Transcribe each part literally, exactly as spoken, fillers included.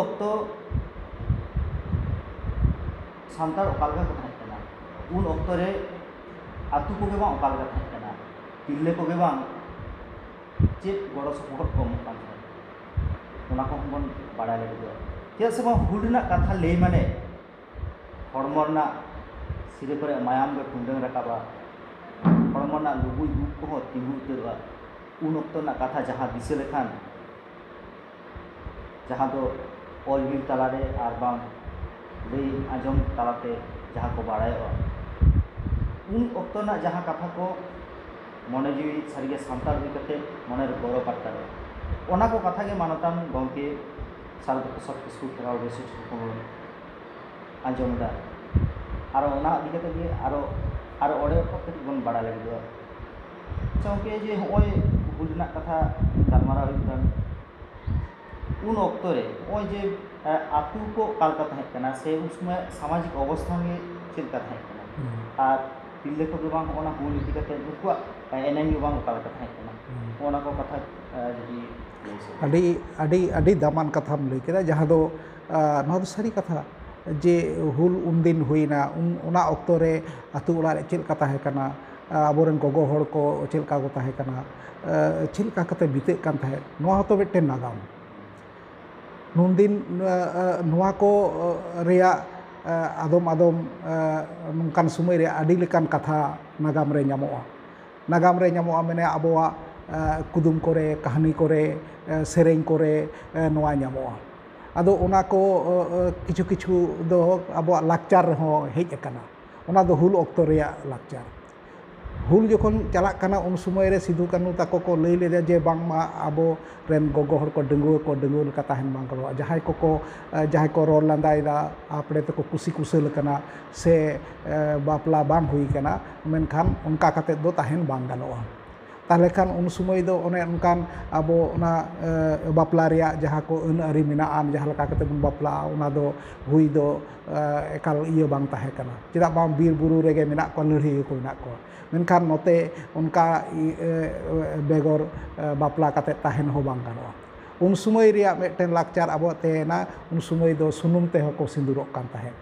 ᱚᱠᱛᱚ ᱥᱟᱱᱛᱟᱲ ᱚᱠᱟ ᱞᱮᱠᱟ ᱠᱚ ᱛᱟᱦᱮᱸ ᱠᱟᱱᱟ, ᱩᱱ ᱚᱠᱛᱚ ᱨᱮ ᱟᱹᱛᱩ ᱠᱚᱜᱮ ᱵᱟᱝ ᱚᱠᱟ ᱞᱮᱠᱟ ᱛᱟᱦᱮᱸ ᱠᱟᱱᱟ, ᱛᱤᱨᱞᱟᱹ ᱠᱚᱜᱮ ᱵᱟᱝ ᱪᱮᱫ ᱜᱚᱲᱚ ᱥᱚᱯᱚᱦᱚᱫ ᱠᱚ ᱮᱢᱚᱜ ᱠᱟᱱ ᱛᱟᱦᱮᱸᱫ, ᱚᱱᱟ ᱠᱚᱦᱚᱸ ᱵᱚᱱ ᱵᱟᱲᱟᱭ ᱞᱟᱹᱜᱤᱫᱚᱜᱼᱟ᱾ ᱪᱮᱫᱟᱜ ᱥᱮ ᱵᱟᱝ, ᱦᱩᱞ ᱨᱮᱱᱟᱜ ᱠᱟᱛᱷᱟ ᱞᱟᱹᱭ ᱢᱟᱱᱮ ᱦᱚᱲᱢᱚ ᱨᱮᱱᱟᱜ ᱥᱤᱨᱟᱹ ᱠᱚᱨᱮ ᱢᱟᱭᱟᱢ ᱜᱮ ᱴᱩᱰᱟᱹᱝ ᱨᱟᱠᱟᱵᱼᱟ, ᱦᱚᱲᱢᱚ ᱨᱮᱱᱟᱜ ᱞᱩᱵᱩᱭ ᱩᱵ ᱠᱚᱦᱚᱸ ᱛᱤᱸᱜᱩ ᱩᱛᱟᱹᱨᱚᱜᱼᱟ᱾ ᱩᱱ ᱚᱠᱛᱚ ᱨᱮᱱᱟᱜ ᱠᱟᱛᱷᱟ ᱡᱟᱦᱟᱸ ᱫᱤᱥᱟᱹ ᱞᱮᱠᱷᱟᱱ, ᱡᱟᱦᱟᱸ ᱫᱚ ᱚᱞ ᱵᱤᱞ ᱛᱟᱞᱟᱨᱮ ᱟᱨ ᱵᱟᱝ ᱞᱟᱹᱭ ᱟᱸᱡᱚᱢ ᱛᱟᱞᱟᱛᱮ ᱡᱟᱦᱟᱸ ᱠᱚ ᱵᱟᱲᱟᱭᱚᱜᱼᱟ, ᱩᱱ ᱚᱠᱛᱚ ᱨᱮᱱᱟᱜ ᱡᱟᱦᱟᱸ ᱠᱟᱛᱷᱟ ᱠᱚ ᱢᱚᱱᱮ ᱡᱤᱣᱤ ᱥᱟᱹᱨᱤᱜᱮ ᱥᱟᱱᱛᱟᱲ ᱦᱩᱭ ᱠᱟᱛᱮ ᱢᱚᱱᱮᱨᱮ ᱜᱚᱨᱚᱵᱽ ᱟᱴᱠᱟᱨᱚᱜᱼᱟ᱾ ᱚᱱᱟ ᱠᱚ ᱠᱟᱛᱷᱟ ᱜᱮ ᱢᱟᱱᱚᱛᱟᱱ ᱜᱚᱢᱠᱮ ᱥᱟᱨᱚᱫᱟ ᱯᱨᱚᱥᱟᱫᱽ ᱠᱤᱥᱠᱩ ᱠᱷᱮᱨᱣᱟᱲ ᱵᱳᱭᱥᱤ ᱴᱷᱮᱱ ᱠᱷᱚᱱ ᱵᱚᱱ ᱟᱸᱡᱚᱢ ᱮᱫᱟ᱾ ᱟᱨ ᱚᱱᱟ ᱤᱫᱤ ᱠᱟᱛᱮ ᱜᱮ ᱟᱨᱚ, ᱟᱨᱚ ᱚᱸᱰᱮ ᱠᱷᱚᱱ ᱠᱟᱹᱴᱤᱡ ᱵᱚᱱ ᱵᱟᱲᱟᱭ ᱞᱟᱹᱜᱤᱫᱚᱜᱼᱟ᱾ ᱟᱪᱪᱷᱟ ᱜᱚᱢᱠᱮ, ᱡᱮ ᱦᱚᱸᱜᱼᱚᱭ ᱦᱩᱞ ᱨᱮᱱᱟᱜ ᱠᱟᱛᱷᱟ ᱜᱟᱞᱢᱟᱨᱟᱣ ᱦᱩᱭᱩᱜ ᱠᱟᱱ, ᱩᱱ ᱚᱠᱛᱚ ᱨᱮ ᱱᱚᱜᱼᱚᱭ ᱡᱮ, ᱮ, ᱟᱹᱛᱩ ᱠᱚ ᱚᱠᱟ ᱞᱮᱠᱟ ᱛᱟᱦᱮᱸ ᱠᱟᱱᱟ, ᱥᱮ ᱩᱱ ᱥᱚᱢᱚᱭ ᱥᱟᱢᱟᱡᱤᱠ ᱚᱵᱚᱥᱛᱷᱟ ᱜᱮ ᱪᱮᱫ ᱞᱮᱠᱟ ᱛᱟᱦᱮᱸ ᱠᱟᱱᱟ, ᱦᱩᱸ᱾ ᱟᱨ ᱛᱤᱨᱞᱟᱹ ᱠᱚᱫᱚ ᱵᱟᱝ ᱦᱚᱸᱜᱼᱚ ᱱᱟ ᱦᱩᱞ ᱤᱫᱤ ᱠᱟᱛᱮ ᱩᱱᱠᱩᱣᱟᱜ, ᱮ, ᱮᱱᱮᱢ ᱜᱮ ᱵᱟᱝ ᱚᱠᱟ ᱞᱮᱠᱟ ᱛᱟᱦᱮᱸ ᱠᱟᱱᱟ, ᱦᱩᱸ᱾ ᱦᱚᱸᱜᱼᱚ ᱱᱟ ᱠᱚ ᱠᱟᱛᱷᱟ, ᱮ, ᱡᱩᱫᱤ ᱞᱟᱹᱭ ᱥᱚᱫᱚᱨ᱾ ᱟᱹᱰᱤ, ᱟᱹᱰᱤ, ᱟᱹᱰᱤ ᱫᱟᱢᱟᱱ ᱠᱟᱛᱷᱟᱢ ᱞᱟᱹᱭ ᱠᱮᱫᱟ, ᱡᱟᱦᱟᱸ ᱫᱚ, ᱟ, ᱱᱚᱣᱟ ᱫᱚ ᱥᱟᱹᱨᱤ ᱠᱟᱛᱷᱟ ᱡᱮ ᱦᱩᱞ ᱩᱱᱫᱤᱱ ᱦᱩᱭᱱᱟ, ᱩᱱ, ᱚᱱᱟ ᱚᱠᱛᱚ ᱨᱮ ᱟᱹᱛᱩ ᱚᱲᱟᱜ ᱨᱮ ᱪᱮᱫ ᱞᱮᱠᱟ ᱛᱟᱦᱮᱸ ᱠᱟᱱᱟ, ᱟ, ᱟᱵᱚᱨᱮᱱ ᱜᱚᱜᱚ ᱦᱚᱲ ᱠᱚ ᱪᱮᱫ ᱞᱮᱠᱟ ᱠᱚ ᱛᱟᱦᱮᱸ ᱠᱟᱱᱟ, ᱟ, ᱪᱮᱫ ᱞᱮᱠᱟ ᱠᱟᱛᱮ ᱵᱤᱛᱟᱹᱜ ᱠᱟᱱ ᱛᱟᱦᱮᱸᱫ, ᱱᱚᱣᱟ ᱦᱚᱸᱛᱚ ᱢᱤᱫᱴᱮᱱ ᱱᱟᱜᱟᱢ᱾ ᱱᱩᱱᱫᱤᱱ, ᱟ, ᱟ, ᱱᱚᱣᱟ ᱠᱚ, ᱟ, ᱨᱮᱭᱟᱜ, ᱟ, ᱟᱫᱚᱢ ᱟᱫᱚᱢ, ᱟ, ᱱᱚᱝᱠᱟᱱ ᱥᱚᱢᱚᱭ ᱨᱮ ᱟᱹᱰᱤ ᱞᱮᱠᱟᱱ ᱠᱟᱛᱷᱟ ᱱᱟᱜᱟᱢ ᱨᱮ ᱧᱟᱢᱚᱜᱼᱟ᱾ ᱱᱟᱜᱟᱢ ᱨᱮ ᱧᱟᱢᱚᱜᱼᱟ, ᱢᱟᱱᱮ ᱟᱵᱚᱣᱟᱜ, ᱟ, ᱠᱩᱫᱩᱢ ᱠᱚᱨᱮ, ᱠᱟᱹᱦᱱᱤ ᱠᱚᱨᱮ, ᱟ, ᱥᱮᱨᱮᱧ ᱠᱚᱨᱮ, ᱟ, ᱱᱚᱣᱟ ᱧᱟᱢᱚᱜᱼᱟ᱾ ᱟᱫᱚ ᱚᱱᱟ ᱠᱚ, ᱟ, ᱟ, ᱠᱤᱪᱷᱩ ᱠᱤᱪᱷᱩ ᱫᱚ ᱟᱵᱚᱣᱟᱜ ᱞᱟᱠᱪᱟᱨ ᱨᱮᱦᱚᱸ ᱦᱮᱡ ᱟᱠᱟᱱᱟ᱾ ᱚᱱᱟ ᱫᱚ ᱦᱩᱞ ᱚᱠᱛᱚ ᱨᱮᱭᱟᱜ ᱞᱟᱠᱪᱟᱨ᱾ ᱦᱩᱞ ᱡᱚᱠᱷᱚᱱ ᱪᱟᱞᱟᱜ ᱠᱟᱱᱟ, ᱩᱱ ᱥᱚᱢᱚᱭ ᱨᱮ ᱥᱤᱫᱩ ᱠᱟᱹᱱᱦᱩ ᱛᱟᱠᱚ ᱠᱚ ᱞᱟᱹᱭ ᱞᱮᱫᱟ ᱡᱮ ᱵᱟᱝᱢᱟ ᱟᱵᱚ ᱨᱮᱱ ᱜᱚᱜᱚ ᱦᱚᱲ ᱠᱚ ᱰᱟᱺᱜᱩᱣᱟᱹ ᱠᱚ ᱰᱟᱺᱜᱩᱣᱟᱹ ᱞᱮᱠᱟ ᱛᱟᱦᱮᱱ ᱵᱟᱝ ᱜᱟᱱᱚᱜᱼᱟ᱾ ᱡᱟᱦᱟᱸᱭ ᱠᱚᱠᱚ, ᱮ, ᱡᱟᱦᱟᱸᱭ ᱠᱚ ᱨᱚᱲ ᱞᱟᱸᱫᱟᱭᱮᱫᱟ, ᱟᱯᱲᱮ ᱛᱮᱠᱚ ᱠᱩᱥᱤ ᱠᱩᱥᱟᱹᱞ ᱠᱟᱱᱟ, ᱥᱮ, ᱮ, ᱵᱟᱯᱞᱟ ᱵᱟᱝ ᱦᱩᱭ ᱠᱟᱱᱟ, ᱢᱮᱱᱠᱷᱟᱱ ᱚᱱᱠᱟ ᱠᱟᱛᱮᱫ ᱫᱚ ᱛᱟᱦᱮᱱ ᱵᱟᱝ ᱜᱟᱱᱚᱜᱼᱟ᱾ ᱛᱟᱦᱚᱞᱮ ᱠᱷᱟᱱ ᱩᱱ ᱥᱚᱢᱚᱭ ᱫᱚ ᱚᱱᱮ ᱚᱱᱠᱟᱱ ᱟᱵᱚ ᱚᱱᱟ, ᱮ, ᱵᱟᱯᱞᱟ ᱨᱮᱭᱟᱜ ᱡᱟᱦᱟᱸ ᱠᱚ ᱟᱹᱱ ᱟᱹᱨᱤ ᱢᱮᱱᱟᱜᱼᱟ, ᱡᱟᱦᱟᱸ ᱞᱮᱠᱟ ᱠᱟᱛᱮ ᱵᱚᱱ ᱵᱟᱯᱞᱟᱜᱼᱟ, ᱚᱱᱟ ᱫᱚ ᱦᱩᱭ ᱫᱚ, ᱮ, ᱮᱠᱟᱞ ᱤᱭᱟᱹ ᱵᱟᱝ ᱛᱟᱦᱮᱸ ᱠᱟᱱᱟ᱾ ᱪᱮᱫᱟᱜ ᱵᱟᱝ, ᱵᱤᱨ ᱵᱩᱨᱩ ᱨᱮᱜᱮ ᱢᱮᱱᱟᱜ ᱠᱚᱣᱟ, ᱞᱟᱹᱲᱦᱟᱹᱭ ᱠᱚ ᱢᱮᱱᱟᱜ ᱠᱚᱣᱟ᱾ ᱢᱮᱱᱠᱷᱟᱱ ᱱᱚᱛᱮ ᱚᱱᱠᱟ, ᱤ-, ᱮ, ᱵᱮᱜᱚᱨ, ᱮ, ᱵᱟᱯᱞᱟ ᱠᱟᱛᱮ ᱛᱟᱦᱮᱱ ᱦᱚᱸ ᱵᱟᱝ ᱜᱟᱱᱚᱜᱼᱟ᱾ ᱩᱱ ᱥᱚᱢᱚᱭ ᱨᱮᱭᱟᱜ ᱢᱤᱫᱴᱮᱱ ᱞᱟᱠᱪᱟᱨ ᱟᱵᱚᱣᱟᱜ ᱛᱟᱦᱮᱸᱭᱮᱱᱟ, ᱩᱱ ᱥᱚᱢᱚᱭ ᱫᱚ ᱥᱩᱱᱩᱢ ᱛᱮᱦᱚᱸ ᱠᱚ ᱥᱤᱸᱫᱩᱨᱚᱜ ᱠᱟᱱ ᱛᱟᱦᱮᱸᱫ᱾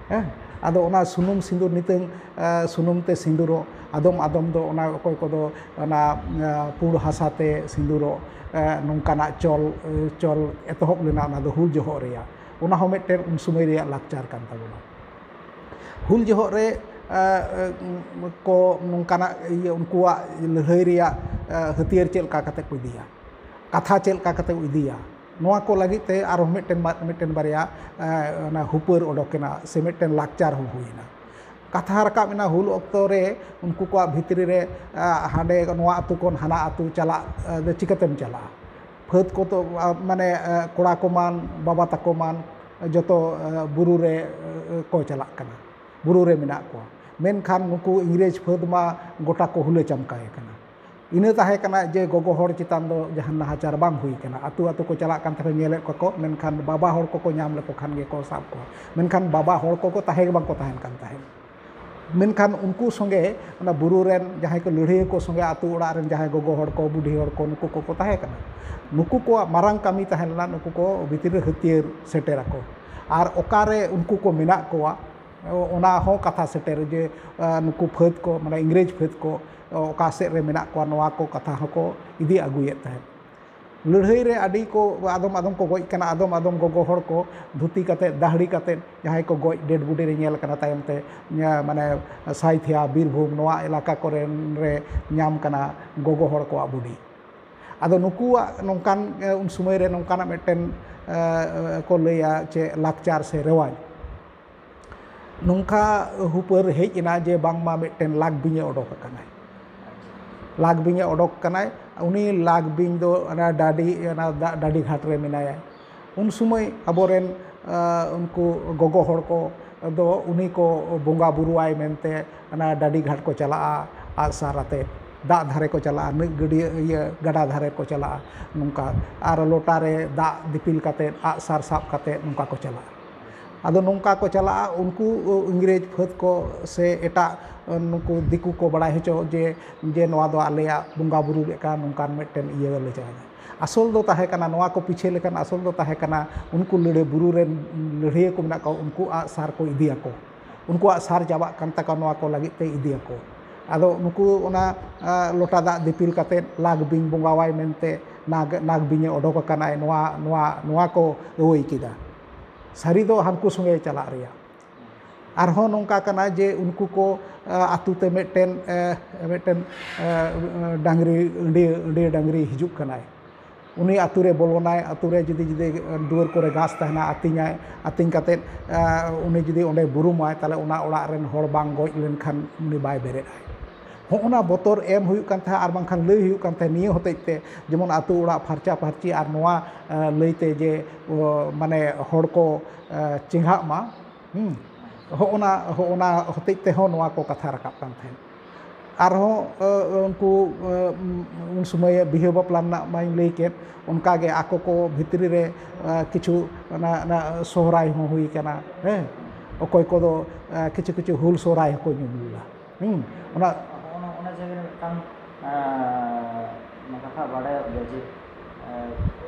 ᱦᱮᱸ, ᱟᱫᱚ ᱚᱱᱟ ᱥᱩᱱᱩᱢ ᱥᱤᱸᱫᱩᱨ ᱱᱤᱛᱚᱝ, ᱮ, ᱥᱩᱱᱩᱢ ᱛᱮ ᱥᱤᱸᱫᱩᱨᱚᱜ, ᱟᱫᱚᱢ ᱟᱫᱚᱢ ᱫᱚ ᱚᱱᱟ, ᱚᱠᱚᱭ ᱠᱚᱫᱚ ᱚᱱᱟ, ᱮ, ᱯᱩᱸᱰ ᱦᱟᱥᱟ ᱛᱮ ᱥᱤᱸᱫᱩᱨᱚᱜ, ᱮ, ᱱᱚᱝᱠᱟᱱᱟᱜ ᱪᱚᱞ, ᱮ, ᱪᱚᱞ ᱮᱛᱚᱦᱚᱵ ᱞᱮᱱᱟ, ᱚᱱᱟ ᱫᱚ ᱦᱩᱞ ᱡᱚᱦᱚᱜ ᱨᱮᱭᱟᱜ᱾ ᱚᱱᱟ ᱦᱚᱸ ᱢᱤᱫᱴᱮᱱ ᱩᱱ ᱥᱚᱢᱚᱭ ᱨᱮᱭᱟᱜ ᱞᱟᱠᱪᱟᱨ ᱠᱟᱱ ᱛᱟᱵᱚᱱᱟ᱾ ᱦᱩᱞ ᱡᱚᱦᱚᱜ ᱨᱮ, ᱮ, ᱮ, ᱠᱚ ᱱᱚᱝᱠᱟᱱᱟᱜ ᱤᱭᱟᱹ, ᱩᱱᱠᱩᱣᱟᱜ ᱞᱟᱹᱲᱦᱟᱹᱭ ᱨᱮᱭᱟᱜ, ᱮ, ᱦᱟᱹᱛᱭᱟᱹᱨ ᱪᱮᱫ ᱞᱮᱠᱟ ᱠᱟᱛᱮ ᱠᱚ ᱤᱫᱤᱭᱟ, ᱠᱟᱛᱷᱟ ᱪᱮᱫ ᱞᱮᱠᱟ ᱠᱟᱛᱮ ᱠᱚ ᱤᱫᱤᱭᱟ, ᱱᱚᱣᱟ ᱠᱚ ᱞᱟᱹᱜᱤᱫ ᱛᱮ ᱟᱨᱦᱚᱸ ᱢᱤᱫᱴᱮᱱ ᱵᱟ-, ᱢᱤᱫᱴᱮᱱ ᱵᱟᱨᱭᱟ, ᱮ, ᱚᱱᱟ ᱦᱩᱯᱟᱹᱨ ᱚᱰᱚᱠ ᱮᱱᱟ, ᱥᱮ ᱢᱤᱫᱴᱮᱱ ᱞᱟᱠᱪᱟᱨ ᱦᱚᱸ ᱦᱩᱭᱮᱱᱟ᱾ ᱠᱟᱛᱷᱟ ᱨᱟᱠᱟᱵ ᱮᱱᱟ, ᱦᱩᱞ ᱚᱠᱛᱚ ᱨᱮ ᱩᱱᱠᱩ ᱠᱚᱣᱟᱜ ᱵᱷᱤᱛᱨᱤ ᱨᱮ, ᱮ, ᱦᱟᱸᱰᱮ ᱱᱚᱣᱟ ᱟᱹᱛᱩ ᱠᱷᱚᱱ ᱦᱟᱱᱟ ᱟᱹᱛᱩ ᱪᱟᱞᱟᱜ, ᱮ, ᱫᱚ ᱪᱤᱠᱟᱹᱛᱮᱢ ᱪᱟᱞᱟᱜᱼᱟ? ᱯᱷᱟᱹᱫ ᱠᱚ ᱛᱚ, ᱟ, ᱢᱟᱱᱮ, ᱮ, ᱠᱚᱲᱟ ᱠᱚ ᱢᱟᱱ, ᱵᱟᱵᱟ ᱛᱟᱠᱚ ᱢᱟᱱ, ᱡᱚᱛᱚ, ᱮ, ᱵᱩᱨᱩ ᱨᱮ, ᱮ, ᱠᱚ ᱪᱟᱞᱟᱜ ᱠᱟᱱᱟ, ᱵᱩᱨᱩ ᱨᱮ ᱢᱮᱱᱟᱜ ᱠᱚᱣᱟ᱾ ᱢᱮᱱᱠᱷᱟᱱ ᱱᱩᱠᱩ ᱤᱝᱨᱮᱡᱽ ᱯᱷᱟᱹᱫ ᱢᱟ ᱜᱚᱴᱟ ᱠᱚ ᱦᱩᱞᱟᱹ ᱪᱟᱢᱠᱟᱭᱮ ᱠᱟᱱᱟ᱾ ᱤᱱᱟᱹ ᱛᱟᱦᱮᱸ ᱠᱟᱱᱟ ᱡᱮ ᱜᱚᱜᱚ ᱦᱚᱲ ᱪᱮᱛᱟᱱ ᱫᱚ ᱡᱟᱦᱟᱱ ᱱᱟᱦᱟᱪᱟᱨ ᱵᱟᱝ ᱦᱩᱭ ᱠᱟᱱᱟ᱾ ᱟᱹᱛᱩ ᱟᱹᱛᱩ ᱠᱚ ᱪᱟᱞᱟᱜ ᱠᱟᱱ ᱛᱟᱦᱮᱸ, ᱧᱮᱞᱮᱫ ᱠᱚᱣᱟ ᱠᱚ, ᱢᱮᱱᱠᱷᱟᱱ ᱵᱟᱵᱟ ᱦᱚᱲ ᱠᱚᱠᱚ ᱧᱟᱢ ᱞᱮᱠᱚ ᱠᱷᱟᱱ ᱜᱮᱠᱚ ᱥᱟᱵ ᱠᱚᱣᱟ᱾ ᱢᱮᱱᱠᱷᱟᱱ ᱵᱟᱵᱟ ᱦᱚᱲ ᱠᱚᱠᱚ ᱛᱟᱦᱮᱸ ᱜᱮ ᱵᱟᱝᱠᱚ ᱛᱟᱦᱮᱱ ᱠᱟᱱ ᱛᱟᱦᱮᱸᱫ᱾ ᱢᱮᱱᱠᱷᱟᱱ ᱩᱱᱠᱩ ᱥᱚᱸᱜᱮ ᱚᱱᱟ ᱵᱩᱨᱩ ᱨᱮᱱ ᱡᱟᱦᱟᱸᱭ ᱠᱚ ᱞᱟᱹᱲᱦᱟᱹᱭ ᱠᱚ ᱥᱚᱸᱜᱮ, ᱟᱹᱛᱩ ᱚᱲᱟᱜ ᱨᱮᱱ ᱡᱟᱦᱟᱸᱭ ᱜᱚᱜᱚ ᱦᱚᱲ ᱠᱚ, ᱵᱩᱰᱷᱤ ᱦᱚᱲ ᱠᱚ, ᱱᱩᱠᱩ ᱠᱚᱠᱚ ᱛᱟᱦᱮᱸ ᱠᱟᱱᱟ᱾ ᱱᱩᱠᱩ ᱠᱚᱣᱟᱜ ᱢᱟᱨᱟᱝ ᱠᱟᱹᱢᱤ ᱛᱟᱦᱮᱸ ᱞᱮᱱᱟ ᱱᱩᱠᱩ ᱠᱚ ᱵᱷᱤᱛᱤᱨ ᱨᱮ ᱦᱟᱹᱛᱭᱟᱹᱨ ᱥᱮᱴᱮᱨ ᱟᱠᱚ, ᱟᱨ ᱚᱠᱟᱨᱮ ᱩᱱᱠᱩ ᱠᱚ ᱢᱮᱱᱟᱜ ᱠᱚᱣᱟ, ᱚᱱᱟ ᱦᱚᱸ ᱠᱟᱛᱷᱟ ᱥᱮᱴᱮᱨ ᱡᱮ, ᱟ, ᱱᱩᱠᱩ ᱯᱷᱟᱹᱫ ᱠᱚ, ᱢᱟᱱᱮ ᱤᱝᱨᱮᱡᱽ ᱯᱷᱟᱹᱫ ᱠᱚ ᱚᱠᱟ ᱥᱮᱫ ᱨᱮ ᱢᱮᱱᱟᱜ ᱠᱚᱣᱟ, ᱱᱚᱣᱟ ᱠᱚ ᱠᱟᱛᱷᱟ ᱦᱚᱸᱠᱚ ᱤᱫᱤ ᱟᱹᱜᱩᱭᱮᱫ ᱛᱟᱦᱮᱸᱫ᱾ ᱞᱟᱹᱲᱦᱟᱹᱭ ᱨᱮ ᱟᱹᱰᱤ ᱠᱚ, ᱟᱫᱚᱢ ᱟᱫᱚᱢ ᱠᱚ ᱜᱚᱡ ᱠᱟᱱᱟ, ᱟᱫᱚᱢ ᱟᱫᱚᱢ ᱜᱚᱜᱚ ᱦᱚᱲ ᱠᱚ ᱫᱷᱩᱛᱤ ᱠᱟᱛᱮᱫ, ᱫᱟᱹᱦᱲᱤ ᱠᱟᱛᱮᱫ, ᱡᱟᱦᱟᱸᱭ ᱠᱚ ᱜᱚᱡ, ᱰᱮᱰ ᱵᱚᱰᱤ ᱨᱮ ᱧᱮᱞ ᱠᱟᱱᱟ ᱛᱟᱭᱚᱢ ᱛᱮ, ᱧᱟ-, ᱢᱟᱱᱮ ᱥᱟᱭᱛᱷᱤᱭᱟ, ᱵᱤᱨᱵᱷᱩᱢ, ᱱᱚᱣᱟ ᱮᱞᱟᱠᱟ ᱠᱚᱨᱮᱱ ᱨᱮ ᱧᱟᱢ ᱠᱟᱱᱟ ᱜᱚᱜᱚ ᱦᱚᱲ ᱠᱚᱣᱟᱜ ᱵᱚᱰᱤ᱾ ᱟᱫᱚ ᱱᱩᱠᱩᱣᱟᱜ ᱱᱚᱝᱠᱟᱱ, ᱮ, ᱩᱱ ᱥᱚᱢᱚᱭ ᱨᱮ ᱱᱚᱝᱠᱟᱱᱟᱜ ᱢᱤᱫᱴᱮᱱ, ᱮ, ᱠᱚ ᱞᱟᱹᱭᱟ ᱪᱮ ᱞᱟᱠᱪᱟᱨ ᱥᱮ ᱨᱮᱣᱟᱡᱽ, ᱱᱚᱝᱠᱟ ᱦᱩᱯᱟᱹᱨ ᱦᱮᱡ ᱮᱱᱟ ᱡᱮ ᱵᱟᱝᱢᱟ ᱢᱤᱫᱴᱮᱱ ᱞᱟᱜᱽ ᱵᱤᱧᱮ ᱚᱰᱚᱠ ᱟᱠᱟᱱᱟᱭ᱾ ᱞᱟᱜᱽ ᱵᱤᱧᱮ ᱚᱰᱚᱠ ᱠᱟᱱᱟᱭ᱾ ᱩᱱᱤ ᱞᱟᱜᱽ ᱵᱤᱧ ᱫᱚ ᱚᱱᱟ ᱰᱟᱹᱰᱤ, ᱚᱱᱟ ᱫᱟᱜ ᱰᱟᱹᱰᱤ ᱜᱷᱟᱴ ᱨᱮ ᱢᱮᱱᱟᱭᱟ᱾ ᱩᱱ ᱥᱚᱢᱚᱭ ᱟᱵᱚᱨᱮᱱ, ᱟ, ᱩᱱᱠᱩ ᱜᱚᱜᱚ ᱦᱚᱲ ᱠᱚ ᱫᱚ ᱩᱱᱤ ᱠᱚ ᱵᱚᱸᱜᱟ ᱵᱩᱨᱩᱣᱟᱭ ᱢᱮᱱᱛᱮ ᱚᱱᱟ ᱰᱟᱹᱰᱤ ᱜᱷᱟᱴ ᱠᱚ ᱪᱟᱞᱟᱜᱼᱟ, ᱟᱜᱼᱥᱟᱨ ᱟᱛᱮ᱾ ᱫᱟᱜ ᱫᱷᱟᱨᱮ ᱠᱚ ᱪᱟᱞᱟᱜᱼᱟ, ᱱᱟᱹᱭ ᱜᱟᱹᱰᱭᱟᱹ, ᱤᱭᱟᱹ, ᱜᱟᱰᱟ ᱫᱷᱟᱨᱮ ᱠᱚ ᱪᱟᱞᱟᱜᱼᱟ, ᱱᱚᱝᱠᱟ᱾ ᱟᱨ ᱞᱚᱴᱟ ᱨᱮ ᱫᱟᱜ ᱫᱤᱯᱤᱞ ᱠᱟᱛᱮ, ᱟᱜᱼᱥᱟᱨ ᱥᱟᱵ ᱠᱟᱛᱮ ᱱᱚᱝᱠᱟ ᱠᱚ ᱪᱟᱞᱟᱜᱼᱟ᱾ ᱟᱫᱚ ᱱᱚᱝᱠᱟ ᱠᱚ ᱪᱟᱞᱟᱜᱼᱟ, ᱩᱱᱠᱩ ᱤᱝᱨᱮᱡᱽ ᱯᱷᱟᱹᱫ ᱠᱚ ᱥᱮ ᱮᱴᱟᱜ ᱱᱩᱠᱩ ᱫᱤᱠᱩ ᱠᱚ ᱵᱟᱲᱟᱭ ᱦᱚᱪᱚ ᱡᱮ, ᱡᱮ ᱱᱚᱣᱟ ᱫᱚ ᱟᱞᱮᱭᱟᱜ ᱵᱚᱸᱜᱟ ᱵᱩᱨᱩ ᱞᱮᱠᱟ ᱱᱚᱝᱠᱟᱱ ᱢᱤᱫᱴᱮᱱ ᱤᱭᱟᱹ ᱞᱮ ᱪᱟᱞᱟᱜᱼᱟ᱾ ᱟᱥᱚᱞ ᱫᱚ ᱛᱟᱦᱮᱸ ᱠᱟᱱᱟ, ᱱᱚᱣᱟ ᱠᱚ ᱯᱤᱪᱷᱮ ᱞᱮᱠᱷᱟᱱ ᱟᱥᱚᱞ ᱫᱚ ᱛᱟᱦᱮᱸ ᱠᱟᱱᱟ, ᱩᱱᱠᱩ ᱞᱟᱹᱲᱦᱟᱹᱭ, ᱵᱩᱨᱩ ᱨᱮᱱ ᱞᱟᱹᱲᱦᱟᱹᱭᱟᱹ ᱠᱚ ᱢᱮᱱᱟᱜ ᱠᱚᱣᱟ, ᱩᱱᱠᱩ ᱟᱜ ᱥᱟᱨ ᱠᱚ ᱤᱫᱤᱭᱟᱠᱚ, ᱩᱱᱠᱩᱣᱟᱜ ᱥᱟᱨ ᱪᱟᱵᱟᱜ ᱠᱟᱱ ᱛᱟᱠᱚᱣᱟ, ᱱᱚᱣᱟ ᱠᱚ ᱞᱟᱹᱜᱤᱫ ᱛᱮ ᱤᱫᱤᱭᱟᱠᱚ᱾ ᱟᱫᱚ ᱱᱩᱠᱩ ᱚᱱᱟ, ᱟ, ᱞᱚᱴᱟ ᱫᱟᱜ ᱫᱤᱯᱤᱞ ᱠᱟᱛᱮᱫ ᱱᱟᱜᱽ ᱵᱤᱧ ᱵᱚᱸᱜᱟᱣᱟᱭ ᱢᱮᱱᱛᱮ ᱱᱟᱜᱽ, ᱱᱟᱜᱽ ᱵᱤᱧᱮ ᱚᱰᱚᱠ ᱟᱠᱟᱱᱟᱭ, ᱱᱚᱣᱟ, ᱱᱚᱣᱟ, ᱱᱚᱣᱟ ᱠᱚ ᱟᱹᱣᱟᱹᱭ ᱠᱮᱫᱟ᱾ ᱥᱟᱹᱨᱤ ᱫᱚ ᱦᱟᱹᱱᱠᱩ ᱥᱚᱸᱜᱮ ᱪᱟᱞᱟᱜ ᱨᱮᱭᱟᱜ᱾ ᱟᱨᱦᱚᱸ ᱱᱚᱝᱠᱟ ᱠᱟᱱᱟ ᱡᱮ ᱩᱱᱠᱩ ᱠᱚ, ᱟ, ᱟᱛᱳ ᱛᱮ ᱢᱤᱫᱴᱮᱱ, ᱮ, ᱢᱤᱫᱴᱮᱱ, ᱮ, ᱰᱟᱝᱨᱤ, ᱟᱹᱰᱤᱭᱟᱹ, ᱟᱹᱰᱤᱭᱟᱹ ᱰᱟᱝᱨᱤ ᱦᱤᱡᱩᱜ ᱠᱟᱱᱟᱭ᱾ ᱩᱱᱤ ᱟᱛᱳ ᱨᱮ ᱵᱚᱞᱚᱱᱟᱭ, ᱟᱛᱳ ᱨᱮ ᱡᱩᱫᱤ, ᱡᱩᱫᱤ ᱫᱩᱣᱟᱹᱨ ᱠᱚᱨᱮ ᱜᱷᱟᱥ ᱛᱟᱦᱮᱱᱟ, ᱟᱹᱛᱤᱧᱟᱭ, ᱟᱹᱛᱤᱧ ᱠᱟᱛᱮᱫ, ᱮ, ᱩᱱᱤ ᱡᱩᱫᱤ ᱚᱸᱰᱮ ᱵᱩᱨᱩᱢᱟᱭ, ᱛᱟᱦᱚᱞᱮ ᱚᱱᱟ ᱚᱲᱟᱜ ᱨᱮᱱ ᱦᱚᱲ ᱵᱟᱝ ᱜᱚᱡ ᱞᱮᱱᱠᱷᱟᱱ ᱩᱱᱤ ᱵᱟᱭ ᱵᱮᱨᱮᱫᱼᱟᱭ᱾ ᱦᱚᱸᱜᱼᱚᱱᱟ ᱵᱚᱛᱚᱨ ᱮᱢ ᱦᱩᱭᱩᱜ ᱠᱟᱱ ᱛᱟᱦᱮᱸᱫ ᱟᱨ ᱵᱟᱝᱠᱷᱟᱱ ᱞᱟᱹᱭ ᱦᱩᱭᱩᱜ ᱠᱟᱱ ᱛᱟᱦᱮᱸᱫ ᱱᱤᱭᱟᱹ ᱦᱚᱛᱮᱡ ᱛᱮ, ᱡᱮᱢᱚᱱ ᱟᱛᱳ ᱚᱲᱟᱜ ᱯᱷᱟᱨᱪᱟ ᱯᱷᱟᱹᱨᱪᱤ ᱟᱨ ᱱᱚᱣᱟ, ᱮ, ᱞᱟᱹᱭᱛᱮ ᱡᱮ, ᱚ, ᱢᱟᱱᱮ ᱦᱚᱲ ᱠᱚ, ᱮ, ᱪᱮᱸᱜᱷᱟᱜ ᱢᱟ᱾ ᱦᱩᱸ᱾ ᱦᱚᱸᱜᱼᱚᱱᱟ, ᱦᱚᱸᱜᱼᱚᱱᱟ ᱦᱚᱛᱮᱡ ᱛᱮᱦᱚᱸ ᱱᱚᱣᱟ ᱠᱚ ᱠᱟᱛᱷᱟ ᱨᱟᱠᱟᱵ ᱠᱟᱱ ᱛᱟᱦᱮᱸᱫ᱾ ᱟᱨᱦᱚᱸ, ᱮ, ᱩᱱᱠᱩ, ᱮ, ᱩᱱ ᱥᱚᱢᱚᱭ ᱵᱤᱦᱟᱹ ᱵᱟᱯᱞᱟ ᱨᱮᱱᱟᱜ ᱢᱟᱧ ᱞᱟᱹᱭ ᱠᱮᱫ, ᱚᱱᱠᱟᱜᱮ ᱟᱠᱚ ᱠᱚ ᱵᱷᱤᱛᱨᱤ ᱨᱮ, ᱮ, ᱠᱤᱪᱷᱩ ᱚᱱᱟ, ᱚᱱᱟ ᱥᱚᱦᱨᱟᱭ ᱦᱚᱸ ᱦᱩᱭ ᱠᱟᱱᱟ, ᱦᱮᱸ᱾ ᱚᱠᱚᱭ ᱠᱚᱫᱚ, ᱮ, ᱠᱤᱪᱷᱩ ᱠᱤᱪᱷᱩ ᱦᱩᱞ ᱥᱚᱦᱨᱟᱭ ᱦᱚᱸᱠᱚ ᱧᱩ ᱞᱮᱫᱟ᱾ ᱦᱩᱸ, ᱚᱱᱟ ᱚᱱᱟ, ᱚᱱᱟ ᱡᱟᱭᱜᱟ ᱨᱮ ᱢᱤᱫᱴᱟᱝ, ᱮᱸ, ᱠᱟᱛᱷᱟ ᱵᱟᱰᱟᱭᱚᱜ ᱜᱮᱭᱟ ᱡᱮ, ᱮᱸ,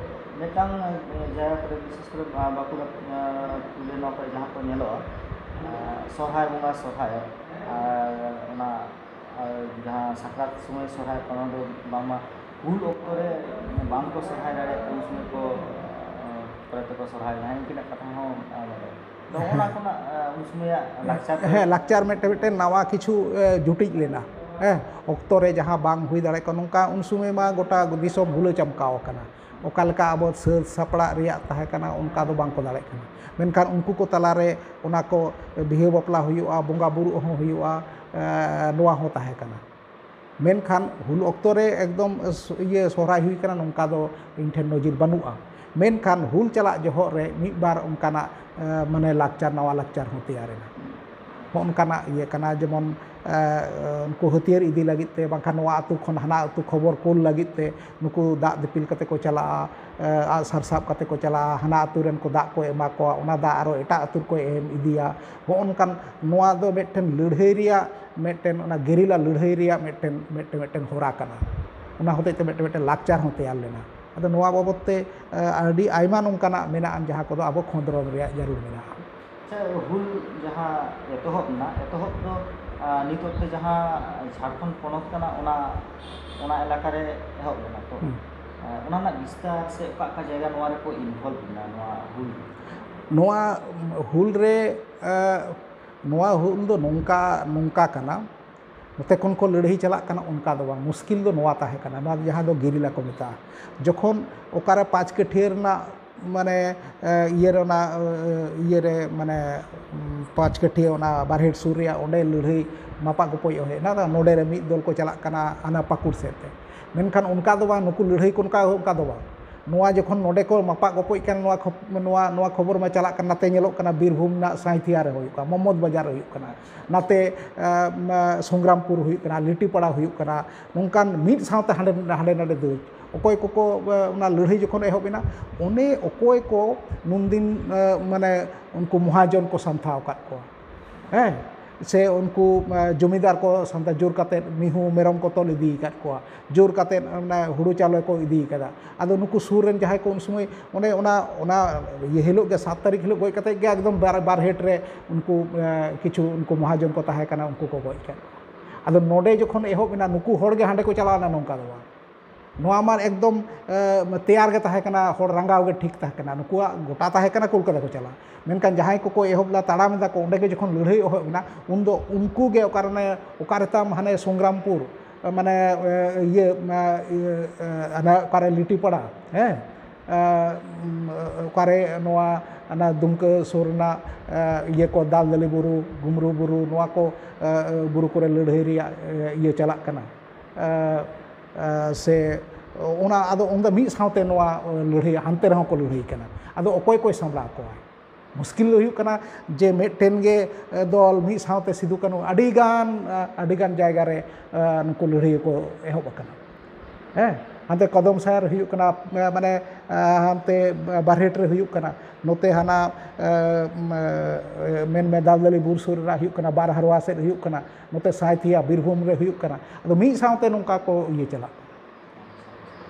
ᱢᱤᱫᱴᱟᱝ, ᱮᱸ, ᱡᱟᱭᱜᱟ ᱠᱚᱨᱮ, ᱵᱤᱥᱮᱥ ᱠᱚᱨᱮ ᱵᱟ-, ᱵᱟᱸᱠᱩᱲᱟ, ᱮᱸ, ᱛᱩᱞᱟᱹ ᱱᱚᱣᱟ ᱠᱚᱨᱮ ᱡᱟᱦᱟᱸ ᱠᱚ ᱧᱮᱞᱚᱜᱼᱟ, ᱮᱸ, ᱥᱚᱨᱦᱟᱭ ᱵᱚᱸᱜᱟ ᱥᱚᱨᱦᱟᱭᱚᱜ, ᱟᱨ ᱚᱱᱟ, ᱟᱨ ᱡᱟᱦᱟᱸ ᱥᱟᱠᱨᱟᱛ ᱥᱚᱢᱚᱭ ᱥᱚᱨᱦᱟᱭ ᱠᱚ, ᱚᱱᱟ ᱫᱚ ᱵᱟᱝᱢᱟ ᱦᱩᱞ ᱚᱠᱛᱚ ᱨᱮ ᱵᱟᱝ ᱠᱚ ᱥᱚᱨᱦᱟᱭ ᱫᱟᱲᱮᱭᱟᱜ ᱛᱮ ᱩᱱ ᱥᱚᱢᱚᱭ ᱠᱚ, ᱮᱸ, ᱯᱚᱨᱮ ᱛᱮᱠᱚ ᱥᱚᱨᱦᱟᱭ ᱞᱮᱱᱟ, ᱤᱱᱠᱟᱹᱱᱟᱜ ᱠᱟᱛᱷᱟ ᱦᱚᱸ, ᱮᱸ, ᱵᱟᱰᱟᱭ᱾ ᱛᱚ, ᱚᱱᱟ ᱠᱷᱚᱱᱟᱜ, ᱮᱸ, ᱩᱱ ᱥᱚᱢᱚᱭᱟᱜ ᱞᱟᱠᱪᱟᱨ ᱠᱚ ᱦᱮᱸ, ᱞᱟᱠᱪᱟᱨ ᱢᱤᱫᱴᱮᱱ, ᱢᱤᱫᱴᱮᱱ ᱱᱟᱣᱟ ᱠᱤᱪᱷᱩ, ᱮ, ᱡᱩᱴᱤᱡ ᱞᱮᱱᱟ᱾ ᱦᱮᱸ, ᱚᱠᱛᱚ ᱨᱮ ᱡᱟᱦᱟᱸ ᱵᱟᱝ ᱦᱩᱭ ᱫᱟᱲᱮᱭᱟᱜ ᱠᱟᱱᱟ, ᱱᱚᱝᱠᱟ ᱩᱱ ᱥᱚᱢᱚᱭ ᱢᱟ ᱜᱚᱴᱟ ᱫᱤᱥᱚᱢ ᱦᱩᱞᱟᱹ ᱪᱟᱢᱠᱟᱣ ᱟᱠᱟᱱᱟ᱾ ᱚᱠᱟ ᱞᱮᱠᱟ ᱟᱵᱚ ᱥᱟᱹᱛ ᱥᱟᱯᱲᱟᱜ ᱨᱮᱭᱟᱜ ᱛᱟᱦᱮᱸ ᱠᱟᱱᱟ, ᱚᱱᱠᱟ ᱫᱚ ᱵᱟᱝ ᱠᱚ ᱫᱟᱲᱮᱭᱟᱜ ᱠᱟᱱᱟ᱾ ᱢᱮᱱᱠᱷᱟᱱ ᱩᱱᱠᱩ ᱠᱚ ᱛᱟᱞᱟᱨᱮ ᱚᱱᱟ ᱠᱚ ᱵᱤᱦᱟᱹ ᱵᱟᱯᱞᱟ ᱦᱩᱭᱩᱜᱼᱟ, ᱵᱚᱸᱜᱟ ᱵᱩᱨᱩᱜ ᱦᱚᱸ ᱦᱩᱭᱩᱜᱼᱟ, ᱮ, ᱱᱚᱣᱟ ᱦᱚᱸ ᱛᱟᱦᱮᱸ ᱠᱟᱱᱟ᱾ ᱢᱮᱱᱠᱷᱟᱱ ᱦᱩᱞ ᱚᱠᱛᱚ ᱨᱮ ᱮᱠᱫᱚᱢ ᱥ-, ᱤᱭᱟᱹ ᱥᱚᱦᱨᱟᱭ ᱦᱩᱭ ᱠᱟᱱᱟ, ᱱᱚᱝᱠᱟ ᱫᱚ ᱤᱧ ᱴᱷᱮᱱ ᱱᱚᱡᱤᱨ ᱵᱟᱹᱱᱩᱜᱼᱟ᱾ ᱢᱮᱱᱠᱷᱟᱱ ᱦᱩᱞ ᱪᱟᱞᱟᱜ ᱡᱚᱦᱚᱜ ᱨᱮ ᱢᱤᱫ ᱵᱟᱨ ᱚᱱᱠᱟᱱᱟᱜ, ᱮ, ᱢᱟᱱᱮ ᱞᱟᱠᱪᱟᱨ, ᱱᱟᱣᱟ ᱞᱟᱠᱪᱟᱨ ᱦᱚᱸ ᱛᱮᱭᱟᱨ ᱮᱱᱟ᱾ ᱦᱚᱸᱜᱼᱚ ᱱᱚᱝᱠᱟᱱᱟᱜ ᱤᱭᱟᱹ ᱠᱟᱱᱟ, ᱡᱮᱢᱚᱱ, ᱮ, ᱩᱱᱠᱩ ᱦᱟᱹᱛᱭᱟᱹᱨ ᱤᱫᱤ ᱞᱟᱹᱜᱤᱫ ᱛᱮ, ᱵᱟᱝᱠᱷᱟᱱ ᱱᱚᱣᱟ ᱟᱹᱛᱩ ᱠᱷᱚᱱ ᱦᱟᱱᱟ ᱟᱹᱛᱩ ᱠᱷᱚᱵᱚᱨ ᱠᱩᱞ ᱞᱟᱹᱜᱤᱫ ᱛᱮ ᱱᱩᱠᱩ ᱫᱟᱜ ᱫᱤᱯᱤᱞ ᱠᱟᱛᱮ ᱠᱚ ᱪᱟᱞᱟᱜᱼᱟ, ᱮ, ᱟᱜᱼᱥᱟᱨ ᱥᱟᱵ ᱠᱟᱛᱮ ᱠᱚ ᱪᱟᱞᱟᱜᱼᱟ, ᱦᱟᱱᱟ ᱟᱹᱛᱩ ᱨᱮᱱ ᱠᱚ ᱫᱟᱜ ᱠᱚ ᱮᱢᱟ ᱠᱚᱣᱟ, ᱚᱱᱟ ᱫᱟᱜ ᱟᱨᱚ ᱮᱴᱟᱜ ᱟᱹᱛᱩ ᱨᱮᱠᱚ ᱮᱢ ᱤᱫᱤᱭᱟ᱾ ᱦᱚᱸᱜᱼᱚ ᱱᱚᱝᱠᱟᱱ, ᱱᱚᱣᱟ ᱫᱚ ᱢᱤᱫᱴᱮᱱ ᱞᱟᱹᱲᱦᱟᱹᱭ ᱨᱮᱭᱟᱜ, ᱢᱤᱫᱴᱮᱱ ᱚᱱᱟ ᱜᱮᱨᱤᱞᱟ ᱞᱟᱹᱲᱦᱟᱹᱭ ᱨᱮᱭᱟᱜ ᱢᱤᱫᱴᱮᱱ, ᱢᱤᱫᱴᱮᱱ, ᱢᱤᱫᱴᱮᱱ ᱦᱚᱨᱟ ᱠᱟᱱᱟ᱾ ᱚᱱᱟ ᱦᱚᱛᱮᱡ ᱛᱮ ᱢᱤᱫᱴᱮᱱ, ᱢᱤᱫᱴᱮᱱ ᱞᱟᱠᱪᱟᱨ ᱦᱚᱸ ᱛᱮᱭᱟᱨ ᱞᱮᱱᱟ᱾ ᱟᱫᱚ ᱱᱚᱣᱟ ᱵᱟᱵᱚᱫ ᱛᱮ ᱟᱹᱰᱤ ᱟᱭᱢᱟ ᱱᱚᱝᱠᱟᱱᱟᱜ ᱢᱮᱱᱟᱜᱼᱟ, ᱡᱟᱦᱟᱸ ᱠᱚᱫᱚ ᱟᱵᱚ ᱠᱷᱚᱸᱫᱽᱨᱚᱸᱫᱽ ᱨᱮᱭᱟᱜ ᱡᱟᱹᱨᱩᱲ ᱢᱮᱱᱟᱜᱼᱟ᱾ ᱟᱪᱪᱷᱟ, ᱦᱩᱞ ᱡᱟᱦᱟᱸ ᱮᱛᱚᱦᱚᱵ ᱮᱱᱟ, ᱮᱛᱚᱦᱚᱵ ᱫᱚ ᱱᱤᱛᱚᱜ ᱛᱮ ᱡᱟᱦᱟᱸ ᱡᱷᱟᱲᱠᱷᱚᱸᱰ ᱯᱚᱱᱚᱛ ᱠᱟᱱᱟ, ᱚᱱᱟ ᱚᱱᱟ ᱮᱞᱟᱠᱟ ᱨᱮ ᱮᱦᱚᱵ ᱞᱮᱱᱟ ᱛᱚ᱾ ᱚᱱᱟ ᱨᱮᱱᱟᱜ ᱵᱤᱥᱛᱟᱨ ᱥᱮ ᱚᱠᱟ ᱚᱠᱟ ᱡᱟᱭᱜᱟ ᱱᱚᱣᱟ ᱨᱮᱠᱚ ᱤᱱᱵᱷᱚᱞᱵᱷ ᱞᱮᱱᱟ ᱱᱚᱣᱟ ᱦᱩᱞ? ᱱᱚᱣᱟ ᱦᱩᱞ ᱨᱮ, ᱱᱚᱣᱟ ᱦᱩᱞ ᱫᱚ ᱱᱚᱝᱠᱟ, ᱱᱚᱝᱠᱟ ᱠᱟᱱᱟ, ᱱᱚᱛᱮ ᱠᱷᱚᱱ ᱠᱚ ᱞᱟᱹᱲᱦᱟᱹᱭ ᱪᱟᱞᱟᱜ ᱠᱟᱱᱟ, ᱚᱱᱠᱟ ᱫᱚ ᱵᱟᱝ᱾ ᱢᱩᱥᱠᱤᱞ ᱫᱚ ᱱᱚᱣᱟ ᱛᱟᱦᱮᱸ ᱠᱟᱱᱟ, ᱱᱚᱣᱟ ᱡᱟᱦᱟᱸ ᱫᱚ ᱜᱮᱨᱤᱞᱟ ᱠᱚ ᱢᱮᱛᱟᱜᱼᱟ᱾ ᱡᱚᱠᱷᱚᱱ ᱚᱠᱟᱨᱮ ᱯᱟᱸᱪ ᱠᱟᱹᱴᱷᱤᱭᱟᱹ ᱨᱮᱱᱟᱜ ᱢᱟᱱᱮ ᱤᱭᱟᱹᱨᱮ, ᱚᱱᱟ ᱤᱭᱟᱹᱨᱮ ᱢᱟᱱᱮ ᱯᱟᱸᱪ ᱠᱟᱹᱴᱷᱤᱭᱟᱹ ᱚᱱᱟ ᱵᱟᱨᱦᱮᱴ ᱥᱩᱨ ᱨᱮᱭᱟᱜ ᱚᱸᱰᱮ ᱞᱟᱹᱲᱦᱟᱹᱭ ᱢᱟᱯᱟ ᱜᱚᱯᱚᱡ ᱮᱦᱚᱵ ᱮᱱᱟ, ᱱᱚᱰᱮ ᱨᱮ ᱢᱤᱫ ᱫᱚᱞ ᱠᱚ ᱪᱟᱞᱟᱜ ᱠᱟᱱᱟ ᱦᱟᱱᱟ ᱯᱟᱹᱠᱩᱲ ᱥᱮᱫ ᱛᱮ᱾ ᱢᱮᱱᱠᱷᱟᱱ ᱚᱱᱠᱟ ᱫᱚ ᱵᱟᱝ, ᱱᱩᱠᱩ ᱞᱟᱹᱲᱦᱟᱹᱭ ᱠᱚ ᱚᱱᱠᱟ, ᱚᱱᱠᱟ ᱫᱚ ᱵᱟᱝ᱾ ᱱᱚᱣᱟ ᱡᱚᱠᱷᱚᱱ ᱱᱚᱰᱮ ᱠᱚ ᱢᱟᱯᱟ ᱜᱚᱯᱚᱡ ᱠᱟᱱᱟ, ᱱᱚᱣᱟ ᱠᱷᱚᱵ-, ᱱᱚᱣᱟ, ᱱᱚᱣᱟ ᱠᱷᱚᱵᱚᱨ ᱢᱟ ᱪᱟᱞᱟᱜ ᱠᱟᱱᱟ, ᱱᱟᱛᱮ ᱧᱮᱞᱚᱜ ᱠᱟᱱᱟ ᱵᱤᱨᱵᱷᱩᱢ ᱨᱮᱱᱟᱜ ᱥᱟᱸᱭᱛᱷᱤᱭᱟ ᱨᱮ ᱦᱩᱭᱩᱜ ᱠᱟᱱᱟ, ᱢᱚᱢᱚᱫ ᱵᱟᱡᱟᱨ ᱨᱮ ᱦᱩᱭᱩᱜ ᱠᱟᱱᱟ, ᱱᱟᱛᱮ ᱥᱚᱝᱜᱨᱟᱢᱯᱩᱨ ᱦᱩᱭᱩᱜ ᱠᱟᱱᱟ, ᱞᱤᱴᱤᱯᱟᱲᱟ ᱦᱩᱭᱩᱜ ᱠᱟᱱᱟ, ᱱᱚᱝᱠᱟᱱ ᱢᱤᱫ ᱥᱟᱶᱛᱮ ᱦᱟᱸᱰᱮ, ᱦᱟᱸᱰᱮ ᱱᱟᱰᱮ ᱫᱟᱹᱲ᱾ ᱚᱠᱚᱭ ᱠᱚᱠᱚ ᱚᱱᱟ ᱞᱟᱹᱲᱦᱟᱹᱭ ᱡᱚᱠᱷᱚᱱ ᱮᱦᱚᱵ ᱮᱱᱟ, ᱚᱱᱮ ᱚᱠᱚᱭ ᱠᱚ ᱱᱩᱱᱫᱤᱱ ᱢᱟᱱᱮ ᱩᱱᱠᱩ ᱢᱚᱦᱟᱡᱚᱱ ᱠᱚ ᱥᱟᱢᱴᱷᱟᱣ ᱟᱠᱟᱫ ᱠᱚᱣᱟ, ᱦᱮᱸ, ᱥᱮ ᱩᱱᱠᱩ ᱡᱚᱢᱤᱫᱟᱨ ᱠᱚ ᱥᱟᱢᱴᱷᱟᱣ, ᱡᱳᱨ ᱠᱟᱛᱮ ᱢᱤᱦᱩ ᱢᱮᱨᱚᱢ ᱠᱚ ᱛᱚᱞ ᱤᱫᱤ ᱟᱠᱟᱫ ᱠᱚᱣᱟ, ᱡᱳᱨ ᱠᱟᱛᱮ ᱚᱱᱟ ᱦᱩᱲᱩ ᱪᱟᱣᱞᱮ ᱠᱚ ᱤᱫᱤ ᱟᱠᱟᱫᱟ᱾ ᱟᱫᱚ ᱱᱩᱠᱩ ᱥᱩᱨ ᱨᱮᱱ ᱡᱟᱦᱟᱸᱭ ᱠᱚ ᱩᱱ ᱥᱚᱢᱚᱭ ᱚᱱᱮ ᱚᱱᱟ, ᱚᱱᱟ ᱤᱭᱟᱹ ᱦᱤᱞᱳᱜ ᱜᱮ, ᱥᱟᱛ ᱛᱟᱹᱨᱤᱠᱷ ᱦᱤᱞᱳᱜ ᱜᱚᱡ ᱠᱟᱛᱮ ᱜᱮ ᱮᱠᱫᱚᱢ ᱵᱟᱨ, ᱵᱟᱨᱦᱮᱴ ᱨᱮ ᱩᱱᱠᱩ ᱠᱤᱪᱷᱩ ᱩᱱᱠᱩ ᱢᱚᱦᱟᱡᱚᱱ ᱠᱚ ᱛᱟᱦᱮᱸ ᱠᱟᱱᱟ, ᱩᱱᱠᱩ ᱠᱚ ᱜᱚᱡ ᱠᱮᱫ ᱠᱚᱣᱟ᱾ ᱟᱫᱚ ᱱᱚᱰᱮ ᱡᱚᱠᱷᱚᱱ ᱮᱦᱚᱵ ᱮᱱᱟ, ᱱᱩᱠᱩ ᱦᱚᱲ ᱜᱮ ᱦᱟᱸᱰᱮ ᱠᱚ ᱪᱟᱞᱟᱣ ᱮᱱᱟ, ᱱᱚᱝᱠᱟ ᱫᱚ ᱵᱟᱝ᱾ ᱱᱚᱣᱟ ᱢᱟ ᱮᱠᱫᱚᱢ ᱛᱮᱭᱟᱨ ᱜᱮ ᱛᱟᱦᱮᱸ ᱠᱟᱱᱟ, ᱦᱚᱲ ᱨᱟᱸᱜᱟᱣ ᱜᱮ ᱴᱷᱤᱠ ᱛᱟᱦᱮᱸ ᱠᱟᱱᱟ᱾ ᱱᱩᱠᱩᱣᱟᱜ ᱜᱚᱴᱟ ᱛᱟᱦᱮᱸ ᱠᱟᱱᱟ ᱠᱳᱞᱠᱟᱛᱟ ᱠᱚ ᱪᱟᱞᱟᱜ, ᱢᱮᱱᱠᱷᱟᱱ ᱡᱟᱦᱟᱸᱭ ᱠᱚᱠᱚ ᱮᱦᱚᱵ ᱞᱮᱫᱟ, ᱛᱟᱲᱟᱢ ᱮᱫᱟ ᱠᱚ, ᱚᱸᱰᱮ ᱜᱮ ᱡᱚᱠᱷᱚᱱ ᱞᱟᱹᱲᱦᱟᱹᱭ ᱮᱦᱚᱵ ᱮᱱᱟ, ᱩᱱᱫᱚ ᱩᱱᱠᱩ ᱜᱮ ᱚᱠᱟᱨᱮ, ᱚᱠᱟᱨᱮ ᱛᱟᱢ ᱦᱟᱱᱮ ᱥᱚᱝᱜᱨᱟᱢᱯᱩᱨ, ᱢᱟᱱᱮ ᱤᱭᱟᱹ, ᱚᱱᱟ ᱚᱠᱟᱨᱮ ᱞᱤᱴᱤᱯᱟᱲᱟ, ᱦᱮᱸ, ᱚᱠᱟᱨᱮ ᱱᱚᱣᱟ ᱚᱱᱟ ᱫᱩᱢᱠᱟᱹ ᱥᱩᱨ ᱨᱮᱱᱟᱜ ᱤᱭᱟᱹ ᱠᱚ, ᱫᱟᱞᱫᱟᱹᱞᱤ ᱵᱩᱨᱩ, ᱜᱩᱢᱨᱩ ᱵᱩᱨᱩ, ᱱᱚᱣᱟ ᱠᱚ ᱵᱩᱨᱩ ᱠᱚᱨᱮ ᱞᱟᱹᱲᱦᱟᱹᱭ ᱨᱮᱭᱟᱜ ᱤᱭᱟᱹ ᱪᱟᱞᱟᱜ ᱠᱟᱱᱟ᱾ ᱥᱮ ᱚᱱᱟ, ᱟᱫᱚ ᱚᱸᱰᱮ ᱢᱤᱫ ᱥᱟᱶᱛᱮ ᱱᱚᱣᱟ ᱞᱟᱹᱲᱦᱟᱹᱭ, ᱦᱟᱱᱛᱮ ᱨᱮᱦᱚᱸ ᱠᱚ ᱞᱟᱹᱲᱦᱟᱹᱭ ᱠᱟᱱᱟ᱾ ᱟᱫᱚ ᱚᱠᱚᱭ ᱠᱚᱭ ᱥᱟᱢᱵᱲᱟᱣ ᱠᱚᱣᱟᱭ? ᱢᱩᱥᱠᱤᱞ ᱫᱚ ᱦᱩᱭᱩᱜ ᱠᱟᱱᱟ ᱡᱮ ᱢᱤᱫᱴᱮᱱ ᱜᱮ ᱫᱚᱞ ᱢᱤᱫ ᱥᱟᱶᱛᱮ ᱥᱤᱫᱩ ᱠᱟᱹᱱᱦᱩ ᱟᱹᱰᱤᱜᱟᱱ, ᱟᱹᱰᱤᱜᱟᱱ ᱡᱟᱭᱜᱟ ᱨᱮ ᱱᱩᱠᱩ ᱞᱟᱹᱲᱦᱟᱹᱭ ᱠᱚ ᱮᱦᱚᱵ ᱟᱠᱟᱱᱟ᱾ ᱦᱮᱸ, ᱦᱟᱱᱛᱮ ᱠᱚᱫᱚᱢ ᱥᱟᱭᱟᱨ ᱦᱩᱭᱩᱜ ᱠᱟᱱᱟ, ᱢᱟᱱᱮ ᱦᱟᱱᱛᱮ ᱵᱟᱨᱦᱮᱴ ᱨᱮ ᱦᱩᱭᱩᱜ ᱠᱟᱱᱟ, ᱱᱚᱛᱮ ᱦᱟᱱᱟ ᱢᱮᱱᱢᱮ ᱫᱟᱞᱫᱟᱹᱞᱤ ᱵᱩᱨ ᱥᱩᱨ ᱨᱮᱱᱟᱜ ᱦᱩᱭᱩᱜ ᱠᱟᱱᱟ, ᱵᱟᱨ ᱦᱟᱨᱣᱟ ᱥᱮᱫ ᱦᱩᱭᱩᱜ ᱠᱟᱱᱟ, ᱱᱚᱛᱮ ᱥᱟᱸᱭᱛᱷᱤᱭᱟ ᱵᱤᱨᱵᱷᱩᱢ ᱨᱮ ᱦᱩᱭᱩᱜ ᱠᱟᱱᱟ᱾ ᱟᱫᱚ ᱢᱤᱫ ᱥᱟᱶᱛᱮ ᱱᱚᱝᱠᱟ ᱠᱚ ᱤᱭᱟᱹ ᱪᱟᱞᱟᱜ ᱠᱟᱱᱟ᱾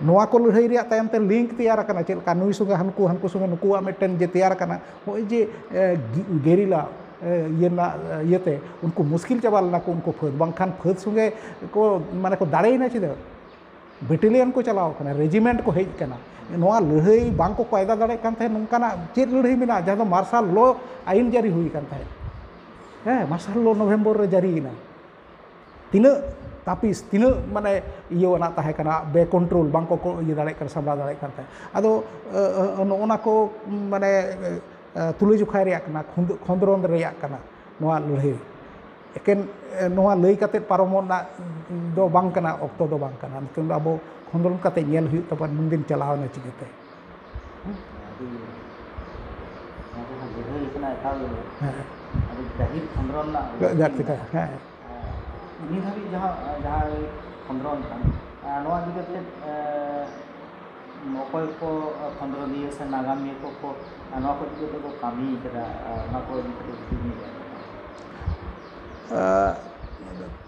ᱱᱚᱣᱟ ᱠᱚ ᱞᱟᱹᱲᱦᱟᱹᱭ ᱨᱮᱭᱟᱜ ᱛᱟᱭᱚᱢ ᱛᱮ ᱞᱤᱝᱠ ᱛᱮᱭᱟᱨ ᱟᱠᱟᱱᱟ, ᱪᱮᱫ ᱞᱮᱠᱟ ᱱᱩᱭ ᱥᱚᱸᱜᱮ ᱦᱟᱱᱠᱩ, ᱦᱟᱱᱠᱩ ᱥᱚᱸᱜᱮ ᱱᱩᱠᱩᱣᱟᱜ ᱢᱤᱫᱴᱮᱱ ᱡᱮ ᱛᱮᱭᱟᱨ ᱟᱠᱟᱱᱟ, ᱱᱚᱜᱼᱚᱭ ᱡᱮ ᱜᱮᱨᱤᱞᱟ ᱤᱭᱟᱹ ᱨᱮᱱᱟᱜ ᱤᱭᱟᱹᱛᱮ ᱩᱱᱠᱩ ᱢᱩᱥᱠᱤᱞ ᱪᱟᱵᱟ ᱞᱮᱱᱟ ᱠᱚ, ᱩᱱᱠᱩ ᱯᱷᱟᱹᱫ ᱵᱟᱝᱠᱷᱟᱱ ᱯᱷᱟᱹᱫ ᱥᱚᱸᱜᱮ ᱠᱚ ᱢᱟᱱᱮ ᱠᱚ ᱫᱟᱲᱮᱭᱮᱱᱟ ᱪᱮᱫᱟᱜ? ᱵᱮᱴᱟᱞᱤᱭᱟᱱ ᱠᱚ ᱪᱟᱞᱟᱣ ᱠᱟᱱᱟ, ᱨᱮᱡᱤᱢᱮᱱᱴ ᱠᱚ ᱦᱮᱡ ᱠᱟᱱᱟ᱾ ᱱᱚᱣᱟ ᱞᱟᱹᱲᱦᱟᱹᱭ ᱵᱟᱝ ᱠᱚ ᱠᱚᱭᱫᱟ ᱫᱟᱲᱮᱭᱟᱜ ᱠᱟᱱ ᱛᱟᱦᱮᱸᱫ, ᱱᱚᱝᱠᱟᱱᱟᱜ ᱪᱮᱫ ᱞᱟᱹᱲᱦᱟᱹᱭ ᱢᱮᱱᱟᱜᱼᱟ ᱡᱟᱦᱟᱸ ᱫᱚ ᱢᱟᱨᱥᱟᱞ ᱞᱚ ᱟᱭᱤᱱ ᱡᱟᱹᱨᱤ ᱦᱩᱭ ᱠᱟᱱ ᱛᱟᱦᱮᱸᱫ? ᱦᱮᱸ, ᱢᱟᱨᱥᱟᱞ ᱞᱚ ᱱᱚᱵᱷᱮᱢᱵᱚᱨ ᱨᱮ ᱡᱟᱹᱨᱤᱭᱮᱱᱟ᱾ ᱛᱤᱱᱟᱹᱜ ᱛᱟᱹᱯᱤᱥ, ᱛᱤᱱᱟᱹᱜ ᱢᱟᱱᱮ ᱤᱭᱟᱹ ᱟᱱᱟᱜ ᱛᱟᱦᱮᱸ ᱠᱟᱱᱟ, ᱵᱮ ᱠᱚᱱᱴᱨᱳᱞ, ᱵᱟᱝ ᱠᱚ ᱤᱭᱟᱹ ᱫᱟᱲᱮᱭᱟᱜ ᱠᱟᱱᱟ, ᱥᱟᱢᱵᱲᱟᱣ ᱫᱟᱲᱮᱭᱟᱜ ᱠᱟᱱ ᱛᱟᱦᱮᱸᱫ᱾ ᱟᱫᱚ ᱱᱚᱜᱼᱚ ᱱᱟ ᱠᱚ ᱢᱟᱱᱮ ᱛᱩᱞᱟᱹᱡᱚᱠᱷᱟ ᱨᱮᱭᱟᱜ ᱠᱟᱱᱟ, ᱠᱷᱚᱸᱫᱽᱨᱚᱸᱫᱽ ᱨᱮᱭᱟᱜ ᱠᱟᱱᱟ ᱱᱚᱣᱟ ᱞᱟᱹᱲᱦᱟᱹᱭ᱾ ᱮᱠᱮᱱ ᱱᱚᱣᱟ ᱞᱟᱹᱭ ᱠᱟᱛᱮ ᱯᱟᱨᱚᱢᱚᱜ ᱨᱮᱱᱟᱜ ᱫᱚ ᱵᱟᱝ ᱠᱟᱱᱟ, ᱚᱠᱛᱚ ᱫᱚ ᱵᱟᱝ ᱠᱟᱱᱟ᱾ ᱱᱤᱛᱚᱝ ᱫᱚ ᱟᱵᱚ ᱠᱷᱚᱸᱫᱽᱨᱚᱸᱫᱽ ᱠᱟᱛᱮ ᱧᱮᱞ ᱦᱩᱭᱩᱜ ᱛᱟᱵᱚᱱᱟ ᱱᱩᱱᱫᱤᱱ ᱪᱟᱞᱟᱣ ᱮᱱᱟ ᱪᱤᱠᱟᱹᱛᱮ᱾ ᱟᱹᱰᱤ ᱱᱚᱣᱟ ᱡᱟᱦᱟᱸ ᱞᱟᱹᱲᱦᱟᱹᱭ ᱠᱟᱱᱟ ᱮᱠᱟᱞ ᱜᱮ ᱦᱮᱸ᱾ ᱟᱹᱰᱤ ᱜᱟᱹᱦᱤᱨ ᱠᱷᱚᱸᱫᱽᱨᱚᱱ ᱨᱮᱱᱟᱜ ᱞᱟᱹᱠᱛᱤ ᱞᱟᱹᱠᱛᱤ ᱢᱮᱱᱟᱜᱼᱟ᱾ ᱠᱟᱱᱟ, ᱦᱮᱸ᱾ ᱱᱤᱛ ᱦᱟᱹᱵᱤᱡ ᱡᱟᱦᱟᱸ, ᱡᱟᱦᱟᱸ ᱠᱷᱚᱸᱫᱽᱨᱚᱱ ᱠᱟᱱ, ᱱᱚᱣᱟ ᱤᱫᱤ ᱠᱟᱛᱮ ᱚᱠᱚᱭ ᱠᱚ ᱠᱷᱚᱸᱫᱽᱨᱚᱱᱤᱭᱟᱹ ᱥᱮ ᱱᱟᱜᱟᱢᱤᱭᱟᱹ ᱠᱚ, ᱠᱚ ᱱᱚᱣᱟ ᱠᱚ ᱤᱫᱤ ᱠᱟᱛᱮ ᱠᱚ ᱠᱟᱹᱢᱤ ᱠᱟᱫᱟ, ᱚᱱᱟ ᱠᱚ ᱤᱫᱤ ᱠᱟᱛᱮ ᱡᱩᱫᱤ ᱵᱤᱱ ᱞᱟᱹᱭᱟ᱾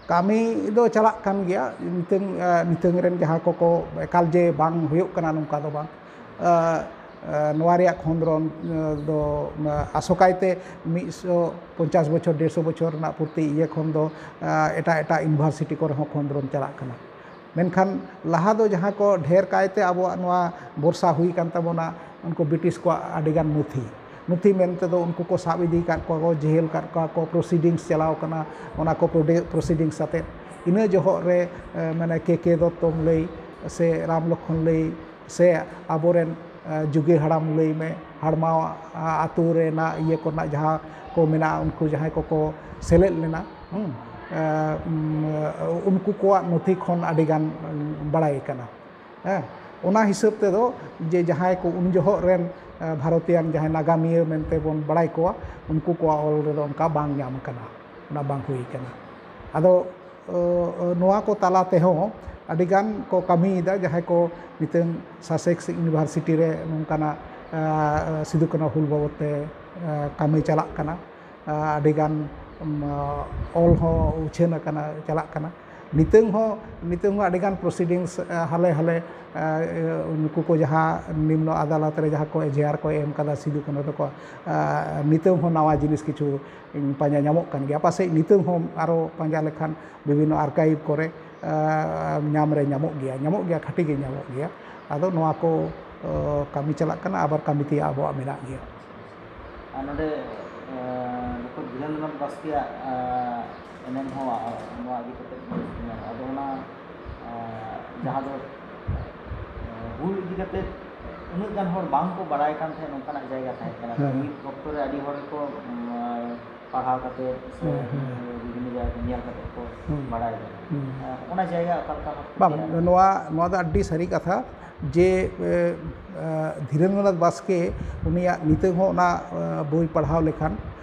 ᱠᱟᱹᱢᱤ ᱫᱚ ᱪᱟᱞᱟᱜ ᱠᱟᱱ ᱜᱮᱭᱟ᱾ ᱱᱤᱛᱟᱹᱝ, ᱱᱤᱛᱟᱹᱝ ᱨᱮᱱ ᱡᱟᱦᱟᱸ ᱠᱚᱠᱚ ᱮᱠᱟᱞ ᱡᱮ ᱵᱟᱝ ᱦᱩᱭᱩᱜ ᱠᱟᱱᱟ ᱱᱚᱝᱠᱟ ᱫᱚ ᱵᱟᱝ᱾ ᱱᱚᱣᱟ ᱨᱮᱭᱟᱜ ᱠᱷᱚᱸᱫᱽᱨᱚᱱ ᱫᱚ ᱟᱥᱚᱠᱟᱭᱛᱮ ᱢᱤᱫ ᱥᱚ ᱯᱚᱧᱪᱟᱥ ᱵᱚᱪᱷᱚᱨ, ᱰᱮᱲᱥᱚ ᱵᱚᱪᱷᱚᱨ ᱨᱮᱱᱟᱜ ᱯᱩᱨᱛᱤ ᱤᱭᱟᱹ ᱠᱷᱚᱱ ᱫᱚ ᱮᱴᱟᱜ ᱮᱴᱟᱜ ᱤᱭᱩᱱᱤᱵᱷᱟᱨᱥᱤᱴᱤ ᱠᱚᱨᱮ ᱦᱚᱸ ᱠᱷᱚᱸᱫᱽᱨᱚᱱ ᱪᱟᱞᱟᱜ ᱠᱟᱱᱟ᱾ ᱢᱮᱱᱠᱷᱟᱱ ᱞᱟᱦᱟ ᱫᱚ ᱡᱟᱦᱟᱸ ᱠᱚ ᱰᱷᱮᱨ ᱠᱟᱭᱛᱮ ᱟᱵᱚᱣᱟᱜ ᱱᱚᱣᱟ ᱵᱚᱨᱥᱟ ᱦᱩᱭ ᱠᱟᱱ ᱛᱟᱵᱚᱱᱟ, ᱩᱱᱠᱩ ᱵᱨᱤᱴᱤᱥ ᱠᱚᱣᱟᱜ ᱟᱹᱰᱤᱜᱟᱱ ᱱᱚᱛᱷᱤ, ᱱᱚᱛᱷᱤ ᱢᱮᱱ ᱛᱮᱫᱚ ᱩᱱᱠᱩ ᱠᱚ ᱥᱟᱵ ᱤᱫᱤ ᱟᱠᱟᱫ ᱠᱚᱣᱟ ᱠᱚ, ᱡᱮᱦᱮᱞ ᱟᱠᱟᱫ ᱠᱚᱣᱟ ᱠᱚ, ᱯᱨᱚᱥᱤᱰᱤᱝᱥ ᱪᱟᱞᱟᱣ ᱠᱟᱱᱟ, ᱚᱱᱟ ᱠᱚ ᱯᱨᱚᱥᱤᱰᱤᱝᱥ ᱟᱛᱮᱫ ᱤᱱᱟᱹ ᱡᱚᱦᱚᱜ ᱨᱮ ᱢᱟᱱᱮ ᱠᱮ ᱠᱮ ᱫᱚᱛᱛᱚᱢ ᱞᱟᱹᱭ ᱥᱮ ᱨᱟᱢ ᱞᱚᱠᱠᱷᱚᱱ ᱞᱟᱹᱭ ᱥᱮ ᱟᱵᱚᱨᱮᱱ ᱡᱩᱜᱤ ᱦᱟᱲᱟᱢ ᱞᱟᱹᱭ ᱢᱮ, ᱦᱟᱲᱢᱟᱣᱟᱜ ᱟᱹᱛᱩ ᱨᱮᱱᱟᱜ ᱤᱭᱟᱹ ᱠᱚᱨᱮᱱᱟᱜ ᱡᱟᱦᱟᱸ ᱠᱚ ᱢᱮᱱᱟᱜᱼᱟ, ᱩᱱᱠᱩ ᱡᱟᱦᱟᱸᱭ ᱠᱚᱠᱚ ᱥᱮᱞᱮᱫ ᱞᱮᱱᱟ, ᱦᱩᱸ, ᱮ, ᱩᱱᱠᱩ ᱠᱚᱣᱟᱜ ᱱᱚᱛᱷᱤ ᱠᱷᱚᱱ ᱟᱹᱰᱤᱜᱟᱱ ᱵᱟᱲᱟᱭ ᱠᱟᱱᱟ᱾ ᱦᱮᱸ, ᱚᱱᱟ ᱦᱤᱥᱟᱹᱵ ᱛᱮᱫᱚ ᱡᱮ ᱡᱟᱦᱟᱸᱭ ᱠᱚ ᱩᱱ ᱡᱚᱦᱚᱜ ᱨᱮᱱ ᱵᱷᱟᱨᱚᱛᱤᱭᱟᱱ ᱡᱟᱦᱟᱸᱭ ᱱᱟᱜᱟᱢᱤᱭᱟᱹ ᱢᱮᱱᱛᱮ ᱵᱚᱱ ᱵᱟᱲᱟᱭ ᱠᱚᱣᱟ, ᱩᱱᱠᱩ ᱠᱚᱣᱟᱜ ᱚᱞ ᱨᱮᱫᱚ ᱚᱱᱠᱟ ᱵᱟᱝ ᱧᱟᱢ ᱠᱟᱱᱟ, ᱚᱱᱟ ᱵᱟᱝ ᱦᱩᱭ ᱠᱟᱱᱟ᱾ ᱟᱫᱚ ᱱᱚᱣᱟ ᱠᱚ ᱛᱟᱞᱟ ᱛᱮᱦᱚᱸ ᱟᱹᱰᱤᱜᱟᱱ ᱠᱚ ᱠᱟᱹᱢᱤᱭᱮᱫᱟ, ᱡᱟᱦᱟᱸᱭ ᱠᱚ ᱱᱤᱛᱚᱝ ᱥᱟᱥᱮᱠᱥ ᱤᱭᱩᱱᱤᱵᱷᱟᱨᱥᱤᱴᱤ ᱨᱮ ᱱᱚᱝᱠᱟᱱᱟᱜ ᱥᱤᱫᱩ ᱠᱟᱹᱱᱦᱩ ᱦᱩᱞ ᱵᱟᱵᱚᱫ ᱛᱮ ᱠᱟᱹᱢᱤ ᱪᱟᱞᱟᱜ ᱠᱟᱱᱟ᱾ ᱟᱹᱰᱤᱜᱟᱱ ᱚᱞ ᱦᱚᱸ ᱩᱪᱷᱟᱹᱱ ᱟᱠᱟᱱᱟ, ᱪᱟᱞᱟᱜ ᱠᱟᱱᱟ᱾ ᱱᱤᱛᱚᱝ ᱦᱚᱸ, ᱱᱤᱛᱚᱝ ᱦᱚᱸ ᱟᱹᱰᱤᱜᱟᱱ proceedings, ᱮ, ᱦᱟᱞᱮ ᱦᱟᱞᱮ, ᱮ, ᱩᱱᱠᱩ ᱠᱚ ᱡᱟᱦᱟᱸ ᱱᱤᱢᱱᱚ ᱟᱫᱟᱞᱚᱛ ᱨᱮ ᱡᱟᱦᱟᱸ ᱠᱚ ᱮᱡᱮᱭᱟᱨ ᱠᱚ ᱮᱢ ᱠᱟᱫᱟ ᱥᱤᱫᱩ ᱠᱟᱹᱱᱦᱩ ᱛᱟᱠᱚ, ᱮ, ᱱᱤᱛᱚᱝ ᱦᱚᱸ ᱱᱟᱣᱟ ᱡᱤᱱᱤᱥ ᱠᱤᱪᱷᱩ ᱯᱟᱸᱡᱟ ᱧᱟᱢᱚᱜ ᱠᱟᱱ ᱜᱮᱭᱟ᱾ ᱯᱟᱥᱮᱡ ᱱᱤᱛᱚᱝ ᱦᱚᱸ ᱟᱨᱚ ᱯᱟᱸᱡᱟ ᱞᱮᱠᱷᱟᱱ ᱵᱤᱵᱷᱤᱱᱱᱚ archive ᱠᱚᱨᱮ, ᱮ, ᱧᱟᱢ ᱨᱮ ᱧᱟᱢᱚᱜ ᱜᱮᱭᱟ, ᱧᱟᱢᱚᱜ ᱜᱮᱭᱟ, ᱠᱷᱟᱹᱴᱤ ᱜᱮ ᱧᱟᱢᱚᱜ ᱜᱮᱭᱟ᱾ ᱟᱫᱚ ᱱᱚᱣᱟ ᱠᱚ, ᱮ, ᱠᱟᱹᱢᱤ ᱪᱟᱞᱟᱜ ᱠᱟᱱᱟ, ᱟᱵᱟᱨ ᱠᱟᱹᱢᱤ ᱛᱮᱭᱟᱜ ᱟᱵᱚᱣᱟᱜ ᱢᱮᱱᱟᱜ ᱜᱮᱭᱟ᱾ ᱟᱨ ᱱᱚᱰᱮ, ᱮ, ᱰᱚᱠᱴᱚᱨ ᱫᱷᱤᱨᱮᱱᱫᱨᱚᱱᱟᱛᱷ ᱵᱟᱥᱠᱮᱭᱟᱜ, ᱮ, ᱮᱱᱮᱢ ᱦᱚᱸ, ᱟ, ᱱᱚᱣᱟ ᱤᱫᱤ ᱠᱟᱛᱮ, ᱟᱫᱚ ᱚᱱᱟ, ᱮ, ᱡᱟᱦᱟᱸ ᱫᱚ, ᱮ, ᱦᱩᱞ ᱤᱫᱤ ᱠᱟᱛᱮ ᱩᱱᱟᱹᱜ ᱜᱟᱱ ᱦᱚᱲ ᱵᱟᱝ ᱠᱚ ᱵᱟᱲᱟᱭ ᱠᱟᱱ ᱛᱟᱦᱮᱸᱫ, ᱱᱚᱝᱠᱟᱱᱟᱜ ᱡᱟᱭᱜᱟ ᱛᱟᱦᱮᱸ ᱠᱟᱱᱟ᱾ ᱦᱮᱸ᱾ ᱢᱤᱫ ᱚᱠᱛᱚ ᱨᱮ ᱟᱹᱰᱤ ᱦᱚᱲ ᱠᱚ, ᱩᱢ, ᱯᱟᱲᱦᱟᱣ ᱠᱟᱛᱮ ᱥᱮ ᱦᱮᱸ, ᱦᱮᱸ᱾ ᱵᱤᱵᱷᱤᱱᱱᱚ ᱡᱟᱭᱜᱟ ᱠᱚ ᱧᱮᱞ ᱠᱟᱛᱮ ᱠᱚ ᱦᱩᱸ᱾ ᱵᱟᱲᱟᱭ ᱠᱟᱱᱟ᱾ ᱦᱩᱸ᱾ ᱮ, ᱚᱱᱟ ᱡᱟᱭᱜᱟ ᱚᱠᱟ ᱞᱮᱠᱟ ᱵᱷᱟᱵᱽ ᱛᱮ ᱵᱟᱝ, ᱛᱮᱭᱟᱨ ᱟᱠᱟᱱᱟ? ᱱᱚᱣᱟ, ᱱᱚᱣᱟ ᱫᱚ ᱟᱹᱰᱤ ᱥᱟᱹᱨᱤ ᱠᱟᱛᱷᱟ ᱡᱮ, ᱮ, ᱮ, ᱫᱷᱤᱨᱮᱱᱫᱨᱚᱱᱟᱛᱷ ᱵᱟᱥᱠᱮ, ᱩᱱᱤᱭᱟᱜ ᱱᱤᱛᱚᱜ ᱦᱚᱸ ᱚᱱᱟ, ᱮ, ᱵᱳᱭ ᱯᱟᱲᱦᱟᱣ ᱞᱮᱠᱷᱟᱱ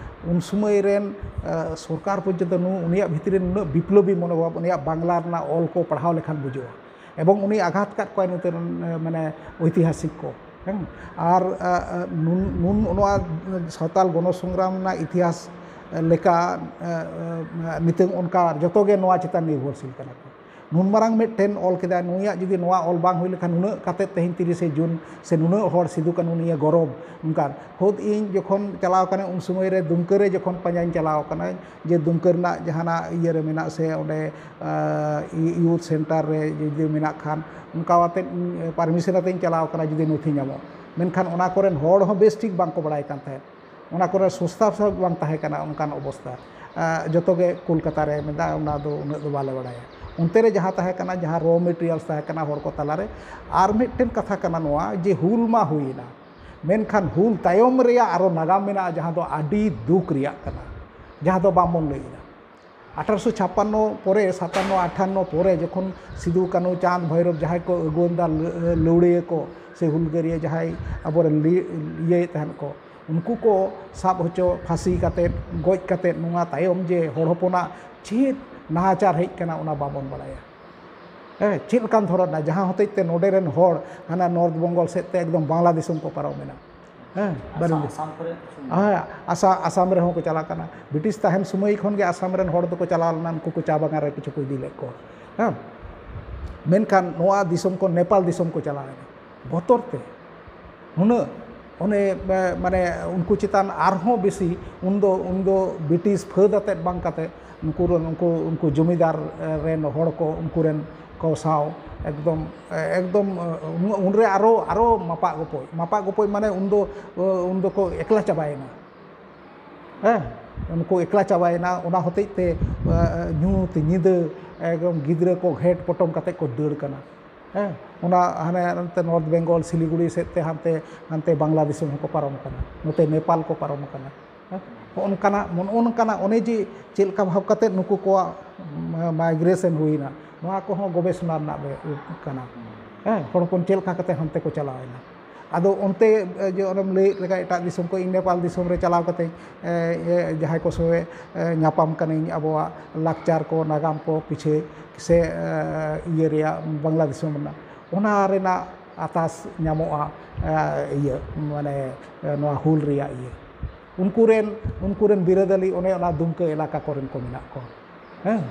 ᱩᱱ ᱥᱚᱢᱚᱭ ᱨᱮᱱ, ᱮ, ᱥᱚᱨᱠᱟᱨ ᱯᱚᱨᱡᱚᱱᱛᱚ ᱱᱩ-, ᱩᱱᱤᱭᱟᱜ ᱵᱷᱤᱛᱨᱤ ᱨᱮ ᱱᱩᱱᱟᱹᱜ ᱵᱤᱯᱞᱚᱵᱤ ᱢᱚᱱᱳᱵᱷᱟᱵᱽ, ᱩᱱᱤᱭᱟᱜ ᱵᱟᱝᱞᱟ ᱨᱮᱱᱟᱜ ᱚᱞ ᱠᱚ ᱯᱟᱲᱦᱟᱣ ᱞᱮᱠᱷᱟᱱ ᱵᱩᱡᱷᱟᱹᱜᱼᱟ᱾ ᱮᱵᱚᱝ ᱩᱱᱤ ᱟᱜᱷᱟᱛ ᱠᱟᱫ ᱠᱚᱣᱟᱭ ᱱᱚᱛᱮ ᱨᱮᱱ, ᱮ, ᱢᱟᱱᱮ ᱳᱭᱛᱤᱦᱟᱥᱤᱠ ᱠᱚ, ᱦᱮᱸ? ᱟᱨ, ᱮ, ᱮ, ᱱᱩᱱ-, ᱱᱩᱱ-, ᱱᱚᱣᱟ ᱥᱟᱶᱛᱟᱞ ᱜᱚᱱᱚ ᱥᱚᱝᱜᱨᱟᱢ ᱨᱮᱱᱟᱜ ᱤᱛᱤᱦᱟᱥ ᱞᱮᱠᱟ, ᱮ, ᱮ, ᱱᱤᱛᱚᱝ ᱚᱱᱠᱟ ᱡᱚᱛᱚ ᱜᱮ ᱱᱚᱣᱟ ᱪᱮᱛᱟᱱ ᱱᱤᱨᱵᱷᱚᱨᱥᱤᱞ ᱠᱟᱱᱟ ᱠᱚ᱾ ᱱᱩᱱ ᱢᱟᱨᱟᱝ ᱢᱤᱫᱴᱮᱱ ᱚᱞ ᱠᱮᱫᱟᱭ, ᱱᱩᱭᱟᱜ ᱡᱩᱫᱤ ᱱᱚᱣᱟ ᱚᱞ ᱵᱟᱝ ᱦᱩᱭ ᱞᱮᱠᱷᱟᱱ ᱱᱩᱱᱟᱹᱜ ᱠᱟᱛᱮᱫ ᱛᱮᱦᱮᱧ ᱛᱤᱨᱤᱥᱮ ᱡᱩᱱ ᱥᱮ ᱱᱩᱱᱟᱹᱜ ᱦᱚᱲ ᱥᱤᱫᱩ ᱠᱟᱹᱱᱦᱩ ᱱᱤᱭᱟᱹ ᱜᱚᱨᱚᱵᱽ, ᱚᱱᱠᱟᱱ᱾ ᱠᱷᱩᱫ ᱤᱧ ᱡᱚᱠᱷᱚᱱ ᱪᱟᱞᱟᱣ ᱠᱟᱱᱟ ᱩᱱ ᱥᱚᱢᱚᱭ ᱨᱮ ᱫᱩᱢᱠᱟᱹ ᱨᱮ ᱡᱚᱠᱷᱚᱱ ᱯᱟᱸᱡᱟᱧ ᱪᱟᱞᱟᱣ ᱠᱟᱱᱟ, ᱡᱮ ᱫᱩᱢᱠᱟᱹ ᱨᱮᱱᱟᱜ ᱡᱟᱦᱟᱱᱟᱜ ᱤᱭᱟᱹ ᱨᱮ ᱢᱮᱱᱟᱜ ᱥᱮ ᱚᱸᱰᱮ, ᱟ, ᱤ-, youth centre ᱨᱮ ᱡᱩᱫᱤ ᱢᱮᱱᱟᱜ ᱠᱷᱟᱱ, ᱚᱱᱠᱟ ᱠᱟᱛᱮᱫ ᱤᱧ permission ᱟᱛᱮᱧ ᱪᱟᱞᱟᱣ ᱠᱟᱱᱟ ᱡᱩᱫᱤ ᱱᱚᱛᱷᱤ ᱧᱟᱢᱚᱜ᱾ ᱢᱮᱱᱠᱷᱟᱱ ᱚᱱᱟ ᱠᱚᱨᱮᱱ ᱦᱚᱲ ᱦᱚᱸ ᱵᱮᱥ ᱴᱷᱤᱠ ᱵᱟᱝᱠᱚ ᱵᱟᱲᱟᱭ ᱠᱟᱱ ᱛᱟᱦᱮᱸᱫ᱾ ᱚᱱᱟ ᱠᱚᱨᱮ ᱥᱚᱥᱛᱟ ᱦᱚᱸ ᱵᱟᱝ ᱛᱟᱦᱮᱸ ᱠᱟᱱᱟ ᱚᱱᱠᱟᱱ ᱚᱵᱚᱥᱛᱟ᱾ ᱟ, ᱡᱚᱛᱚ ᱜᱮ ᱠᱳᱞᱠᱟᱛᱟ ᱨᱮ ᱢᱮᱱᱟᱜᱼᱟ, ᱚᱱᱟ ᱫᱚ ᱩᱱᱟᱹᱜ ᱫᱚ ᱵᱟᱞᱮ ᱵᱟᱲᱟᱭᱟ᱾ ᱚᱱᱛᱮ ᱨᱮ ᱡᱟᱦᱟᱸ ᱛᱟᱦᱮᱸ ᱠᱟᱱᱟ, ᱡᱟᱦᱟᱸ raw materials ᱛᱟᱦᱮᱸ ᱠᱟᱱᱟ ᱦᱚᱲ ᱠᱚ ᱛᱟᱞᱟᱨᱮ᱾ ᱟᱨ ᱢᱤᱫᱴᱮᱱ ᱠᱟᱛᱷᱟ ᱠᱟᱱᱟ ᱱᱚᱣᱟ ᱡᱮ ᱦᱩᱞ ᱢᱟ ᱦᱩᱭᱮᱱᱟ, ᱢᱮᱱᱠᱷᱟᱱ ᱦᱩᱞ ᱛᱟᱭᱚᱢ ᱨᱮᱭᱟᱜ ᱟᱨᱚ ᱱᱟᱜᱟᱢ ᱢᱮᱱᱟᱜᱼᱟ, ᱡᱟᱦᱟᱸ ᱫᱚ ᱟᱹᱰᱤ ᱫᱩᱠ ᱨᱮᱭᱟᱜ ᱠᱟᱱᱟ, ᱡᱟᱦᱟᱸ ᱫᱚ ᱵᱟᱝᱵᱚᱱ ᱞᱟᱹᱭ ᱮᱫᱟ᱾ ᱟᱴᱷᱟᱨᱚᱥᱚ ᱪᱷᱟᱯᱟᱱᱱᱚ ᱯᱚᱨᱮ, ᱥᱟᱛᱟᱱᱱᱚ ᱟᱴᱷᱟᱱᱱᱚ ᱯᱚᱨᱮ ᱡᱚᱠᱷᱚᱱ ᱥᱤᱫᱩ ᱠᱟᱹᱱᱦᱩ ᱪᱟᱸᱫᱽ ᱵᱷᱳᱭᱨᱳᱵ ᱡᱟᱦᱟᱸᱭ ᱠᱚ ᱟᱹᱜᱩᱣᱟᱹᱱ ᱫᱟ, ᱞᱟᱹ-, ᱞᱟᱹᱣᱲᱤᱭᱟᱹ ᱠᱚ ᱥᱮ ᱦᱩᱞᱜᱟᱹᱨᱤᱭᱟᱹ ᱡᱟᱦᱟᱸᱭ ᱟᱵᱚᱨᱮᱱ ᱞᱤ-, ᱤᱭᱟᱹᱭᱮᱫ ᱛᱟᱦᱮᱸᱫ ᱠᱚ, ᱩᱱᱠᱩ ᱠᱚ ᱥᱟᱵ ᱦᱚᱪᱚ, ᱯᱷᱟᱹᱥᱤ ᱠᱟᱛᱮᱫ, ᱜᱚᱡ ᱠᱟᱛᱮᱫ, ᱱᱚᱣᱟ ᱛᱟᱭᱚᱢ ᱡᱮ ᱦᱚᱲ ᱦᱚᱯᱚᱱᱟᱜ ᱪᱮᱫ ᱱᱟᱦᱟᱪᱟᱨ ᱦᱮᱡ ᱠᱟᱱᱟ ᱚᱱᱟ ᱵᱟᱵᱚᱱ ᱵᱟᱲᱟᱭᱟ᱾ ᱦᱮᱸ, ᱪᱮᱫ ᱞᱮᱠᱟᱱ ᱫᱷᱚᱨᱚᱱ ᱨᱮᱱᱟᱜ, ᱡᱟᱦᱟᱸ ᱦᱚᱛᱮᱡ ᱛᱮ ᱱᱚᱰᱮ ᱨᱮᱱ ᱦᱚᱲ ᱦᱟᱱᱟ ᱱᱚᱨᱛᱷ ᱵᱮᱝᱜᱚᱞ ᱥᱮᱫ ᱛᱮ ᱮᱠᱫᱚᱢ ᱵᱟᱝᱞᱟ ᱫᱤᱥᱚᱢ ᱠᱚ ᱯᱟᱨᱚᱢ ᱮᱱᱟ᱾ ᱦᱮᱸ, ᱵᱟᱹᱱᱩᱜ᱾ ᱟᱥᱟᱢ ᱠᱚᱨᱮ ᱥᱩᱢᱩᱝ᱾ ᱦᱮᱸ, ᱟᱥᱟ-, ᱟᱥᱟᱢ ᱨᱮᱦᱚᱸ ᱠᱚ ᱪᱟᱞᱟᱜ ᱠᱟᱱᱟ᱾ ᱵᱨᱤᱴᱤᱥ ᱛᱟᱦᱮᱱ ᱥᱚᱢᱚᱭ ᱠᱷᱚᱱ ᱜᱮ ᱟᱥᱟᱢ ᱨᱮᱱ ᱦᱚᱲ ᱫᱚᱠᱚ ᱪᱟᱞᱟᱣ ᱞᱮᱱᱟ, ᱩᱱᱠᱩ ᱠᱚ ᱪᱟ ᱵᱟᱜᱟᱱ ᱨᱮ ᱠᱤᱪᱷᱩ ᱠᱚ ᱤᱫᱤ ᱞᱮᱫ ᱠᱚᱣᱟ᱾ ᱦᱮᱸ, ᱢᱮᱱᱠᱷᱟᱱ ᱱᱚᱣᱟ ᱫᱤᱥᱚᱢ ᱠᱚ, ᱱᱮᱯᱟᱞ ᱫᱤᱥᱚᱢ ᱠᱚ ᱪᱟᱞᱟᱣ ᱮᱱᱟ ᱵᱚᱛᱚᱨ ᱛᱮ᱾ ᱦᱩᱱᱟᱹᱜ ᱚᱱᱮ, ᱢᱟᱱᱮ ᱩᱱᱠᱩ ᱪᱮᱛᱟᱱ ᱟᱨᱦᱚᱸ ᱵᱮᱥᱤ, ᱩᱱᱫᱚ, ᱩᱱᱫᱚ ᱵᱨᱤᱴᱤᱥ ᱯᱷᱟᱹᱫ ᱟᱛᱮᱫ ᱵᱟᱝ ᱠᱟᱛᱮ, ᱩᱱᱠᱩ ᱨᱮᱱ, ᱩᱱᱠᱩ, ᱩᱱᱠᱩ ᱡᱚᱢᱤᱫᱟᱨ ᱨᱮᱱ ᱦᱚᱲ ᱠᱚ, ᱩᱱᱠᱩ ᱨᱮᱱ ᱠᱚ ᱥᱟᱶ ᱮᱠᱫᱚᱢ, ᱮᱠᱫᱚᱢ ᱩᱱᱨᱮ ᱟᱨᱚ, ᱟᱨᱚ ᱢᱟᱯᱟᱜ ᱜᱚᱯᱚᱡ, ᱢᱟᱯᱟᱜ ᱜᱚᱯᱚᱡ ᱢᱟᱱᱮ ᱩᱱᱫᱚ, ᱩᱱᱫᱚ ᱠᱚ ᱮᱠᱞᱟ ᱪᱟᱵᱟᱭᱮᱱᱟ᱾ ᱦᱮᱸ, ᱩᱱᱠᱩ ᱮᱠᱞᱟ ᱪᱟᱵᱟᱭᱮᱱᱟ, ᱚᱱᱟ ᱦᱚᱛᱮᱡ ᱛᱮ, ᱧᱩᱛ ᱧᱤᱫᱟᱹ ᱮᱠᱫᱚᱢ ᱜᱤᱫᱽᱨᱟᱹ ᱠᱚ ᱜᱷᱮᱴ ᱯᱚᱴᱚᱢ ᱠᱟᱛᱮ ᱠᱚ ᱫᱟᱹᱲ ᱠᱟᱱᱟ᱾ ᱦᱮᱸ, ᱚᱱᱟ ᱦᱟᱱᱮ ᱱᱚᱛᱮ ᱱᱚᱨᱛᱷ ᱵᱮᱝᱜᱚᱞ, ᱥᱤᱞᱤᱜᱩᱲᱤ ᱥᱮᱫ ᱛᱮ ᱦᱟᱱᱛᱮ, ᱦᱟᱱᱛᱮ ᱵᱟᱝᱞᱟ ᱫᱤᱥᱚᱢ ᱦᱚᱸᱠᱚ ᱯᱟᱨᱚᱢ ᱠᱟᱱᱟ, ᱱᱚᱛᱮ ᱱᱮᱯᱟᱞ ᱠᱚ ᱯᱟᱨᱚᱢ ᱠᱟᱱᱟ᱾ ᱦᱮᱸ, ᱦᱚᱸᱜᱼᱚ ᱱᱚᱝᱠᱟᱱᱟᱜ, ᱱᱚᱜᱼᱚ ᱱᱚᱝᱠᱟᱱᱟᱜ ᱚᱱᱮ ᱡᱮ ᱪᱮᱫ ᱞᱮᱠᱟ ᱵᱷᱟᱵᱽ ᱠᱟᱛᱮ ᱱᱩᱠᱩ ᱠᱚᱣᱟᱜ ᱢᱟ-, migration ᱦᱩᱭᱱᱟ, ᱱᱚᱣᱟ ᱠᱚᱦᱚᱸ ᱜᱚᱵᱮᱥᱚᱱᱟ ᱨᱮᱱᱟᱜ ᱵᱮ-, ᱠᱟᱱᱟ᱾ ᱦᱮᱸ, ᱦᱚᱲ ᱦᱚᱯᱚᱱ ᱪᱮᱫ ᱞᱮᱠᱟ ᱠᱟᱛᱮ ᱦᱟᱱᱛᱮ ᱠᱚ ᱪᱟᱞᱟᱣ ᱮᱱᱟ᱾ ᱟᱫᱚ ᱚᱱᱛᱮ, ᱮ, ᱡᱮ ᱚᱱᱮᱢ ᱞᱟᱹᱭᱮᱫ ᱞᱮᱠᱟ ᱮᱴᱟᱜ ᱫᱤᱥᱚᱢ ᱠᱚ, ᱤᱧ ᱱᱮᱯᱟᱞ ᱫᱤᱥᱚᱢ ᱨᱮ ᱪᱟᱞᱟᱣ ᱠᱟᱛᱮ, ᱮ, ᱮ, ᱡᱟᱦᱟᱸᱭ ᱠᱚ ᱥᱚᱸᱜᱮ, ᱮ, ᱧᱟᱯᱟᱢ ᱠᱟᱹᱱᱟᱹᱧ, ᱟᱵᱚᱣᱟᱜ ᱞᱟᱠᱪᱟᱨ ᱠᱚ, ᱱᱟᱜᱟᱢ ᱠᱚ ᱯᱤᱪᱷᱟᱹ ᱥᱮ, ᱮ, ᱤᱭᱟᱹ ᱨᱮᱭᱟᱜ, ᱵᱟᱝᱞᱟ ᱫᱤᱥᱚᱢ ᱨᱮᱱᱟᱜ, ᱚᱱᱟ ᱨᱮᱱᱟᱜ ᱟᱛᱟᱥ ᱧᱟᱢᱚᱜᱼᱟ, ᱮ, ᱤᱭᱟᱹ, ᱢᱟᱱᱮ, ᱮ, ᱱᱚᱣᱟ ᱦᱩᱞ ᱨᱮᱭᱟᱜ ᱤᱭᱟᱹ᱾ ᱩᱱᱠᱩ ᱨᱮᱱ, ᱩᱱᱠᱩ ᱨᱮᱱ ᱵᱤᱨᱟᱹᱫᱟᱹᱞᱤ ᱚᱱᱮ ᱚᱱᱟ ᱫᱩᱢᱠᱟᱹ ᱮᱞᱟᱠᱟ ᱠᱚᱨᱮᱱ ᱠᱚ ᱢᱮᱱᱟᱜ ᱠᱚᱣᱟ᱾ ᱦᱮᱸ?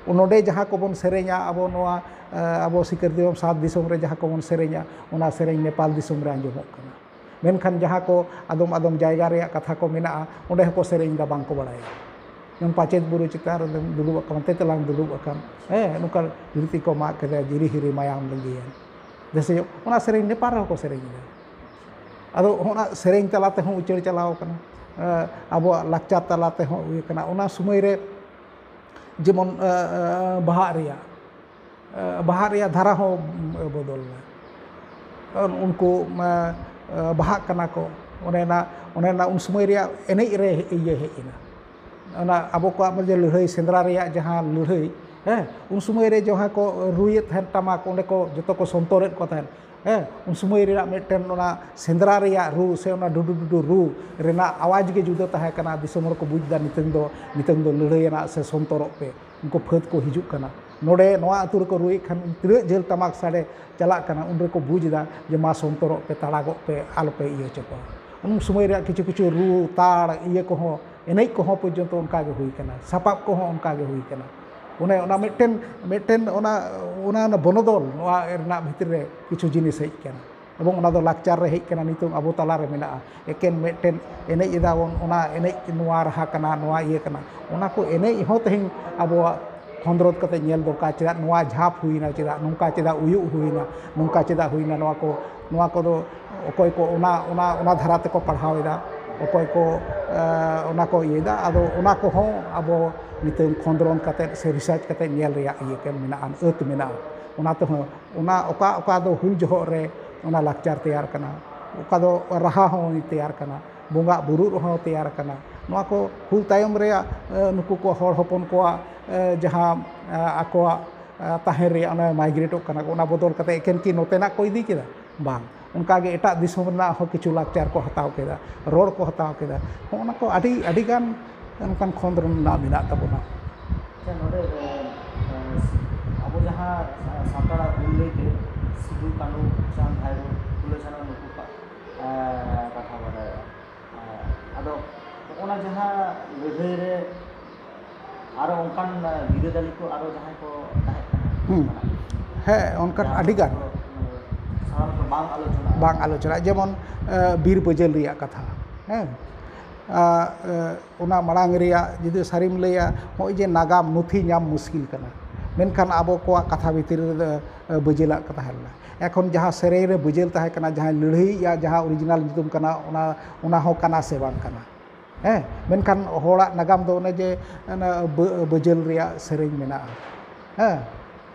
ᱱᱚᱰᱮ ᱡᱟᱦᱟᱸ ᱠᱚᱵᱚᱱ ᱥᱮᱨᱮᱧᱟ, ᱟᱵᱚ ᱱᱚᱣᱟ, ᱮ, ᱟᱵᱚ ᱥᱤᱠᱟᱹᱨ ᱫᱤᱥᱚᱢ, ᱥᱟᱛ ᱫᱤᱥᱚᱢ ᱨᱮ ᱡᱟᱦᱟᱸ ᱠᱚᱵᱚᱱ ᱥᱮᱨᱮᱧᱟ, ᱚᱱᱟ ᱥᱮᱨᱮᱧ ᱱᱮᱯᱟᱞ ᱫᱤᱥᱚᱢ ᱨᱮ ᱟᱸᱡᱚᱢᱚᱜ ᱠᱟᱱᱟ᱾ ᱢᱮᱱᱠᱷᱟᱱ ᱡᱟᱦᱟᱸ ᱠᱚ ᱟᱫᱚᱢ ᱟᱫᱚᱢ ᱡᱟᱭᱜᱟ ᱨᱮᱭᱟᱜ ᱠᱟᱛᱷᱟ ᱠᱚ ᱢᱮᱱᱟᱜᱼᱟ, ᱚᱸᱰᱮ ᱦᱚᱸᱠᱚ ᱥᱮᱨᱮᱧ ᱮᱫᱟ, ᱵᱟᱝ ᱠᱚ ᱵᱟᱲᱟᱭᱟ᱾ ᱡᱮᱢᱚᱱ ᱯᱟᱪᱮᱫ ᱵᱩᱨᱩ ᱪᱮᱛᱟᱱ ᱨᱮ ᱫᱩᱲᱩᱵ ᱟᱠᱟᱱ, ᱚᱱᱛᱮ ᱛᱮᱞᱟᱝ ᱫᱩᱲᱩᱵ ᱟᱠᱟᱱ, ᱦᱮᱸ, ᱱᱚᱝᱠᱟ ᱞᱩᱛᱤ ᱠᱚ ᱢᱟᱜ ᱠᱮᱫᱟ, ᱡᱤᱨᱤ ᱦᱤᱨᱤ ᱢᱟᱭᱟᱢ ᱞᱤᱸᱡᱤᱭᱮᱱ᱾ ᱡᱮᱭᱥᱮ ᱚᱱᱟ ᱥᱮᱨᱮᱧ ᱱᱮᱯᱟᱞ ᱨᱮᱦᱚᱸ ᱠᱚ ᱥᱮᱨᱮᱧ ᱮᱫᱟ᱾ ᱟᱫᱚ ᱚᱱᱟ ᱥᱮᱨᱮᱧ ᱛᱟᱞᱟ ᱛᱮᱦᱚᱸ ᱩᱪᱟᱹᱲ ᱪᱟᱞᱟᱣ ᱠᱟᱱᱟ, ᱮᱸ, ᱟᱵᱚᱣᱟᱜ ᱞᱟᱠᱪᱟᱨ ᱛᱟᱞᱟ ᱛᱮᱦᱚᱸ ᱤᱭᱟᱹ ᱠᱟᱱᱟ᱾ ᱚᱱᱟ ᱥᱚᱢᱚᱭ ᱨᱮ ᱡᱮᱢᱚᱱ, ᱮᱸ, ᱮᱸ, ᱵᱟᱦᱟᱜ ᱨᱮᱭᱟᱜ, ᱮᱸ, ᱵᱟᱦᱟᱜ ᱨᱮᱭᱟᱜ ᱫᱷᱟᱨᱟ ᱦᱚᱸ ᱵᱚᱫᱚᱞ ᱮᱱᱟ᱾ ᱩᱱᱠᱩ, ᱮᱸ, ᱮᱸ, ᱵᱟᱦᱟᱜ ᱠᱟᱱᱟ ᱠᱚ, ᱚᱱᱮ ᱚᱱᱟ, ᱚᱱᱮ ᱚᱱᱟ ᱩᱱ ᱥᱚᱢᱚᱭ ᱨᱮᱭᱟᱜ ᱮᱱᱮᱡ ᱨᱮ ᱤᱭᱟᱹ ᱦᱮᱡ ᱮᱱᱟ᱾ ᱚᱱᱟ ᱟᱵᱚ ᱠᱚᱣᱟᱜ ᱢᱟ ᱡᱮ ᱞᱟᱹᱲᱦᱟᱹᱭ, ᱥᱮᱸᱫᱽᱨᱟ ᱨᱮᱭᱟᱜ ᱡᱟᱦᱟᱸ ᱞᱟᱹᱲᱦᱟᱹᱭ, ᱦᱮᱸ, ᱩᱱ ᱥᱚᱢᱚᱭ ᱨᱮ ᱡᱟᱦᱟᱸ ᱠᱚ ᱨᱩᱭᱮᱫ ᱛᱟᱦᱮᱸᱫ ᱴᱟᱢᱟᱠ, ᱚᱸᱰᱮ ᱠᱚ ᱡᱚᱛᱚ ᱠᱚ ᱥᱚᱱᱛᱚᱨᱮᱫ ᱠᱚ ᱛᱟᱦᱮᱸᱫ, ᱦᱮᱸ, ᱩᱱ ᱥᱚᱢᱚᱭ ᱨᱮᱱᱟᱜ ᱢᱤᱫᱴᱮᱱ ᱚᱱᱟ ᱥᱮᱸᱫᱽᱨᱟ ᱨᱮᱭᱟᱜ ᱨᱩ ᱥᱮ ᱚᱱᱟ ᱰᱩᱰᱩ ᱰᱩᱰᱩ ᱨᱩ ᱨᱮᱱᱟᱜ ᱟᱣᱟᱡᱽ ᱜᱮ ᱡᱩᱫᱟᱹ ᱛᱟᱦᱮᱸ ᱠᱟᱱᱟ᱾ ᱫᱤᱥᱚᱢ ᱦᱚᱲ ᱠᱚ ᱵᱩᱡᱽ ᱮᱫᱟ, ᱱᱤᱛᱚᱝ ᱫᱚ, ᱱᱤᱛᱚᱝ ᱫᱚ ᱞᱟᱹᱲᱦᱟᱹᱭ ᱟᱱᱟᱜ ᱥᱮ ᱥᱚᱱᱛᱚᱨᱚᱜ ᱯᱮ, ᱩᱱᱠᱩ ᱯᱷᱟᱹᱫ ᱠᱚ ᱦᱤᱡᱩᱜ ᱠᱟᱱᱟ᱾ ᱱᱚᱰᱮ ᱱᱚᱣᱟ ᱟᱹᱛᱩ ᱨᱮᱠᱚ ᱨᱩᱭᱮᱫ ᱠᱷᱟᱱ ᱛᱤᱱᱟᱹᱜ ᱡᱷᱟᱹᱞ ᱴᱟᱢᱟᱠ ᱥᱟᱰᱮ ᱪᱟᱞᱟᱜ ᱠᱟᱱᱟ, ᱩᱱ ᱨᱮᱠᱚ ᱵᱩᱡᱽ ᱮᱫᱟ ᱡᱮ ᱢᱟ ᱥᱚᱱᱛᱚᱨᱚᱜ ᱯᱮ, ᱛᱟᱲᱟᱜᱚᱜ ᱯᱮ, ᱟᱞᱚᱯᱮ ᱤᱭᱟᱹ ᱦᱚᱪᱚ ᱠᱚᱣᱟ᱾ ᱩᱱ ᱥᱚᱢᱚᱭ ᱨᱮᱭᱟᱜ ᱠᱤᱪᱷᱩ ᱠᱤᱪᱷᱩ ᱨᱩ, ᱛᱟᱲ, ᱤᱭᱟᱹ ᱠᱚᱦᱚᱸ, ᱮᱱᱮᱡ ᱠᱚᱦᱚᱸ ᱯᱚᱨᱡᱚᱱᱛᱚ ᱚᱱᱠᱟ ᱜᱮ ᱦᱩᱭ ᱠᱟᱱᱟ, ᱥᱟᱯᱟᱵ ᱠᱚᱦᱚᱸ ᱚᱱᱠᱟ ᱜᱮ ᱦᱩᱭ ᱠᱟᱱᱟ᱾ ᱚᱱᱮ ᱚᱱᱟ ᱢᱤᱫᱴᱮᱱ, ᱢᱤᱫᱴᱮᱱ ᱚᱱᱟ, ᱚᱱᱟ ᱵᱚᱱᱚᱫᱚᱞ ᱱᱚᱣᱟ ᱨᱮᱱᱟᱜ ᱵᱷᱤᱛᱨᱤ ᱨᱮ ᱠᱤᱪᱷᱩ ᱡᱤᱱᱤᱥ ᱦᱮᱡ ᱠᱟᱱᱟ᱾ ᱮᱵᱚᱝ ᱚᱱᱟ ᱫᱚ ᱞᱟᱠᱪᱟᱨ ᱨᱮ ᱦᱮᱡ ᱠᱟᱱᱟ, ᱱᱤᱛᱚᱝ ᱟᱵᱚ ᱛᱟᱞᱟ ᱨᱮ ᱢᱮᱱᱟᱜᱼᱟ᱾ ᱮᱠᱮᱱ ᱢᱤᱫᱴᱮᱱ ᱮᱱᱮᱡ ᱮᱫᱟ ᱵᱚᱱ, ᱚᱱᱟ ᱮᱱᱮᱡ ᱱᱚᱣᱟ ᱨᱟᱦᱟ ᱠᱟᱱᱟ, ᱱᱚᱣᱟ ᱤᱭᱟᱹ ᱠᱟᱱᱟ, ᱚᱱᱟ ᱠᱚ ᱮᱱᱮᱡ ᱦᱚᱸ ᱛᱮᱦᱮᱧ ᱟᱵᱚᱣᱟᱜ ᱠᱷᱚᱸᱫᱽᱨᱚᱸᱫᱽ ᱠᱟᱛᱮ ᱧᱮᱞ ᱫᱚᱨᱠᱟᱨ᱾ ᱪᱮᱫᱟᱜ ᱱᱚᱣᱟ ᱡᱷᱟᱯ ᱦᱩᱭᱱᱟ, ᱪᱮᱫᱟᱜ ᱱᱚᱝᱠᱟ, ᱪᱮᱫᱟᱜ ᱩᱭᱩᱜ ᱦᱩᱭᱱᱟ, ᱱᱚᱝᱠᱟ ᱪᱮᱫᱟᱜ ᱦᱩᱭᱱᱟ, ᱱᱚᱣᱟ ᱠᱚ, ᱱᱚᱣᱟ ᱠᱚᱫᱚ ᱚᱠᱚᱭ ᱠᱚ ᱚᱱᱟ, ᱚᱱᱟ, ᱚᱱᱟ ᱫᱷᱟᱨᱟ ᱛᱮᱠᱚ ᱯᱟᱲᱦᱟᱣ ᱮᱫᱟ, ᱚᱠᱚᱭ ᱠᱚ, ᱮ, ᱚᱱᱟ ᱠᱚ ᱤᱭᱟᱹᱭᱮᱫᱟ᱾ ᱟᱫᱚ ᱚᱱᱟ ᱠᱚᱦᱚᱸ ᱟᱵᱚ ᱱᱤᱛᱚᱝ ᱠᱷᱚᱸᱫᱽᱨᱚᱸᱫᱽ ᱠᱟᱛᱮ ᱥᱮ ᱨᱤᱥᱟᱨᱪ ᱠᱟᱛᱮ ᱧᱮᱞ ᱨᱮᱭᱟᱜ ᱤᱭᱟᱹ ᱠᱚ ᱢᱮᱱᱟᱜᱼᱟ, ᱟᱹᱛ ᱢᱮᱱᱟᱜᱼᱟ᱾ ᱚᱱᱟ ᱛᱮᱦᱚᱸ ᱚᱱᱟ ᱚᱠᱟ, ᱚᱠᱟ ᱫᱚ ᱦᱩᱞ ᱡᱚᱦᱚᱜ ᱨᱮ ᱚᱱᱟ ᱞᱟᱠᱪᱟᱨ ᱛᱮᱭᱟᱨ ᱠᱟᱱᱟ, ᱚᱠᱟ ᱫᱚ ᱨᱟᱦᱟ ᱦᱚᱸ ᱛᱮᱭᱟᱨ ᱠᱟᱱᱟ, ᱵᱚᱸᱜᱟ ᱵᱩᱨᱩᱜ ᱨᱮᱦᱚᱸ ᱛᱮᱭᱟᱨ ᱠᱟᱱᱟ᱾ ᱱᱚᱣᱟ ᱠᱚ ᱦᱩᱞ ᱛᱟᱭᱚᱢ ᱨᱮᱭᱟᱜ, ᱮ, ᱱᱩᱠᱩ ᱠᱚ ᱦᱚᱲ ᱦᱚᱯᱚᱱ ᱠᱚᱣᱟᱜ, ᱮ, ᱡᱟᱦᱟᱸ, ᱮ, ᱟᱠᱚᱣᱟᱜ, ᱮ, ᱛᱟᱦᱮᱸ ᱨᱮᱭᱟᱜ ᱚᱱᱟ ᱢᱟᱭᱜᱨᱮᱴᱚᱜ ᱠᱟᱱᱟ ᱠᱚ, ᱚᱱᱟ ᱵᱚᱫᱚᱞ ᱠᱟᱛᱮ ᱮᱠᱮᱱ ᱠᱤ ᱱᱚᱛᱮᱱᱟᱜ ᱠᱚ ᱤᱫᱤ ᱠᱮᱫᱟ? ᱵᱟᱝ᱾ ᱚᱱᱠᱟᱜᱮ ᱮᱴᱟᱜ ᱫᱤᱥᱚᱢ ᱨᱮᱱᱟᱜ ᱦᱚᱸ ᱠᱤᱪᱷᱩ ᱞᱟᱠᱪᱟᱨ ᱠᱚ ᱦᱟᱛᱟᱣ ᱠᱮᱫᱟ, ᱨᱚᱲ ᱠᱚ ᱦᱟᱛᱟᱣ ᱠᱮᱫᱟ᱾ ᱦᱚᱸᱜᱼᱚ ᱱᱟ ᱠᱚ ᱟᱹᱰᱤ, ᱟᱹᱰᱤᱜᱟᱱ ᱚᱱᱠᱟᱱ ᱠᱷᱚᱸᱫᱽᱨᱚᱸᱫᱽ ᱨᱮᱱᱟᱜ ᱢᱮᱱᱟᱜ ᱛᱟᱵᱚᱱᱟ᱾ ᱟᱪᱪᱷᱟ, ᱱᱚᱰᱮ, ᱮ, ᱮ, ᱟᱵᱚ ᱡᱟᱦᱟᱸ ᱥᱟ-, ᱥᱟᱱᱛᱟᱲᱟᱜ ᱦᱩᱞ ᱞᱟᱹᱭᱛᱮ ᱥᱤᱫᱩ, ᱠᱟᱹᱱᱦᱩ, ᱪᱟᱸᱫᱽ, ᱵᱷᱟᱭᱨᱳ, ᱯᱷᱩᱞᱳ, ᱡᱷᱟᱱᱳ ᱱᱩᱠᱩ ᱠᱚᱣᱟᱜ, ᱮ, ᱠᱟᱛᱷᱟ ᱵᱟᱰᱟᱭᱚᱜᱼᱟ᱾ ᱮ, ᱟᱫᱚ ᱱᱚᱜᱼᱚ ᱱᱟ ᱡᱟᱦᱟᱸ ᱞᱟᱹᱲᱦᱟᱹᱭ ᱨᱮ ᱟᱨᱚ ᱚᱱᱠᱟᱱ, ᱮ, ᱵᱤᱨᱟᱹᱫᱟᱹᱞᱤ ᱠᱚ ᱟᱨᱚ ᱡᱟᱦᱟᱸᱭ ᱠᱚ ᱛᱟᱦᱮᱸ ᱠᱟᱱᱟ? ᱦᱩᱸ᱾ ᱦᱮᱸ, ᱚᱱᱠᱟᱱ ᱡᱟᱦᱟᱸ ᱟᱹᱰᱤ ᱜᱟᱱ᱾ ᱠᱚ, ᱮ, ᱥᱟᱱᱟᱢ ᱠᱚ ᱵᱟᱝ ᱟᱞᱳᱪᱚᱱᱟ᱾ ᱵᱟᱝ ᱟᱞᱳᱪᱚᱱᱟ, ᱡᱮᱢᱚᱱ, ᱮ, ᱵᱤᱨ ᱵᱟᱹᱡᱟᱹᱞ ᱨᱮᱭᱟᱜ ᱠᱟᱛᱷᱟ᱾ ᱦᱮᱸ᱾ ᱟ, ᱮ, ᱚᱱᱟ ᱢᱟᱲᱟᱝ ᱨᱮᱭᱟᱜ ᱡᱩᱫᱤ ᱥᱟᱹᱨᱤᱢ ᱞᱟᱹᱭᱟ, ᱱᱚᱜᱼᱚᱭ ᱡᱮ ᱱᱟᱜᱟᱢ ᱱᱩᱛᱷᱤ ᱧᱟᱢ ᱢᱩᱥᱠᱤᱞ ᱠᱟᱱᱟ, ᱢᱮᱱᱠᱷᱟᱱ ᱟᱵᱚ ᱠᱚᱣᱟᱜ ᱠᱟᱛᱷᱟ ᱵᱷᱤᱛᱤᱨ ᱨᱮᱫᱚ, ᱮ, ᱵᱟᱹᱡᱟᱹᱞᱟᱜ ᱠᱟᱛᱷᱟ ᱞᱮᱱᱟ᱾ ᱮᱠᱷᱚᱱ ᱡᱟᱦᱟᱸ ᱥᱮᱨᱮᱧ ᱨᱮ ᱵᱟᱹᱡᱟᱹᱞ ᱛᱟᱦᱮᱸ ᱠᱟᱱᱟ, ᱡᱟᱦᱟᱸᱭ ᱞᱟᱹᱲᱦᱟᱹᱭᱮᱫᱼᱟ, ᱡᱟᱦᱟᱸ original ᱧᱩᱛᱩᱢ ᱠᱟᱱᱟ, ᱚᱱᱟ, ᱚᱱᱟ ᱦᱚᱸ ᱠᱟᱱᱟ ᱥᱮ ᱵᱟᱝ ᱠᱟᱱᱟ? ᱦᱮᱸ, ᱢᱮᱱᱠᱷᱟᱱ ᱦᱚᱲᱟᱜ ᱱᱟᱜᱟᱢ ᱫᱚ ᱚᱱᱮ ᱡᱮ, ᱚᱱᱟ ᱵᱟᱹ-, ᱵᱟᱹᱡᱟᱹᱞ ᱨᱮᱭᱟᱜ ᱥᱮᱨᱮᱧ ᱢᱮᱱᱟᱜᱼᱟ᱾ ᱦᱮᱸ,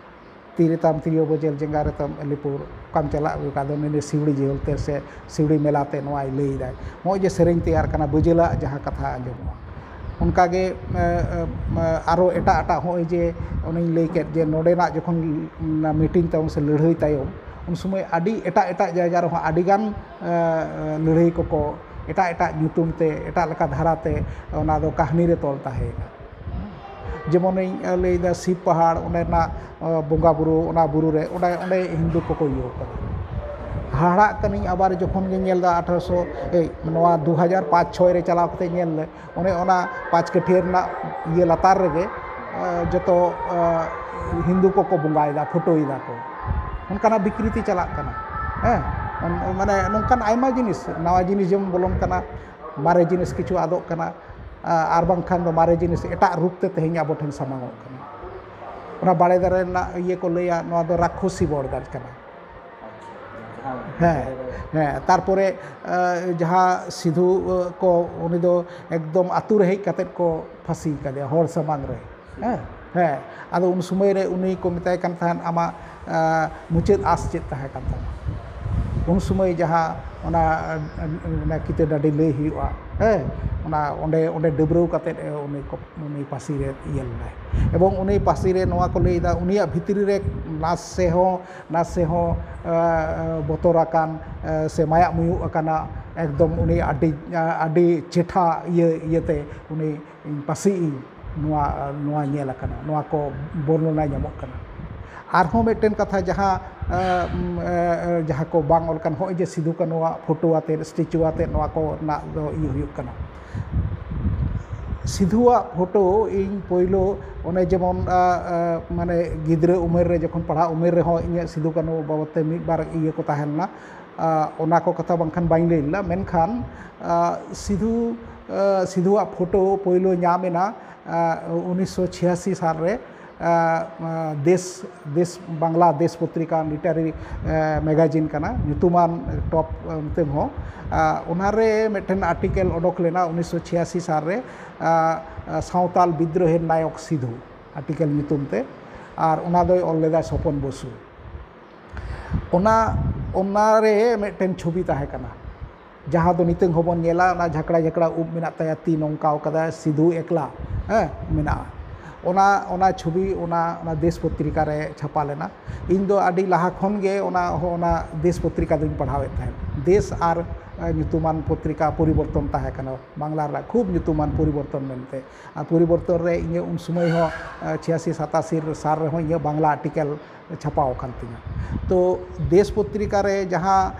ᱛᱤ ᱨᱮᱛᱟᱢ ᱛᱤᱨᱭᱳ ᱵᱟᱹᱡᱟᱹᱞ, ᱡᱟᱸᱜᱟ ᱨᱮᱛᱟᱢ ᱟᱹᱞᱤᱯᱩᱨ, ᱚᱠᱟᱢ ᱪᱟᱞᱟᱜ ᱟᱫᱚ ᱱᱩᱭ ᱫᱚ ᱥᱤᱣᱲᱤ ᱡᱮᱦᱚᱞ ᱛᱮ ᱥᱮ ᱥᱤᱣᱲᱤ ᱢᱮᱞᱟ ᱛᱮ ᱱᱚᱣᱟᱭ ᱞᱟᱹᱭᱫᱟᱭ᱾ ᱱᱚᱜᱼᱚᱭ ᱡᱮ ᱥᱮᱨᱮᱧ ᱛᱮᱭᱟᱨ ᱠᱟᱱᱟ, ᱵᱟᱹᱡᱟᱹᱞᱟᱜ ᱡᱟᱦᱟᱸ ᱠᱟᱛᱷᱟ ᱟᱸᱡᱚᱢᱚᱜᱼᱟ᱾ ᱚᱱᱠᱟᱜᱮ, ᱮ, ᱮ, ᱟᱨᱚ ᱮᱴᱟᱜ ᱮᱴᱟᱜ, ᱦᱚᱸᱜᱼᱚᱭ ᱡᱮ ᱚᱱᱮᱧ ᱞᱟᱹᱭ ᱠᱮᱫ ᱡᱮ ᱱᱚᱰᱮᱱᱟᱜ ᱡᱚᱠᱷᱚᱱ ᱚᱱᱟ meeting ᱛᱟᱭᱚᱢ ᱥᱮ ᱞᱟᱹᱲᱦᱟᱹᱭ ᱛᱟᱭᱚᱢ, ᱩᱱ ᱥᱚᱢᱚᱭ ᱟᱹᱰᱤ ᱮᱴᱟᱜ ᱮᱴᱟᱜ ᱡᱟᱭᱜᱟ ᱨᱮᱦᱚᱸ ᱟᱹᱰᱤᱜᱟᱱ, ᱮ, ᱞᱟᱹᱲᱦᱟᱹᱭ ᱠᱚᱠᱚ ᱮᱴᱟᱜ ᱮᱴᱟᱜ ᱧᱩᱛᱩᱢ ᱛᱮ, ᱮᱴᱟᱜ ᱞᱮᱠᱟ ᱫᱷᱟᱨᱟᱛᱮ ᱚᱱᱟ ᱫᱚ ᱠᱟᱹᱦᱱᱤ ᱨᱮ ᱛᱚᱞ ᱛᱟᱦᱮᱸᱭᱮᱱᱟ᱾ ᱡᱮᱢᱚᱱᱤᱧ ᱞᱟᱹᱭᱫᱟ ᱥᱤᱵ ᱯᱟᱦᱟᱲ, ᱚᱸᱰᱮᱱᱟᱜ, ᱮ, ᱵᱚᱸᱜᱟ ᱵᱩᱨᱩ, ᱚᱱᱟ ᱵᱩᱨᱩ ᱨᱮ, ᱚᱸᱰᱮ, ᱚᱸᱰᱮ ᱦᱤᱱᱫᱩ ᱠᱚᱠᱚ ᱤᱭᱟᱹ ᱠᱟᱫᱟ᱾ ᱦᱟᱦᱟᱲᱟᱜ ᱠᱟᱹᱱᱟᱹᱧ, ᱟᱵᱟᱨ ᱡᱚᱠᱷᱚᱱ ᱜᱮ ᱧᱮᱞ ᱮᱫᱟ ᱟᱴᱷᱨᱚᱥᱚ, ᱮᱭ, ᱱᱚᱣᱟ ᱫᱩ ᱦᱟᱡᱟᱨ ᱯᱟᱸᱪ ᱪᱷᱚᱭ ᱨᱮ ᱪᱟᱞᱟᱣ ᱠᱟᱛᱮ ᱧᱮᱞ ᱞᱮ, ᱚᱱᱮ ᱚᱱᱟ ᱯᱟᱸᱪ ᱠᱟᱹᱴᱷᱭᱟᱹ ᱨᱮᱱᱟᱜ ᱤᱭᱟᱹ ᱞᱟᱛᱟᱨ ᱨᱮᱜᱮ, ᱮ, ᱡᱚᱛᱚ, ᱮ, ᱦᱤᱱᱫᱩ ᱠᱚᱠᱚ ᱵᱚᱸᱜᱟᱭᱮᱫᱟ, ᱯᱷᱳᱴᱳᱭᱮᱫᱟ ᱠᱚ, ᱚᱱᱠᱟᱱᱟᱜ ᱵᱤᱠᱨᱤᱛᱤ ᱪᱟᱞᱟᱜ ᱠᱟᱱᱟ᱾ ᱦᱮᱸ, ᱢᱟᱱᱮ ᱱᱚᱝᱠᱟᱱ ᱟᱭᱢᱟ ᱡᱤᱱᱤᱥ, ᱱᱟᱣᱟ ᱡᱤᱱᱤᱥ ᱡᱮᱢᱚᱱ ᱵᱚᱞᱚᱱ ᱠᱟᱱᱟ, ᱢᱟᱨᱮ ᱡᱤᱱᱤᱥ ᱠᱤᱪᱷᱩ ᱟᱫᱚᱜ ᱠᱟᱱᱟ, ᱟ-, ᱟᱨ ᱵᱟᱝᱠᱷᱟᱱ ᱫᱚ ᱢᱟᱨᱮ ᱡᱤᱱᱤᱥ ᱮᱴᱟᱜ ᱨᱩᱯ ᱛᱮ ᱛᱮᱦᱮᱧ ᱟᱵᱚ ᱴᱷᱮᱱ ᱥᱟᱢᱟᱝᱚᱜ ᱠᱟᱱᱟ᱾ ᱚᱱᱟ ᱵᱟᱲᱮ ᱫᱟᱨᱮ ᱨᱮᱱᱟᱜ ᱤᱭᱟᱹ ᱠᱚ ᱞᱟᱹᱭᱟ, ᱱᱚᱣᱟ ᱫᱚ ᱨᱟᱠᱠᱷᱚᱥᱤ ᱵᱚᱲ ᱜᱟᱪᱷ ᱠᱟᱱᱟ᱾ ᱦᱮᱸ, ᱦᱮᱸ, ᱛᱟᱨᱯᱚᱨᱮ, ᱮ, ᱡᱟᱦᱟᱸ ᱥᱤᱫᱷᱩ, ᱮ, ᱠᱚ, ᱩᱱᱤ ᱫᱚ ᱮᱠᱫᱚᱢ ᱟᱛᱳ ᱨᱮ ᱦᱮᱡ ᱠᱟᱛᱮᱫ ᱠᱚ ᱯᱷᱟᱹᱥᱤ ᱠᱟᱫᱮᱭᱟ, ᱦᱚᱲ ᱥᱟᱢᱟᱝ ᱨᱮ᱾ ᱦᱮᱸ, ᱦᱮᱸ, ᱟᱫᱚ ᱩᱱ ᱥᱚᱢᱚᱭ ᱨᱮ ᱩᱱᱤ ᱠᱚ ᱢᱮᱛᱟᱭ ᱠᱟᱱ ᱛᱟᱦᱮᱸᱫ, "ᱟᱢᱟᱜ, ᱮ, ᱢᱩᱪᱟᱹᱫ ᱟᱸᱥ ᱪᱮᱫ ᱛᱟᱦᱮᱸ ᱠᱟᱱ ᱛᱟᱢᱟ?" ᱩᱱ ᱥᱚᱢᱚᱭ ᱡᱟᱦᱟᱸ ᱚᱱᱟ, ᱚᱱᱟ ᱠᱤᱛᱟᱹ ᱰᱟᱹᱰᱤ ᱞᱟᱹᱭ ᱦᱩᱭᱩᱜᱼᱟ, ᱦᱮᱸ, ᱚᱱᱟ ᱚᱸᱰᱮ, ᱚᱸᱰᱮ ᱰᱟᱹᱵᱽᱨᱟᱹᱣ ᱠᱟᱛᱮᱫ, ᱮ, ᱩᱱᱤ ᱠᱚ, ᱩᱱᱤ ᱯᱟᱹᱥᱤ ᱨᱮ ᱤᱭᱟᱹ ᱞᱮᱱᱟᱭ᱾ ᱮᱵᱚᱝ ᱩᱱᱤ ᱯᱟᱹᱥᱤ ᱨᱮ ᱱᱚᱣᱟ ᱠᱚ ᱞᱟᱹᱭᱫᱟ, ᱩᱱᱤᱭᱟᱜ ᱵᱷᱤᱛᱨᱤ ᱨᱮ ᱱᱟᱥᱮ ᱦᱚᱸ, ᱱᱟᱥᱮ ᱦᱚᱸ, ᱮ, ᱮ, ᱵᱚᱛᱚᱨ ᱟᱠᱟᱱ, ᱮ, ᱥᱮ ᱢᱟᱭᱟᱜ ᱢᱩᱭᱩᱜ ᱟᱠᱟᱱᱟ, ᱮᱠᱫᱚᱢ ᱩᱱᱤ ᱟᱹᱰᱤ, ᱟᱹᱰᱤ ᱪᱮᱴᱷᱟ ᱤᱭᱟᱹ, ᱤᱭᱟᱹᱛᱮ ᱩᱱᱤ ᱯᱟᱹᱥᱤ ᱤᱧ ᱱᱚᱣᱟ, ᱱᱚᱣᱟ ᱧᱮᱞ ᱟᱠᱟᱱᱟ, ᱱᱚᱣᱟ ᱠᱚ ᱵᱚᱨᱱᱚᱱᱟ ᱧᱟᱢᱚᱜ ᱠᱟᱱᱟ᱾ ᱟᱨᱦᱚᱸ ᱢᱤᱫᱴᱮᱱ ᱠᱟᱛᱷᱟ, ᱡᱟᱦᱟᱸ, ᱮ, ᱩᱢ, ᱮ, ᱮ, ᱡᱟᱦᱟᱸ ᱠᱚ ᱵᱟᱝ ᱚᱞ ᱠᱟᱱ, ᱦᱚᱸᱜᱼᱚᱭ ᱡᱮ ᱥᱤᱫᱷᱩ ᱠᱟᱹᱱᱩᱣᱟᱜ ᱯᱷᱳᱴᱳ ᱟᱛᱮᱫ, ᱥᱴᱮᱪᱩ ᱟᱛᱮᱫ ᱱᱚᱣᱟ ᱠᱚ ᱨᱮᱱᱟᱜ ᱫᱚ ᱤᱭᱟᱹ ᱦᱩᱭᱩᱜ ᱠᱟᱱᱟ᱾ ᱥᱤᱫᱷᱩᱣᱟᱜ ᱯᱷᱳᱴᱳ ᱤᱧ ᱯᱳᱭᱞᱳ ᱚᱱᱮ ᱡᱮᱢᱚᱱ, ᱟ, ᱟ, ᱢᱟᱱᱮ ᱜᱤᱫᱽᱨᱟᱹ ᱩᱢᱮᱨ ᱨᱮ ᱡᱚᱠᱷᱚᱱ ᱯᱟᱲᱦᱟᱜ ᱩᱢᱮᱨ ᱨᱮᱦᱚᱸ ᱤᱧᱟᱹᱜ ᱥᱤᱫᱷᱩ ᱠᱟᱹᱱᱩ ᱵᱟᱵᱚᱫ ᱛᱮ ᱢᱤᱫ ᱵᱟᱨ ᱤᱭᱟᱹ ᱠᱚ ᱛᱟᱦᱮᱸ ᱞᱮᱱᱟ, ᱟ, ᱚᱱᱟ ᱠᱚ ᱠᱟᱛᱷᱟ ᱵᱟᱝᱠᱷᱟᱱ ᱵᱟᱹᱧ ᱞᱟᱹᱭ ᱞᱮᱫᱟ, ᱢᱮᱱᱠᱷᱟᱱ, ᱟ, ᱥᱤᱫᱷᱩ, ᱟ, ᱥᱤᱫᱷᱩᱣᱟᱜ ᱯᱷᱳᱴᱳ ᱯᱳᱭᱞᱳ ᱧᱟᱢ ᱮᱱᱟ, ᱟ, ᱩᱱᱤᱥᱥᱚ ᱪᱷᱤᱭᱟᱥᱤ ᱥᱟᱞ ᱨᱮ, ᱟ, ᱟ, ᱫᱮᱥ, ᱫᱮᱥ, ᱵᱟᱝᱞᱟ ᱫᱮᱥ ᱯᱚᱛᱨᱤᱠᱟ, ᱞᱤᱴᱟᱨᱟᱨᱤ, ᱟ, ᱢᱮᱜᱟᱡᱤᱱ ᱠᱟᱱᱟ, ᱧᱩᱛᱩᱢᱟᱱ ᱴᱚᱯ, ᱟ, ᱱᱤᱛᱚᱝ ᱦᱚᱸ᱾ ᱟ, ᱚᱱᱟᱨᱮ ᱢᱤᱫᱴᱮᱱ ᱟᱨᱴᱤᱠᱮᱞ ᱚᱰᱚᱠ ᱞᱮᱱᱟ ᱩᱱᱤᱥᱥᱚ ᱪᱷᱤᱭᱟᱥᱤ ᱥᱟᱞ ᱨᱮ, ᱟ, ᱟ, ᱥᱟᱶᱛᱟᱞ ᱵᱤᱫᱽᱨᱳᱦᱮᱨ ᱱᱟᱭᱚᱠ ᱥᱤᱫᱷᱩ, ᱟᱨᱴᱤᱠᱮᱞ ᱧᱩᱛᱩᱢ ᱛᱮ, ᱟᱨ ᱚᱱᱟ ᱫᱚᱭ ᱚᱞ ᱞᱮᱫᱟ ᱥᱚᱯᱚᱱ ᱵᱚᱥᱩ᱾ ᱚᱱᱟ, ᱚᱱᱟᱨᱮ ᱢᱤᱫᱴᱮᱱ ᱪᱷᱚᱵᱤ ᱛᱟᱦᱮᱸ ᱠᱟᱱᱟ, ᱡᱟᱦᱟᱸ ᱫᱚ ᱱᱤᱛᱚᱝ ᱦᱚᱸᱵᱚᱱ ᱧᱮᱞᱟ, ᱚᱱᱟ ᱡᱷᱟᱠᱲᱟ ᱡᱷᱟᱠᱲᱟ ᱩᱵ ᱢᱮᱱᱟᱜ ᱛᱟᱭᱟ, ᱛᱤ ᱱᱚᱝᱠᱟᱣ ᱠᱟᱫᱟᱭ, ᱥᱤᱫᱷᱩ ᱮᱠᱞᱟ, ᱦᱮᱸ, ᱢᱮᱱᱟᱜᱼᱟ᱾ ᱚᱱᱟ ᱚᱱᱟ ᱪᱷᱚᱵᱤ ᱚᱱᱟ ᱚᱱᱟ ᱫᱮᱥ ᱯᱚᱛᱨᱤᱠᱟ ᱨᱮ ᱪᱷᱟᱯᱟ ᱞᱮᱱᱟ᱾ ᱤᱧ ᱫᱚ ᱟᱹᱰᱤ ᱞᱟᱦᱟ ᱠᱷᱚᱱ ᱜᱮ ᱚᱱᱟ ᱚᱱᱟ ᱫᱮᱥ ᱯᱚᱛᱨᱤᱠᱟ ᱫᱚᱧ ᱯᱟᱲᱦᱟᱣᱮᱫ ᱛᱟᱦᱮᱸᱫ᱾ ᱫᱮᱥ ᱟᱨ ᱧᱩᱛᱩᱢᱟᱱ ᱯᱚᱛᱨᱤᱠᱟ ᱯᱚᱨᱤᱵᱚᱨᱛᱚᱱ ᱛᱟᱦᱮᱸ ᱠᱟᱱᱟ, ᱵᱟᱝᱞᱟ ᱨᱮᱱᱟᱜ ᱠᱷᱩᱵ ᱧᱩᱛᱩᱢᱟᱱ ᱯᱚᱨᱤᱵᱚᱨᱛᱚᱱ ᱢᱮᱱᱛᱮ᱾ ᱟᱨ ᱯᱚᱨᱤᱵᱚᱨᱛᱚᱱ ᱨᱮ ᱤᱧᱟᱹᱜ ᱩᱱ ᱥᱚᱢᱚᱭ ᱦᱚᱸ ᱪᱷᱤᱭᱟᱥᱤ ᱥᱟᱛᱟᱥᱤ ᱥᱟᱞ ᱨᱮᱦᱚᱸ ᱤᱧᱟᱹᱜ ᱵᱟᱝᱞᱟ ᱟᱨᱴᱤᱠᱮᱞ ᱪᱷᱟᱯᱟᱣ ᱟᱠᱟᱱ ᱛᱤᱧᱟᱹ᱾ ᱛᱚ ᱫᱮᱥ ᱯᱚᱛᱨᱤᱠᱟ ᱨᱮ ᱡᱟᱦᱟᱸ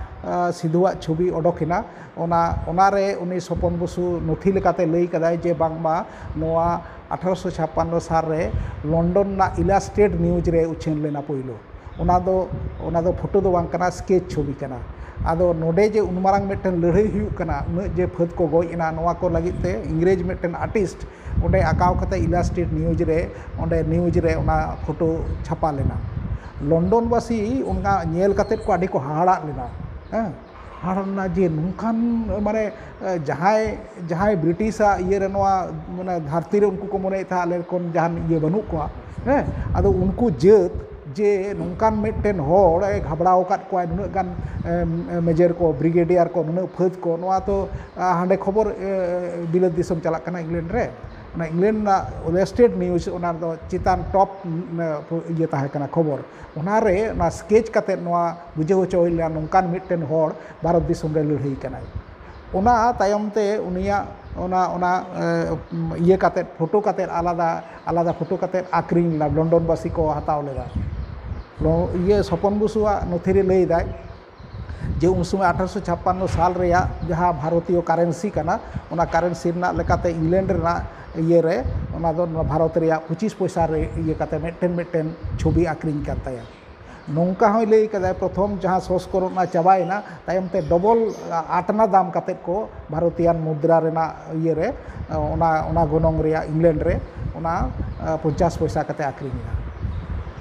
ᱥᱤᱫᱷᱩᱣᱟᱜ ᱪᱷᱚᱵᱤ ᱚᱰᱚᱠ ᱮᱱᱟ, ᱚᱱᱟ ᱚᱱᱟᱨᱮ ᱩᱱᱤ ᱥᱚᱯᱚᱱ ᱵᱚᱥᱩ ᱱᱚᱛᱷᱤ ᱞᱮᱠᱟᱛᱮ ᱞᱟᱹᱭ ᱠᱟᱫᱟᱭ ᱡᱮ ᱵᱟᱝᱢᱟ ᱱᱚᱣᱟ ᱟᱴᱷᱟᱨᱚᱥᱚ ᱪᱷᱟᱯᱯᱟᱱᱱᱚ ᱥᱟᱞ ᱨᱮ ᱞᱚᱱᱰᱚᱱ ᱨᱮᱱᱟᱜ ᱤᱞᱟᱥᱴᱨᱮᱴ ᱱᱤᱭᱩᱡᱽ ᱨᱮ ᱩᱪᱷᱟᱹᱱ ᱞᱮᱱᱟ ᱯᱳᱭᱞᱳ᱾ ᱚᱱᱟ ᱫᱚ ᱚᱱᱟ ᱫᱚ ᱯᱷᱳᱴᱳ ᱫᱚ ᱵᱟᱝ ᱠᱟᱱᱟ, ᱥᱠᱮᱪ ᱪᱷᱚᱵᱤ ᱠᱟᱱᱟ᱾ ᱟᱫᱚ ᱱᱚᱰᱮ ᱡᱮ ᱩᱱ ᱢᱟᱨᱟᱝ ᱢᱤᱫᱴᱮᱱ ᱞᱟᱹᱲᱦᱟᱹᱭ ᱦᱩᱭᱩᱜ ᱠᱟᱱᱟ, ᱩᱱᱟᱹᱜ ᱡᱮ ᱯᱷᱟᱹᱫ ᱠᱚ ᱜᱚᱡ ᱮᱱᱟ, ᱱᱚᱣᱟ ᱠᱚ ᱞᱟᱹᱜᱤᱫ ᱛᱮ ᱤᱝᱨᱮᱡᱽ ᱢᱤᱫᱴᱮᱱ ᱟᱨᱴᱤᱥᱴ ᱚᱸᱰᱮ ᱟᱸᱠᱟᱣ ᱠᱟᱛᱮ ᱤᱞᱟᱥᱴᱨᱮᱴ ᱱᱤᱭᱩᱡᱽ ᱨᱮ ᱚᱸᱰᱮ ᱱᱤᱭᱩᱡᱽ ᱨᱮ ᱚᱱᱟ ᱯᱷᱳᱴᱳ ᱪᱷᱟᱯᱟ ᱞᱮᱱᱟ᱾ ᱞᱚᱱᱰᱚᱱ ᱵᱟᱥᱤ ᱚᱱᱟ ᱧᱮᱞ ᱠᱟᱛᱮ ᱠᱚ ᱟᱹᱰᱤ ᱠᱚ ᱦᱟᱦᱟᱲᱟᱜ ᱞᱮᱱᱟ᱾ ᱦᱮᱸ, ᱦᱟᱦᱟᱲᱟᱜ ᱞᱮᱱᱟ ᱡᱮ ᱱᱚᱝᱠᱟᱱ ᱢᱟᱱᱮ ᱡᱟᱦᱟᱸᱭ ᱡᱟᱦᱟᱸᱭ ᱵᱨᱤᱴᱤᱥᱟᱜ ᱤᱭᱟᱹ ᱨᱮ ᱱᱚᱣᱟ ᱢᱟᱱᱮ ᱫᱷᱟᱹᱨᱛᱤ ᱨᱮ ᱩᱱᱠᱩ ᱠᱚ ᱢᱚᱱᱮᱭᱮᱫ ᱛᱟᱦᱮᱸᱫ ᱟᱞᱮ ᱠᱷᱚᱱ ᱡᱟᱦᱟᱱ ᱤᱭᱟᱹ ᱵᱟᱹᱱᱩᱜ ᱠᱚᱣᱟ᱾ ᱦᱮᱸ, ᱟᱫᱚ ᱩᱱᱠᱩ ᱡᱟᱹᱛ ᱡᱮ ᱱᱚᱝᱠᱟᱱ ᱢᱤᱫᱴᱮᱱ ᱦᱚᱲ ᱮ ᱜᱷᱟᱵᱲᱟᱣ ᱟᱠᱟᱫ ᱠᱚᱣᱟᱭ, ᱱᱩᱱᱟᱹᱜ ᱜᱟᱱ ᱮᱢ, ᱢᱮᱡᱚᱨ ᱠᱚ, ᱵᱨᱤᱜᱮᱰᱤᱭᱟᱨ ᱠᱚ, ᱱᱩᱱᱟᱹᱜ ᱯᱷᱟᱹᱫ ᱠᱚ, ᱱᱚᱣᱟ ᱛᱚ ᱟ, ᱦᱟᱸᱰᱮ ᱠᱷᱚᱵᱚᱨ ᱮ, ᱵᱤᱞᱟᱹᱛ ᱫᱤᱥᱚᱢ ᱪᱟᱞᱟᱜ ᱠᱟᱱᱟ ᱤᱝᱞᱮᱱᱰ ᱨᱮ᱾ ᱚᱱᱟ ᱤᱝᱞᱮᱱᱰ ᱨᱮᱱᱟᱜ ᱤᱞᱟᱥᱴᱨᱮᱴ ᱱᱤᱭᱩᱡᱽ ᱚᱱᱟ ᱫᱚ ᱪᱮᱛᱟᱱ ᱴᱚᱯ ᱤᱭᱟᱹ ᱛᱟᱦᱮᱸ ᱠᱟᱱᱟ ᱠᱷᱚᱵᱚᱨ᱾ ᱚᱱᱟᱨᱮ ᱚᱱᱟ ᱥᱠᱮᱪ ᱠᱟᱛᱮ ᱱᱚᱣᱟ ᱵᱩᱡᱷᱟᱹᱣ ᱦᱚᱪᱚ ᱦᱩᱭ ᱞᱮᱱᱟ ᱱᱚᱝᱠᱟᱱ ᱢᱤᱫᱴᱮᱱ ᱦᱚᱲ ᱵᱷᱟᱨᱚᱛ ᱫᱤᱥᱚᱢ ᱨᱮ ᱞᱟᱹᱲᱦᱟᱹᱭ ᱠᱟᱱᱟᱭ᱾ ᱚᱱᱟ ᱛᱟᱭᱚᱢ ᱛᱮ ᱩᱱᱤᱭᱟᱜ ᱚᱱᱟ ᱚᱱᱟ ᱮ, ᱤᱭᱟᱹ ᱠᱟᱛᱮ, ᱯᱷᱳᱴᱳ ᱠᱟᱛᱮ, ᱟᱞᱟᱫᱟ ᱟᱞᱟᱫᱟ ᱯᱷᱳᱴᱳ ᱠᱟᱛᱮ ᱟᱠᱷᱨᱤᱧ ᱞᱮᱱᱟ, ᱞᱚᱱᱰᱚᱱ ᱵᱟᱥᱤ ᱠᱚ ᱦᱟᱛᱟᱣ ᱞᱮᱫᱟ᱾ ᱞᱚ-, ᱤᱭᱟᱹ ᱥᱚᱯᱚᱱ ᱵᱚᱥᱩᱣᱟᱜ ᱱᱚᱛᱷᱤ ᱨᱮ ᱞᱟᱹᱭ ᱫᱟᱭ ᱡᱮ ᱩᱱ ᱥᱚᱢᱚᱭ ᱟᱴᱷᱟᱨᱚᱥᱚ ᱪᱷᱟᱯᱯᱟᱱᱱᱚ ᱥᱟᱞ ᱨᱮᱭᱟᱜ ᱡᱟᱦᱟᱸ ᱵᱷᱟᱨᱚᱛᱤᱭᱚ ᱠᱟᱨᱮᱱᱥᱤ ᱠᱟᱱᱟ, ᱚᱱᱟ ᱠᱟᱨᱮᱱᱥᱤ ᱨᱮᱱᱟᱜ ᱞᱮᱠᱟᱛᱮ ᱤᱝᱞᱮᱱᱰ ᱨᱮᱱᱟᱜ ᱤᱭᱟᱹ ᱨᱮ ᱚᱱᱟ ᱫᱚ ᱱᱚᱣᱟ ᱵᱷᱟᱨᱚᱛ ᱨᱮᱭᱟᱜ ᱯᱚᱸᱪᱤᱥ ᱯᱚᱭᱥᱟ ᱨᱮ ᱤᱭᱟᱹ ᱠᱟᱛᱮ ᱢᱤᱫᱴᱮᱱ ᱢᱤᱫᱴᱮᱱ ᱪᱷᱚᱵᱤ ᱟᱠᱷᱨᱤᱧ ᱠᱟᱱ ᱛᱟᱭᱟ᱾ ᱱᱚᱝᱠᱟ ᱦᱚᱸᱭ ᱞᱟᱹᱭ ᱠᱟᱫᱟᱭ, ᱯᱨᱚᱛᱷᱚᱢ ᱡᱟᱦᱟᱸ ᱥᱚᱝᱥᱠᱚᱨᱚᱱ ᱚᱱᱟ ᱪᱟᱵᱟᱭᱮᱱᱟ, ᱛᱟᱭᱚᱢ ᱛᱮ ᱰᱚᱵᱚᱞ ᱟᱴ ᱟᱱᱟ ᱫᱟᱢ ᱠᱟᱛᱮᱫ ᱠᱚ ᱵᱷᱟᱨᱚᱛᱤᱭᱟᱱ ᱢᱩᱫᱽᱨᱟ ᱨᱮᱱᱟᱜ ᱤᱭᱟᱹ ᱨᱮ, ᱚᱱᱟ ᱚᱱᱟ ᱜᱚᱱᱚᱝ ᱨᱮᱭᱟᱜ ᱤᱝᱞᱮᱱᱰ ᱨᱮ ᱚᱱᱟ ᱯᱚᱧᱪᱟᱥ ᱯᱚᱭᱥᱟ ᱠᱟᱛᱮ ᱟᱠᱷᱨᱤᱧ ᱮᱱᱟ᱾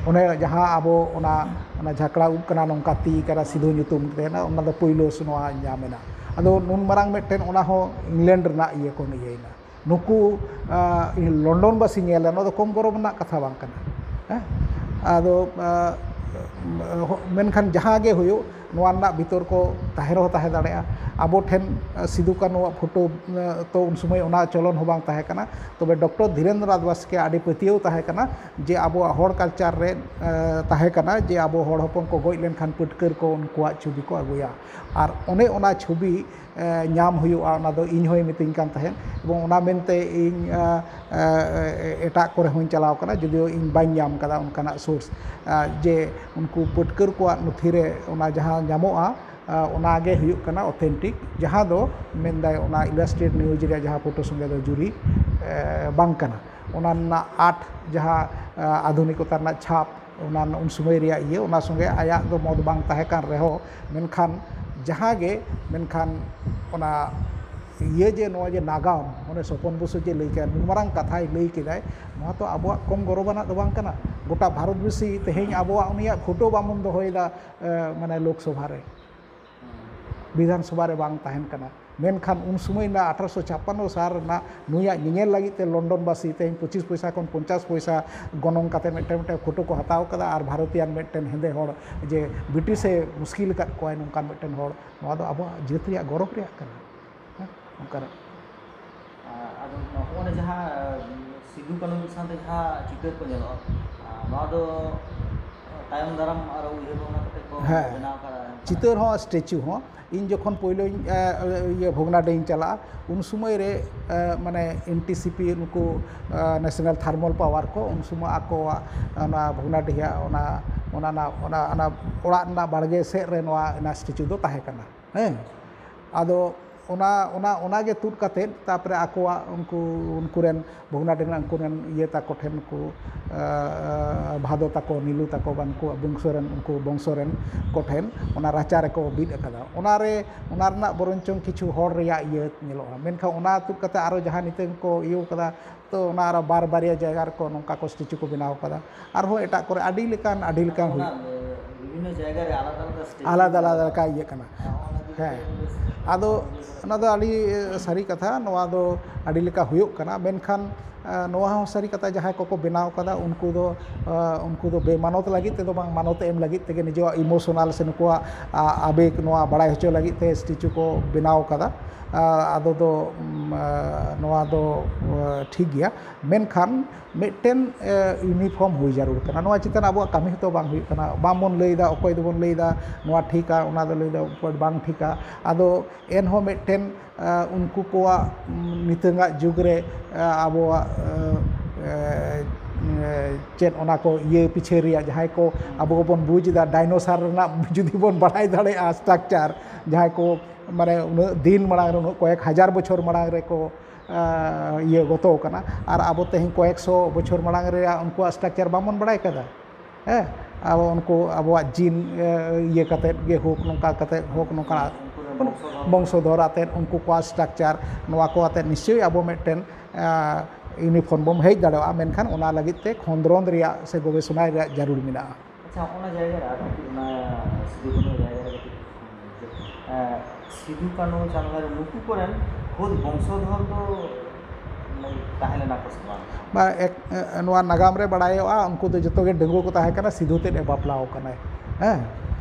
ᱚᱱᱮ ᱡᱟᱦᱟᱸ ᱟᱵᱚ ᱚᱱᱟ ᱚᱱᱟ ᱡᱷᱟᱠᱲᱟ ᱩᱵ ᱠᱟᱱᱟ, ᱱᱚᱝᱠᱟ ᱛᱤ ᱠᱟᱱᱟ, ᱥᱤᱫᱷᱩ ᱧᱩᱛᱩᱢ ᱛᱮ ᱚᱱᱟ ᱫᱚ ᱯᱳᱭᱞᱳ ᱱᱚᱣᱟ ᱧᱟᱢ ᱮᱱᱟ᱾ ᱟᱫᱚ ᱱᱩᱱ ᱢᱟᱨᱟᱝ ᱢᱤᱫᱴᱮᱱ ᱚᱱᱟ ᱦᱚᱸ ᱤᱝᱞᱮᱱᱰ ᱨᱮᱱᱟᱜ ᱤᱭᱟᱹ ᱠᱷᱚᱱ ᱤᱭᱟᱹᱭᱮᱱᱟ᱾ ᱱᱩᱠᱩ ᱞᱚᱱᱰᱚᱱ ᱵᱟᱹᱥᱤ ᱧᱮᱞ ᱨᱮ ᱱᱚᱣᱟ ᱫᱚ ᱠᱚᱢ ᱜᱚᱨᱚᱵᱽ ᱨᱮᱱᱟᱜ ᱠᱟᱛᱷᱟ ᱵᱟᱝ ᱠᱟᱱᱟ᱾ ᱦᱮᱸ? ᱟᱫᱚ ᱢᱮᱱᱠᱷᱟᱱ ᱡᱟᱦᱟᱸ ᱜᱮ ᱦᱩᱭᱩᱜ, ᱱᱚᱣᱟ ᱨᱮᱱᱟᱜ ᱵᱤᱛᱚᱨᱠᱚ ᱛᱟᱦᱮᱸ ᱨᱮᱦᱚᱸ ᱛᱟᱦᱮᱸ ᱫᱟᱲᱮᱭᱟᱜᱼᱟ᱾ ᱟᱵᱚ ᱴᱷᱮᱱ ᱥᱤᱫᱩ ᱠᱟᱹᱱᱩᱣᱟᱜ ᱯᱷᱳᱴᱳ ᱛᱚ ᱩᱱ ᱥᱚᱢᱚᱭ ᱚᱱᱟ ᱪᱚᱞᱚᱱ ᱦᱚᱸ ᱵᱟᱝ ᱛᱟᱦᱮᱸ ᱠᱟᱱᱟ᱾ ᱛᱚᱵᱮ ᱰᱚᱠᱴᱚᱨ ᱫᱷᱤᱨᱮᱱᱫᱨᱚᱱᱟᱛᱷ ᱵᱟᱥᱠᱮᱭᱟᱜ ᱟᱹᱰᱤ ᱯᱟᱹᱛᱭᱟᱹᱣ ᱛᱟᱦᱮᱸ ᱠᱟᱱᱟ ᱡᱮ ᱟᱵᱚᱣᱟᱜ ᱦᱚᱲ ᱠᱟᱞᱪᱟᱨ ᱨᱮ ᱛᱟᱦᱮᱸ ᱠᱟᱱᱟ ᱡᱮ ᱟᱵᱚ ᱦᱚᱲ ᱦᱚᱯᱚᱱ ᱠᱚ ᱜᱚᱡ ᱞᱮᱱᱠᱷᱟᱱ ᱯᱟᱹᱴᱠᱟᱹᱨ ᱠᱚ ᱩᱱᱠᱩᱣᱟᱜ ᱪᱷᱚᱵᱤ ᱠᱚ ᱟᱹᱜᱩᱭᱟ᱾ ᱟᱨ ᱚᱱᱮ ᱚᱱᱟ ᱪᱷᱚᱵᱤ ᱧᱟᱢ ᱦᱩᱭᱩᱜᱼᱟ, ᱚᱱᱟ ᱫᱚ ᱤᱧ ᱦᱚᱸᱭ ᱢᱤᱛᱟᱹᱧ ᱠᱟᱱ ᱛᱟᱦᱮᱸᱫ᱾ ᱮᱵᱚᱝ ᱚᱱᱟ ᱢᱮᱱᱛᱮ ᱤᱧ ᱮᱴᱟᱜ ᱠᱚᱨᱮ ᱦᱚᱸᱧ ᱪᱟᱞᱟᱣ ᱠᱟᱱᱟ, ᱡᱩᱫᱤᱭᱳ ᱤᱧ ᱵᱟᱹᱧ ᱧᱟᱢ ᱠᱟᱫᱟ ᱚᱱᱠᱟᱱᱟᱜ ᱥᱳᱨᱥ ᱡᱮ ᱩᱱᱠᱩ ᱯᱟᱹᱴᱠᱟᱹᱨ ᱠᱚᱣᱟᱜ ᱱᱚᱛᱷᱤ ᱨᱮ ᱚᱱᱟ ᱡᱟᱦᱟᱸ ᱧᱟᱢᱚᱜᱼᱟ, ᱚᱱᱟ ᱜᱮ ᱦᱩᱭᱩᱜ ᱠᱟᱱᱟ ᱚᱛᱷᱮᱱᱴᱤᱠ, ᱡᱟᱦᱟᱸ ᱫᱚ ᱢᱮᱱᱫᱟᱭ ᱚᱱᱟ ᱤᱞᱟᱥᱴᱨᱮᱴ ᱱᱤᱭᱩᱡᱽ ᱨᱮᱭᱟᱜ ᱡᱟᱦᱟᱸ ᱯᱷᱳᱴᱳ ᱥᱚᱸᱜᱮ ᱫᱚ ᱡᱩᱨᱤ ᱵᱟᱝ ᱠᱟᱱᱟ᱾ ᱚᱱᱟ ᱨᱮᱱᱟᱜ ᱟᱨᱴ, ᱡᱟᱦᱟᱸ ᱟᱫᱷᱩᱱᱤᱠᱚᱛᱟ ᱨᱮᱱᱟᱜ ᱪᱷᱟᱯ, ᱚᱱᱟ ᱩᱱ ᱥᱚᱢᱚᱭ ᱨᱮᱭᱟᱜ ᱤᱭᱟᱹ, ᱚᱱᱟ ᱥᱚᱸᱜᱮ ᱟᱭᱟᱜ ᱫᱚ ᱢᱚᱛ ᱵᱟᱝ ᱛᱟᱦᱮᱸ ᱠᱟᱱ ᱨᱮᱦᱚᱸ, ᱢᱮᱱᱠᱷᱟᱱ ᱡᱟᱦᱟᱸ ᱜᱮ, ᱢᱮᱱᱠᱷᱟᱱ ᱚᱱᱟ ᱤᱭᱟᱹ ᱡᱮ ᱱᱚᱣᱟ ᱡᱮ ᱱᱟᱜᱟᱢ, ᱚᱱᱮ ᱥᱚᱯᱚᱱ ᱵᱚᱥᱩ ᱡᱮ ᱞᱟᱹᱭ ᱠᱮᱫ, ᱱᱩᱱ ᱢᱟᱨᱟᱝ ᱠᱟᱛᱷᱟᱭ ᱞᱟᱹᱭ ᱠᱮᱫᱟᱭ, ᱱᱚᱣᱟ ᱛᱚ ᱟᱵᱚᱣᱟᱜ ᱠᱚᱢ ᱜᱚᱨᱚᱵᱟᱱᱟᱜ ᱫᱚ ᱵᱟᱝ ᱠᱟᱱᱟ᱾ ᱜᱚᱴᱟ ᱵᱷᱟᱨᱚᱛ ᱵᱟᱹᱥᱤ ᱛᱮᱦᱮᱧ ᱟᱵᱚᱣᱟᱜ ᱩᱱᱤᱭᱟᱜ ᱯᱷᱳᱴᱳ ᱵᱟᱵᱚᱱ ᱫᱚᱦᱚᱭᱮᱫᱟ, ᱮ, ᱢᱟᱱᱮ ᱞᱳᱠᱥᱚᱵᱷᱟ ᱨᱮ, ᱵᱤᱫᱷᱟᱱ ᱥᱚᱵᱷᱟ ᱨᱮ ᱵᱟᱝ ᱛᱟᱦᱮᱱ ᱠᱟᱱᱟ᱾ ᱢᱮᱱᱠᱷᱟᱱ ᱩᱱ ᱥᱚᱢᱚᱭ ᱨᱮᱱᱟᱜ ᱟᱴᱷᱨᱚᱥᱚ ᱪᱷᱟᱯᱯᱟᱱᱱᱚ ᱥᱟᱞ ᱨᱮᱱᱟᱜ ᱱᱩᱭᱟᱜ ᱧᱮᱧᱮᱞ ᱞᱟᱹᱜᱤᱫ ᱛᱮ ᱞᱚᱱᱰᱚᱱ ᱵᱟᱹᱥᱤ ᱛᱮᱦᱮᱧ ᱯᱚᱸᱪᱤᱥ ᱯᱚᱭᱥᱟ ᱠᱷᱚᱱ ᱯᱚᱧᱪᱟᱥ ᱯᱚᱭᱥᱟ ᱜᱚᱱᱚᱝ ᱠᱟᱛᱮ ᱢᱤᱫᱴᱮᱱ ᱢᱤᱫᱴᱮᱱ ᱯᱷᱳᱴᱳ ᱠᱚ ᱦᱟᱛᱟᱣ ᱠᱟᱫᱟ ᱟᱨ ᱵᱷᱟᱨᱚᱛᱤᱭᱟᱱ ᱢᱤᱫᱴᱮᱱ ᱦᱮᱸᱫᱮ ᱦᱚᱲ ᱡᱮ ᱵᱨᱤᱴᱤᱥᱮ ᱢᱩᱥᱠᱤᱞ ᱟᱠᱟᱫ ᱠᱚᱣᱟᱭ ᱱᱚᱝᱠᱟᱱ ᱢᱤᱫᱴᱮᱱ ᱦᱚᱲ, ᱱᱚᱣᱟ ᱫᱚ ᱟᱵᱚᱣᱟᱜ ᱡᱟᱹᱛ ᱨᱮᱭᱟᱜ ᱜᱚᱨᱚᱵᱽ ᱨᱮᱭᱟᱜ ᱠᱟᱱᱟ᱾ ᱦᱮᱸ, ᱚᱱᱠᱟᱱᱟᱜ᱾ ᱟᱫᱚ ᱱᱚᱜᱼᱚᱭ ᱡᱟᱦᱟᱸ ᱥᱤᱫᱩ ᱠᱟᱹᱱᱩ ᱢᱤᱫ ᱥᱟᱶᱛᱮ ᱡᱟᱦᱟᱸ ᱪᱤᱛᱟᱹᱨ ᱠᱚ ᱧᱮᱞᱚᱜᱼᱟ, ᱱᱚᱣᱟ ᱫᱚ ᱛᱟᱭᱚᱢ ᱫᱟᱨᱟᱢ ᱟᱨᱚ ᱩᱭᱦᱟᱹᱨ ᱵᱷᱟᱵᱽᱱᱟ ᱠᱟᱛᱮ ᱠᱚ ᱦᱮᱸ, ᱵᱮᱱᱟᱣ ᱠᱟᱫᱟ᱾ ᱪᱤᱛᱟᱹᱨ ᱦᱚᱸ ᱥᱴᱮᱪᱩ ᱦᱚᱸ᱾ ᱤᱧ ᱡᱚᱠᱷᱚᱱ ᱯᱳᱭᱞᱳᱧ, ᱮ, ᱤᱭᱟᱹ ᱵᱷᱚᱜᱽᱱᱟᱰᱤᱧ ᱪᱟᱞᱟᱜᱼᱟ, ᱩᱱ ᱥᱚᱢᱚᱭ ᱨᱮ, ᱮ, ᱢᱟᱱᱮ ᱮᱱ ᱴᱤ ᱥᱤ ᱯᱤ ᱱᱩᱠᱩ, ᱮ, ᱱᱮᱥᱱᱟᱞ ᱛᱷᱟᱨᱢᱟᱞ ᱯᱟᱣᱟᱨ ᱠᱚ ᱩᱱ ᱥᱚᱢᱚᱭ ᱟᱠᱚᱣᱟᱜ ᱚᱱᱟ ᱵᱷᱚᱜᱽᱱᱟᱰᱤᱦᱟᱜ ᱚᱱᱟ, ᱚᱱᱟ, ᱚᱱᱟ, ᱚᱱᱟ, ᱚᱱᱟ ᱚᱲᱟᱜ ᱨᱮᱱᱟᱜ ᱵᱟᱲᱜᱮ ᱥᱮᱫ ᱨᱮ ᱱᱚᱣᱟ, ᱚᱱᱟ ᱥᱴᱮᱪᱩ ᱫᱚ ᱛᱟᱦᱮᱸ ᱠᱟᱱᱟ᱾ ᱦᱮᱸ, ᱟᱫᱚ ᱚᱱᱟ, ᱚᱱᱟ, ᱚᱱᱟ ᱜᱮ ᱛᱩᱫ ᱠᱟᱛᱮᱫ ᱛᱟᱨᱯᱚᱨᱮ ᱟᱠᱚᱣᱟᱜ ᱩᱱᱠᱩ, ᱩᱱᱠᱩ ᱨᱮᱱ ᱵᱷᱚᱜᱽᱱᱟᱰᱤ ᱨᱮᱱ ᱩᱱᱠᱩ ᱨᱮᱱ ᱤᱭᱟᱹ ᱛᱟᱠᱚ ᱴᱷᱮᱱ ᱠᱚ, ᱮ, ᱵᱷᱟᱫᱚ ᱛᱟᱠᱚ, ᱱᱤᱞᱩ ᱛᱟᱠᱚ, ᱵᱟᱝ ᱩᱱᱠᱩᱣᱟᱜ ᱵᱚᱝᱥᱚ ᱨᱮᱱ, ᱩᱱᱠᱩ ᱵᱚᱝᱥᱚ ᱨᱮᱱ ᱠᱚ ᱴᱷᱮᱱ ᱚᱱᱟ ᱨᱟᱪᱟ ᱨᱮᱠᱚ ᱵᱤᱫ ᱟᱠᱟᱫᱟ᱾ ᱚᱱᱟ ᱨᱮ, ᱚᱱᱟ ᱨᱮᱱᱟᱜ ᱵᱚᱨᱚᱱᱪᱚᱝ ᱠᱤᱪᱷᱩ ᱦᱚᱲ ᱨᱮᱭᱟᱜ ᱤᱭᱟᱹ ᱧᱮᱞᱚᱜᱼᱟ, ᱢᱮᱱᱠᱷᱟᱱ ᱚᱱᱟ ᱛᱩᱫ ᱠᱟᱛᱮ ᱟᱨᱚ ᱡᱟᱦᱟᱸ ᱱᱤᱛᱚᱝ ᱠᱚ ᱤᱭᱟᱹ ᱠᱟᱫᱟ, ᱛᱚ ᱚᱱᱟ ᱟᱨᱚ ᱵᱟᱨ ᱵᱟᱨᱭᱟ ᱡᱟᱭᱜᱟ ᱨᱮᱠᱚ ᱱᱚᱝᱠᱟ ᱠᱚ ᱥᱴᱮᱪᱩ ᱠᱚ ᱵᱮᱱᱟᱣ ᱠᱟᱫᱟ᱾ ᱟᱨᱦᱚᱸ ᱮᱴᱟᱜ ᱠᱚᱨᱮ ᱟᱹᱰᱤ ᱞᱮᱠᱟᱱ, ᱟᱹᱰᱤ ᱞᱮᱠᱟᱱ ᱚᱱᱟ ᱦᱩᱭᱩᱜ ᱵᱤᱵᱷᱤᱱᱱᱚ ᱡᱟᱭᱜᱟ ᱨᱮ ᱟᱞᱟᱫᱟ ᱟᱞᱟᱫᱟ ᱥᱴᱮᱪᱩ ᱟᱞᱟᱫᱟ ᱟᱞᱟᱫᱟ ᱢᱮᱱᱟᱜᱼᱟ᱾ ᱞᱮᱠᱟ ᱤᱭᱟᱹ ᱠᱟᱱᱟ᱾ ᱦᱮᱸ, ᱚᱱᱟ ᱤᱫᱤ ᱦᱮᱸ᱾ ᱠᱟᱛᱮ ᱵᱮᱥ ᱟᱫᱚ ᱚᱱᱟ ᱫᱚ ᱟᱹᱰᱤ ᱥᱟᱹᱨᱤ ᱠᱟᱛᱷᱟ, ᱱᱚᱣᱟ ᱫᱚ ᱟᱹᱰᱤ ᱞᱮᱠᱟ ᱦᱩᱭᱩᱜ ᱠᱟᱱᱟ, ᱢᱮᱱᱠᱷᱟᱱ ᱱᱚᱣᱟ ᱦᱚᱸ ᱥᱟᱹᱨᱤ ᱠᱟᱛᱷᱟ, ᱡᱟᱦᱟᱸᱭ ᱠᱚᱠᱚ ᱵᱮᱱᱟᱣ ᱠᱟᱫᱟ ᱩᱱᱠᱩ ᱫᱚ ᱩᱱᱠᱩ ᱫᱚ ᱵᱮᱢᱟᱱᱚᱛ ᱞᱟᱹᱜᱤᱫ ᱛᱮᱫᱚ ᱵᱟᱝ, ᱢᱟᱱᱚᱛ ᱮᱢ ᱞᱟᱹᱜᱤᱫ ᱛᱮᱜᱮ ᱱᱤᱡᱮᱨᱟᱜ ᱤᱢᱳᱥᱚᱱᱟᱞ ᱥᱮ ᱱᱩᱠᱩᱣᱟᱜ ᱟᱵᱮᱜᱽ ᱱᱚᱣᱟ ᱵᱟᱲᱟᱭ ᱦᱚᱪᱚ ᱞᱟᱹᱜᱤᱫ ᱛᱮ ᱥᱴᱮᱪᱩ ᱠᱚ ᱵᱮᱱᱟᱣ ᱠᱟᱫᱟ᱾ ᱟᱫᱚ ᱫᱚ ᱱᱚᱣᱟ ᱫᱚ ᱴᱷᱤᱠ ᱜᱮᱭᱟ, ᱢᱮᱱᱠᱷᱟᱱ ᱢᱤᱫᱴᱮᱱ ᱤᱭᱩᱱᱤᱯᱷᱚᱨᱢ ᱦᱩᱭ ᱡᱟᱹᱨᱩᱲ ᱠᱟᱱᱟ᱾ ᱱᱚᱣᱟ ᱪᱮᱛᱟᱱ ᱟᱵᱚᱣᱟᱜ ᱠᱟᱹᱢᱤ ᱦᱚᱸᱛᱚ ᱵᱟᱝ ᱦᱩᱭᱩᱜ ᱠᱟᱱᱟ᱾ ᱵᱟᱝᱵᱚᱱ ᱞᱟᱹᱭᱫᱟ, ᱚᱠᱚᱭ ᱫᱚᱵᱚᱱ ᱞᱟᱹᱭᱫᱟ ᱱᱚᱣᱟ ᱴᱷᱤᱠᱟ, ᱚᱱᱟ ᱫᱚ ᱞᱟᱹᱭᱫᱟ ᱵᱟᱝ ᱴᱷᱤᱠᱟ᱾ ᱟᱫᱚ ᱮᱱᱦᱚᱸ ᱢᱤᱫᱴᱮᱱ ᱩᱱᱠᱩ ᱠᱚᱣᱟᱜ ᱱᱤᱛᱚᱝᱟᱜ ᱡᱩᱜᱽ ᱨᱮ ᱟᱵᱚᱣᱟᱜ ᱪᱮᱫ ᱚᱱᱟ ᱠᱚ ᱤᱭᱟᱹ ᱯᱤᱪᱷᱟᱹ ᱨᱮᱭᱟᱜ ᱡᱟᱦᱟᱸᱭ ᱠᱚ ᱟᱵᱚ ᱵᱚᱱ ᱵᱩᱡᱽ ᱮᱫᱟ, ᱰᱟᱭᱱᱳᱥᱟᱨ ᱨᱮᱱᱟᱜ ᱡᱩᱫᱤ ᱵᱚᱱ ᱵᱟᱲᱟᱭ ᱫᱟᱲᱮᱭᱟᱜᱼᱟ ᱥᱴᱨᱟᱠᱪᱟᱨ, ᱡᱟᱦᱟᱸᱭ ᱠᱚ ᱢᱟᱱᱮ ᱩᱱᱟᱹᱜ ᱫᱤᱱ ᱢᱟᱲᱟᱝ ᱨᱮ, ᱩᱱᱟᱹᱜ ᱠᱚᱭᱮᱠ ᱦᱟᱡᱟᱨ ᱵᱚᱪᱷᱚᱨ ᱢᱟᱲᱟᱝ ᱨᱮᱠᱚ ᱤᱭᱟᱹ ᱜᱚᱛᱚ ᱠᱟᱱᱟ, ᱟᱨ ᱟᱵᱚ ᱛᱮᱦᱮᱧ ᱠᱚᱭᱮᱠ ᱥᱚ ᱵᱚᱪᱷᱚᱨ ᱢᱟᱲᱟᱝ ᱨᱮᱭᱟᱜ ᱩᱱᱠᱩᱣᱟᱜ ᱥᱴᱨᱟᱠᱪᱟᱨ ᱵᱟᱵᱚᱱ ᱵᱟᱲᱟᱭ ᱠᱟᱫᱟ᱾ ᱦᱮᱸ, ᱟᱵᱚ ᱩᱱᱠᱩ ᱟᱵᱚᱣᱟᱜ ᱡᱤᱱ ᱤᱭᱟᱹ ᱠᱟᱛᱮᱫ ᱜᱮ ᱦᱳᱠ, ᱱᱚᱝᱠᱟ ᱠᱟᱛᱮᱫ ᱦᱳᱠ, ᱱᱚᱝᱠᱟᱱᱟᱜ ᱵᱚᱝᱥᱚᱫᱷᱚᱨ ᱟᱛᱮᱫ ᱩᱱᱠᱩ ᱠᱚᱣᱟᱜ ᱥᱴᱨᱟᱠᱪᱟᱨ, ᱱᱚᱣᱟ ᱠᱚ ᱟᱛᱮᱫ ᱱᱤᱥᱪᱳᱭ ᱟᱵᱚ ᱢᱤᱫᱴᱮᱱ ᱤᱭᱩᱱᱤᱯᱷᱚᱨᱢ ᱵᱚᱱ ᱦᱮᱡ ᱫᱟᱲᱮᱭᱟᱜᱼᱟ, ᱢᱮᱱᱠᱷᱟᱱ ᱚᱱᱟ ᱞᱟᱹᱜᱤᱫ ᱛᱮ ᱠᱷᱚᱸᱫᱽᱨᱚᱸᱫᱽ ᱨᱮᱭᱟᱜ ᱥᱮ ᱜᱚᱵᱮᱥᱚᱱᱟ ᱨᱮᱭᱟᱜ ᱡᱟᱹᱨᱩᱲ ᱢᱮᱱᱟᱜᱼᱟ᱾ ᱟᱪᱪᱷᱟ, ᱚᱱᱟ ᱡᱟᱭᱜᱟ ᱨᱮ ᱟᱨ ᱠᱟᱹᱴᱤᱡ, ᱚᱱᱟ ᱥᱤᱫᱩ ᱠᱟᱹᱱᱦᱩ ᱡᱟᱭᱜᱟ ᱨᱮ ᱠᱟᱹᱴᱤᱡ, ᱮᱸ, ᱥᱤᱫᱩ ᱠᱟᱹᱱᱦᱩ, ᱪᱟᱸᱫᱽ ᱵᱷᱟᱭᱨᱳ ᱱᱩᱠᱩ ᱠᱚᱨᱮᱱ ᱠᱷᱩᱫ ᱵᱚᱝᱥᱚᱫᱷᱚᱨ ᱫᱚ ᱢᱟᱱᱮ ᱛᱟᱦᱮᱸ ᱞᱮᱱᱟ ᱠᱚ ᱥᱮ ᱵᱟᱝ? ᱵᱟ, ᱮᱠ-, ᱮ, ᱱᱚᱣᱟ ᱱᱟᱜᱟᱢ ᱨᱮ ᱵᱟᱲᱟᱭᱚᱜᱼᱟ, ᱩᱱᱠᱩ ᱫᱚ ᱡᱚᱛᱚ ᱜᱮ ᱰᱟᱺᱜᱩᱣᱟᱹ ᱠᱚ ᱛᱟᱦᱮᱸ ᱠᱟᱱᱟ, ᱥᱤᱫᱷᱩ ᱛᱮᱫ ᱮ ᱵᱟᱯᱞᱟ ᱟᱠᱟᱱᱟᱭ᱾ ᱦᱮᱸ,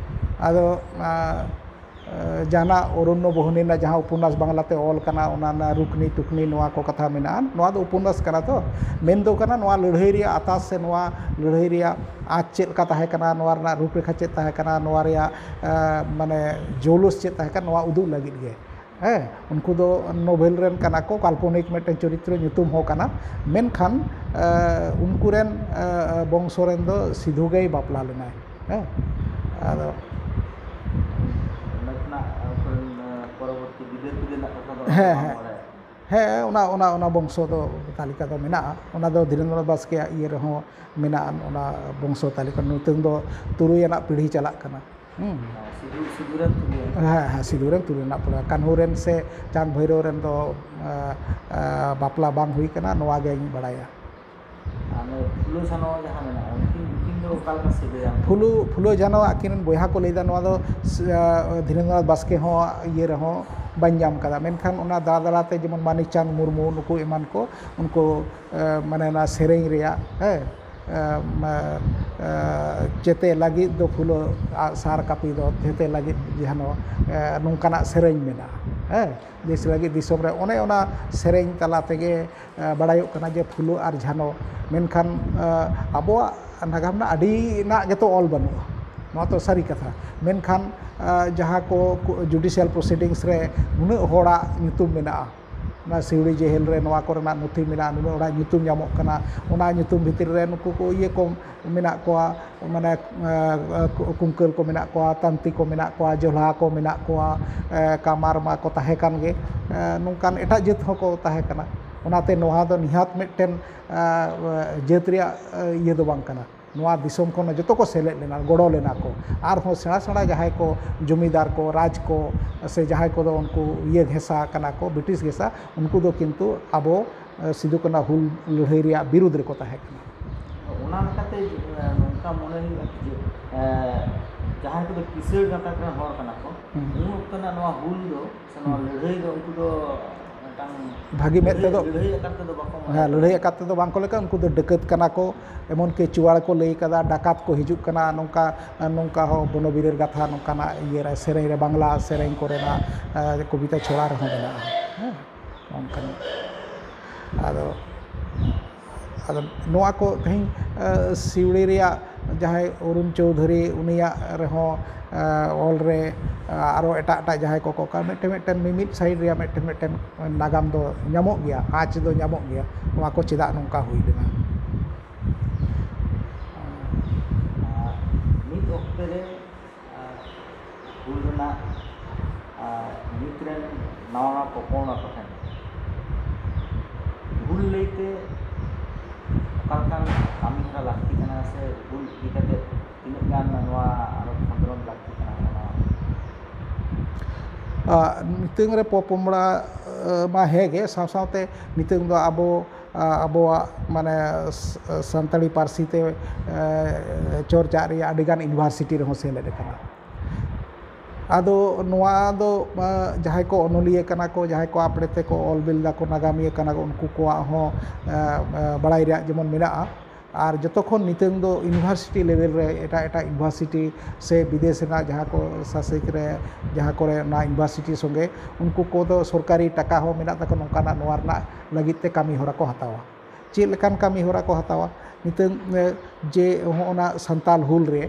ᱟᱫᱚ, ᱟ, ᱮ, ᱡᱟᱦᱟᱱᱟᱜ ᱚᱨᱚᱱᱱᱚ ᱵᱚᱦᱩᱱᱤ ᱨᱮᱱᱟᱜ ᱡᱟᱦᱟᱸ ᱩᱯᱚᱱᱱᱟᱥ ᱵᱟᱝᱞᱟᱛᱮ ᱚᱞ ᱠᱟᱱᱟ, ᱚᱱᱟ ᱨᱮᱱᱟᱜ ᱨᱩᱠᱱᱤ ᱴᱩᱠᱱᱤ ᱱᱚᱣᱟ ᱠᱚ ᱠᱟᱛᱷᱟ ᱢᱮᱱᱟᱜᱼᱟ, ᱱᱚᱣᱟ ᱫᱚ ᱩᱯᱚᱱᱱᱟᱥ ᱠᱟᱱᱟ ᱛᱚ᱾ ᱢᱮᱱ ᱫᱚ ᱠᱟᱱᱟ, ᱱᱚᱣᱟ ᱞᱟᱹᱲᱦᱟᱹᱭ ᱨᱮᱭᱟᱜ ᱟᱛᱟᱥ ᱥᱮ ᱱᱚᱣᱟ ᱞᱟᱹᱲᱦᱟᱹᱭ ᱨᱮᱭᱟᱜ ᱟᱸᱪ ᱪᱮᱫ ᱞᱮᱠᱟ ᱛᱟᱦᱮᱸ ᱠᱟᱱᱟ, ᱱᱚᱣᱟ ᱨᱮᱱᱟᱜ ᱨᱩᱯᱨᱮᱠᱷᱟ ᱪᱮᱫ ᱛᱟᱦᱮᱸ ᱠᱟᱱᱟ, ᱱᱚᱣᱟ ᱨᱮᱭᱟᱜ, ᱮ, ᱢᱟᱱᱮ ᱡᱳᱞᱳᱥ ᱪᱮᱫ ᱛᱟᱦᱮᱸ ᱠᱟᱱᱟ, ᱱᱚᱣᱟ ᱩᱫᱩᱜ ᱞᱟᱹᱜᱤᱫ ᱜᱮ᱾ ᱦᱮᱸ, ᱩᱱᱠᱩ ᱫᱚ ᱱᱳᱵᱷᱮᱞ ᱨᱮᱱ ᱠᱟᱱᱟ ᱠᱚ, ᱠᱟᱞᱯᱚᱱᱤᱠ ᱢᱤᱫᱴᱮᱱ ᱪᱚᱨᱤᱛᱨᱚ ᱧᱩᱛᱩᱢ ᱦᱚᱸ ᱠᱟᱱᱟ, ᱢᱮᱱᱠᱷᱟᱱ, ᱮ, ᱩᱱᱠᱩ ᱨᱮᱱ, ᱮ, ᱵᱚᱝᱥᱚ ᱨᱮᱱ ᱫᱚ ᱥᱤᱫᱷᱩ ᱜᱮᱭ ᱵᱟᱯᱞᱟ ᱞᱮᱱᱟᱭ᱾ ᱦᱮᱸ, ᱟᱫᱚ ᱚᱸᱰᱮ ᱠᱷᱚᱱᱟᱜ ᱟᱠᱚᱨᱮᱱ, ᱮ, ᱯᱚᱨᱚᱵᱚᱨᱛᱤ ᱜᱤᱫᱟᱹᱨ ᱯᱤᱫᱟᱹᱨ ᱨᱮᱱᱟᱜ ᱠᱟᱛᱷᱟ ᱫᱚ ᱦᱮᱸ, ᱵᱟᱝ ᱦᱮᱸ᱾ ᱵᱟᱲᱟᱭᱟ᱾ ᱦᱮᱸ, ᱚᱱᱟ, ᱚᱱᱟ, ᱚᱱᱟ ᱵᱚᱝᱥᱚ ᱫᱚ ᱛᱟᱹᱞᱤᱠᱟ ᱫᱚ ᱢᱮᱱᱟᱜᱼᱟ᱾ ᱚᱱᱟ ᱫᱚ ᱫᱷᱤᱨᱮᱱᱫᱨᱚᱱᱟᱛᱷ ᱵᱟᱥᱠᱮᱭᱟᱜ ᱤᱭᱟᱹ ᱨᱮᱦᱚᱸ ᱢᱮᱱᱟᱜᱼᱟ, ᱚᱱᱟ ᱵᱚᱝᱥᱚ ᱛᱟᱹᱞᱤᱠᱟ᱾ ᱱᱤᱛᱚᱝ ᱫᱚ ᱛᱩᱨᱩᱭ ᱟᱱᱟᱜ ᱯᱤᱲᱦᱤ ᱪᱟᱞᱟᱜ ᱠᱟᱱᱟ᱾ ᱦᱩᱸ᱾ ᱥᱤᱫᱷᱩ, ᱥᱤᱫᱷᱩ ᱨᱮᱱ ᱛᱩᱨᱩᱭ ᱟᱱᱟᱜ᱾ ᱦᱮᱸ, ᱦᱮᱸ, ᱥᱤᱫᱷᱩ ᱨᱮᱱ ᱛᱩᱨᱩᱭ ᱟᱱᱟᱜ ᱯᱤᱲᱦᱤ᱾ ᱠᱟᱹᱱᱦᱩ ᱨᱮᱱ ᱥᱮ ᱪᱟᱸᱫᱽ ᱵᱷᱟᱭᱨᱳ ᱨᱮᱱ ᱫᱚ, ᱮ, ᱮ, ᱵᱟᱯᱞᱟ ᱵᱟᱝ ᱦᱩᱭ ᱠᱟᱱᱟ, ᱱᱚᱣᱟ ᱜᱮᱧ ᱵᱟᱲᱟᱭᱟ᱾ ᱟᱨ ᱱᱩᱭ ᱯᱷᱩᱞᱳ ᱡᱷᱟᱱᱚ ᱡᱟᱦᱟᱸ ᱢᱮᱱᱟᱜᱼᱟ, ᱩᱱᱠᱤᱱ, ᱩᱱᱠᱤᱱ ᱫᱚ ᱚᱠᱟ ᱞᱮᱠᱟ ᱥᱟᱹᱜᱟᱹᱭᱟ? ᱯᱷᱩᱞᱳ, ᱯᱷᱩᱞᱳ ᱡᱷᱟᱱᱚ ᱟᱹᱠᱤᱱ ᱨᱮᱱ ᱵᱚᱭᱦᱟ ᱠᱚ ᱞᱟᱹᱭᱫᱟ, ᱱᱚᱣᱟ ᱫᱚ, ᱮ, ᱫᱷᱤᱨᱮᱱᱫᱨᱚᱱᱟᱛᱷ ᱵᱟᱥᱠᱮ ᱦᱚᱸ ᱤᱭᱟᱹ ᱨᱮᱦᱚᱸ, ᱵᱟᱹᱧ ᱧᱟᱢ ᱠᱟᱫᱟ᱾ ᱢᱮᱱᱠᱷᱟᱱ ᱚᱱᱟ ᱫᱟᱫᱟᱞᱟ ᱛᱮ ᱡᱮᱢᱚᱱ ᱢᱟᱱᱤᱠ ᱪᱟᱸᱫᱽ ᱢᱩᱨᱢᱩ, ᱱᱩᱠᱩ ᱮᱢᱟᱱ ᱠᱚ, ᱩᱱᱠᱩ, ᱮ, ᱢᱟᱱᱮ ᱚᱱᱟ ᱥᱮᱨᱮᱧ ᱨᱮᱭᱟᱜ, ᱦᱮᱸ, ᱮ, ᱢᱟ-, ᱮ, ᱪᱮᱛᱮ ᱞᱟᱹᱜᱤᱫ ᱫᱚ ᱯᱷᱩᱞᱟᱹ ᱟᱜ ᱥᱟᱨ ᱠᱟᱹᱯᱤ ᱫᱚ, ᱪᱮᱛᱮ ᱞᱟᱹᱜᱤᱫ ᱡᱟᱦᱟᱱᱚ, ᱮ, ᱱᱚᱝᱠᱟᱱᱟᱜ ᱥᱮᱨᱮᱧ ᱢᱮᱱᱟᱜᱼᱟ, ᱦᱮᱸ, ᱫᱮᱥ ᱞᱟᱹᱜᱤᱫ ᱫᱤᱥᱚᱢ ᱨᱮ᱾ ᱚᱱᱮ ᱚᱱᱟ ᱥᱮᱨᱮᱧ ᱛᱟᱞᱟ ᱛᱮᱜᱮ, ᱮ, ᱵᱟᱲᱟᱭᱚᱜ ᱠᱟᱱᱟ ᱡᱮ ᱯᱷᱩᱞᱟᱹ ᱟᱨ ᱡᱷᱟᱱᱚ᱾ ᱢᱮᱱᱠᱷᱟᱱ, ᱮ, ᱟᱵᱚᱣᱟᱜ ᱱᱟᱜᱟᱢ ᱨᱮᱱᱟᱜ ᱟᱹᱰᱤᱱᱟᱜ ᱜᱮᱛᱚ ᱚᱞ ᱵᱟᱹᱱᱩᱜᱼᱟ, ᱱᱚᱣᱟ ᱛᱚ ᱥᱟᱹᱨᱤ ᱠᱟᱛᱷᱟ᱾ ᱢᱮᱱᱠᱷᱟᱱ, ᱮ, ᱡᱟᱦᱟᱸ ᱠᱚ ᱠᱚ judicial proceedings ᱨᱮ ᱱᱩᱱᱟᱹᱜ ᱦᱚᱲᱟᱜ ᱧᱩᱛᱩᱢ ᱢᱮᱱᱟᱜᱼᱟ, ᱚᱱᱟ ᱥᱤᱣᱲᱤ ᱡᱮᱦᱮᱞ ᱨᱮ ᱱᱚᱣᱟ ᱠᱚᱨᱮᱱᱟᱜ ᱱᱚᱛᱷᱤ ᱢᱮᱱᱟᱜᱼᱟ, ᱱᱩᱱᱟᱹᱜ ᱦᱚᱲᱟᱜ ᱧᱩᱛᱩᱢ ᱧᱟᱢᱚᱜ ᱠᱟᱱᱟ, ᱚᱱᱟ ᱧᱩᱛᱩᱢ ᱵᱷᱤᱛᱤᱨ ᱨᱮ ᱱᱩᱠᱩ ᱠᱚ ᱤᱭᱟᱹ ᱠᱚ ᱢᱮᱱᱟᱜ ᱠᱚᱣᱟ, ᱢᱟᱱᱮ, ᱮ, ᱠᱩᱝᱠᱟᱹᱞ ᱠᱚ ᱢᱮᱱᱟᱜ ᱠᱚᱣᱟ, ᱛᱟᱱᱛᱤ ᱠᱚ ᱢᱮᱱᱟᱜ ᱠᱚᱣᱟ, ᱡᱚᱞᱦᱟ ᱠᱚ ᱢᱮᱱᱟᱜ ᱠᱚᱣᱟ, ᱮ, ᱠᱟᱢᱟᱨ ᱢᱟ ᱠᱚ ᱛᱟᱦᱮᱸ ᱠᱟᱱ ᱜᱮ, ᱮ, ᱱᱚᱝᱠᱟᱱ ᱮᱴᱟᱜ ᱡᱟᱹᱛ ᱦᱚᱸᱠᱚ ᱛᱟᱦᱮᱸ ᱠᱟᱱᱟ᱾ ᱚᱱᱟᱛᱮ ᱱᱚᱣᱟ ᱫᱚ ᱱᱤᱦᱟᱹᱛ ᱢᱤᱫᱴᱮᱱ, ᱮ, ᱡᱟᱹᱛ ᱨᱮᱭᱟᱜ, ᱮ, ᱤᱭᱟᱹ ᱫᱚ ᱵᱟᱝ ᱠᱟᱱᱟ᱾ ᱱᱚᱣᱟ ᱫᱤᱥᱚᱢ ᱠᱷᱚᱱ ᱡᱚᱛᱚ ᱠᱚ ᱥᱮᱞᱮᱫ ᱞᱮᱱᱟ, ᱜᱚᱲᱚ ᱞᱮᱱᱟ ᱠᱚ᱾ ᱟᱨᱦᱚᱸ ᱥᱮᱬᱟ ᱥᱮᱬᱟ ᱡᱟᱦᱟᱸᱭ ᱠᱚ ᱡᱚᱢᱤᱫᱟᱨ ᱠᱚ, ᱨᱟᱡᱽ ᱠᱚ, ᱥᱮ ᱡᱟᱦᱟᱸᱭ ᱠᱚᱫᱚ ᱩᱱᱠᱩ ᱤᱭᱟᱹ ᱜᱷᱮᱥᱟ ᱠᱟᱱᱟ ᱠᱚ, ᱵᱨᱤᱴᱤᱥ ᱜᱷᱮᱥᱟ, ᱩᱱᱠᱩ ᱫᱚ ᱠᱤᱱᱛᱩ ᱟᱵᱚ, ᱮ, ᱥᱤᱫᱩ ᱠᱟᱹᱱᱦᱩ ᱦᱩᱞ ᱞᱟᱹᱲᱦᱟᱹᱭ ᱨᱮᱭᱟᱜ ᱵᱤᱨᱩᱫᱽ ᱨᱮᱠᱚ ᱛᱟᱦᱮᱸ ᱠᱟᱱᱟ᱾ ᱚᱱᱟ ᱞᱮᱠᱟᱛᱮ, ᱮ, ᱱᱚᱝᱠᱟ ᱢᱚᱱᱮ ᱦᱩᱭᱩᱜᱼᱟ ᱠᱤ ᱡᱮ, ᱮ, ᱡᱟᱦᱟᱸᱭ ᱠᱚᱫᱚ ᱠᱤᱥᱟᱹᱬ ᱜᱟᱛᱟᱠ ᱨᱮᱱ ᱦᱚᱲ ᱠᱟᱱᱟ ᱠᱚ, ᱦᱩᱸ᱾ ᱩᱱ ᱚᱠᱛᱚ ᱨᱮᱱᱟᱜ ᱱᱚᱣᱟ ᱦᱩᱞ ᱫᱚ ᱥᱮ ᱱᱚᱣᱟ ᱦᱩᱸ᱾ ᱞᱟᱹᱲᱦᱟᱹᱭ ᱫᱚ ᱩᱱᱠᱩ ᱫᱚ ᱢᱤᱫᱴᱟᱝ ᱵᱷᱟᱹᱜᱤ ᱢᱮᱫ ᱞᱟᱹᱲᱦᱟᱹᱭ, ᱛᱮᱫᱚ ᱞᱟᱹᱲᱦᱟᱹᱭ ᱟᱠᱟᱨ ᱛᱮᱫᱚ ᱵᱟᱠᱚ ᱢᱚᱱᱮ ᱦᱮᱸ, ᱠᱟᱫᱟ᱾ ᱞᱟᱹᱲᱦᱟᱹᱭ ᱟᱠᱟᱨ ᱛᱮᱫᱚ ᱵᱟᱝ ᱠᱚ ᱞᱮᱠᱟ, ᱩᱱᱠᱩ ᱫᱚ ᱰᱟᱹᱠᱟᱹᱛ ᱠᱟᱱᱟ ᱠᱚ, ᱮᱢᱚᱱ ᱠᱤ ᱪᱩᱣᱟᱲ ᱠᱚ ᱞᱟᱹᱭ ᱠᱟᱫᱟ, ᱰᱟᱠᱟᱛ ᱠᱚ ᱦᱤᱡᱩᱜ ᱠᱟᱱᱟ, ᱱᱚᱝᱠᱟ, ᱱᱚᱝᱠᱟ ᱦᱚᱸ ᱵᱚᱱᱚᱵᱤᱨᱮᱨ ᱠᱟᱛᱷᱟ ᱱᱚᱝᱠᱟᱱᱟᱜ ᱤᱭᱟᱹ ᱨᱮ, ᱥᱮᱨᱮᱧ ᱨᱮ, ᱵᱟᱝᱞᱟ ᱥᱮᱨᱮᱧ ᱠᱚᱨᱮᱱᱟᱜ, ᱮ, ᱠᱚᱵᱤᱛᱟ ᱪᱷᱚᱲᱟ ᱨᱮᱦᱚᱸ ᱢᱮᱱᱟᱜᱼᱟ᱾ ᱦᱮᱸ, ᱱᱚᱝᱠᱟᱱ᱾ ᱟᱫᱚ, ᱟᱫᱚ ᱱᱚᱣᱟ ᱠᱚ ᱛᱮᱦᱮᱧ, ᱮ, ᱥᱤᱣᱲᱤ ᱨᱮᱭᱟᱜ ᱡᱟᱦᱟᱸᱭ ᱚᱨᱩᱱ ᱪᱳᱣᱫᱷᱩᱨᱤ, ᱩᱱᱤᱭᱟᱜ ᱨᱮᱦᱚᱸ, ᱮ, ᱚᱞ ᱨᱮ, ᱮ, ᱟᱨᱚ ᱮᱴᱟᱜ ᱮᱴᱟᱜ ᱡᱟᱦᱟᱸᱭ ᱠᱚᱠᱚ ᱠᱟ-, ᱢᱤᱫᱴᱮᱱ, ᱢᱤᱫᱴᱮᱱ ᱢᱤᱢᱤᱫ side ᱨᱮᱭᱟᱜ ᱢᱤᱫᱴᱮᱱ, ᱢᱤᱫᱴᱮᱱ ᱱᱟᱜᱟᱢ ᱫᱚ ᱧᱟᱢᱚᱜ ᱜᱮᱭᱟ, ᱟᱸᱪ ᱫᱚ ᱧᱟᱢᱚᱜ ᱜᱮᱭᱟ, ᱱᱚᱣᱟ ᱠᱚ ᱪᱮᱫᱟᱜ ᱱᱚᱝᱠᱟ ᱦᱩᱭ ᱞᱮᱱᱟ᱾ ᱟᱨ ᱢᱤᱫ ᱚᱠᱛᱮ ᱨᱮ, ᱟᱨ ᱦᱩᱞ ᱨᱮᱱᱟᱜ, ᱟᱨ ᱱᱤᱛ ᱨᱮᱱ ᱱᱟᱣᱟ ᱱᱟᱣᱟ ᱯᱚᱯᱚᱝᱲᱟ ᱠᱚ ᱴᱷᱮᱱ ᱦᱩᱞ ᱞᱟᱹᱭᱛᱮ ᱚᱠᱟ ᱞᱮᱠᱟᱱ ᱠᱟᱹᱢᱤ ᱦᱚᱨᱟ ᱞᱟᱹᱠᱛᱤ ᱠᱟᱱᱟ, ᱥᱮ ᱦᱩᱞ ᱤᱫᱤ ᱠᱟᱛᱮ ᱛᱤᱱᱟᱹᱜ ᱜᱟᱱ ᱱᱚᱣᱟ ᱟᱨᱚ ᱠᱷᱚᱸᱫᱽᱨᱚᱸᱫᱽ ᱞᱟᱹᱠᱛᱤ ᱠᱟᱱᱟ, ᱚᱱᱟ? ᱟ, ᱱᱤᱛᱚᱝ ᱨᱮ ᱯᱚᱯᱚᱝᱲᱟ, ᱟ, ᱢᱟ ᱦᱮᱸ ᱜᱮ, ᱥᱟᱶ ᱥᱟᱶᱛᱮ ᱱᱤᱛᱚᱝ ᱫᱚ ᱟᱵᱚ, ᱟ, ᱟᱵᱚᱣᱟᱜ ᱢᱟᱱᱮ ᱥ-, ᱥᱟᱱᱛᱟᱲᱤ ᱯᱟᱹᱨᱥᱤ ᱛᱮ, ᱮ, ᱪᱚᱨᱪᱟᱜ ᱨᱮᱭᱟᱜ ᱟᱹᱰᱤᱜᱟᱱ university ᱨᱮᱦᱚᱸ ᱥᱮᱞᱮᱫ ᱟᱠᱟᱱᱟ᱾ ᱟᱫᱚ ᱱᱚᱣᱟ ᱫᱚ ᱡᱟᱦᱟᱸᱭ ᱠᱚ ᱚᱱᱚᱞᱤᱭᱟᱹ ᱠᱟᱱᱟ ᱠᱚ, ᱡᱟᱦᱟᱸᱭ ᱠᱚ ᱟᱯᱲᱮ ᱛᱮᱠᱚ ᱚᱞ ᱵᱤᱞ ᱫᱟᱠᱚ, ᱱᱟᱜᱟᱢᱤᱭᱟᱹ ᱠᱟᱱᱟ ᱠᱚ, ᱩᱱᱠᱩ ᱠᱚᱣᱟᱜ ᱦᱚᱸ ᱵᱟᱲᱟᱭ ᱨᱮᱭᱟᱜ ᱡᱮᱢᱚᱱ ᱢᱮᱱᱟᱜᱼᱟ᱾ ᱟᱨ ᱡᱚᱛᱚ ᱠᱷᱚᱱ ᱱᱤᱛᱚᱝ ᱫᱚ university level ᱨᱮ ᱮᱴᱟᱜ ᱮᱴᱟᱜ university ᱥᱮ ᱵᱤᱫᱮᱥ ᱨᱮᱱᱟᱜ ᱡᱟᱦᱟᱸ ᱠᱚ ᱥᱟᱥᱮᱠ ᱨᱮ ᱡᱟᱦᱟᱸ ᱠᱚᱨᱮ ᱚᱱᱟ university ᱥᱚᱸᱜᱮ ᱩᱱᱠᱩ ᱠᱚᱫᱚ ᱥᱚᱨᱠᱟᱨᱤ ᱴᱟᱠᱟ ᱦᱚᱸ ᱢᱮᱱᱟᱜ ᱛᱟᱠᱚᱣᱟ, ᱱᱚᱝᱠᱟᱱᱟᱜ ᱱᱚᱣᱟ ᱨᱮᱱᱟᱜ ᱞᱟᱹᱜᱤᱫ ᱛᱮ ᱠᱟᱹᱢᱤ ᱦᱚᱨᱟ ᱠᱚ ᱦᱟᱛᱟᱣᱟ᱾ ᱪᱮᱫ ᱞᱮᱠᱟᱱ ᱠᱟᱹᱢᱤ ᱦᱚᱨᱟ ᱠᱚ ᱦᱟᱛᱟᱣᱟ? ᱱᱤᱛᱚᱝ ᱡᱮ ᱦᱚᱸᱜᱼᱚ ᱱᱟ ᱥᱟᱱᱛᱟᱞ ᱦᱩᱞ ᱨᱮ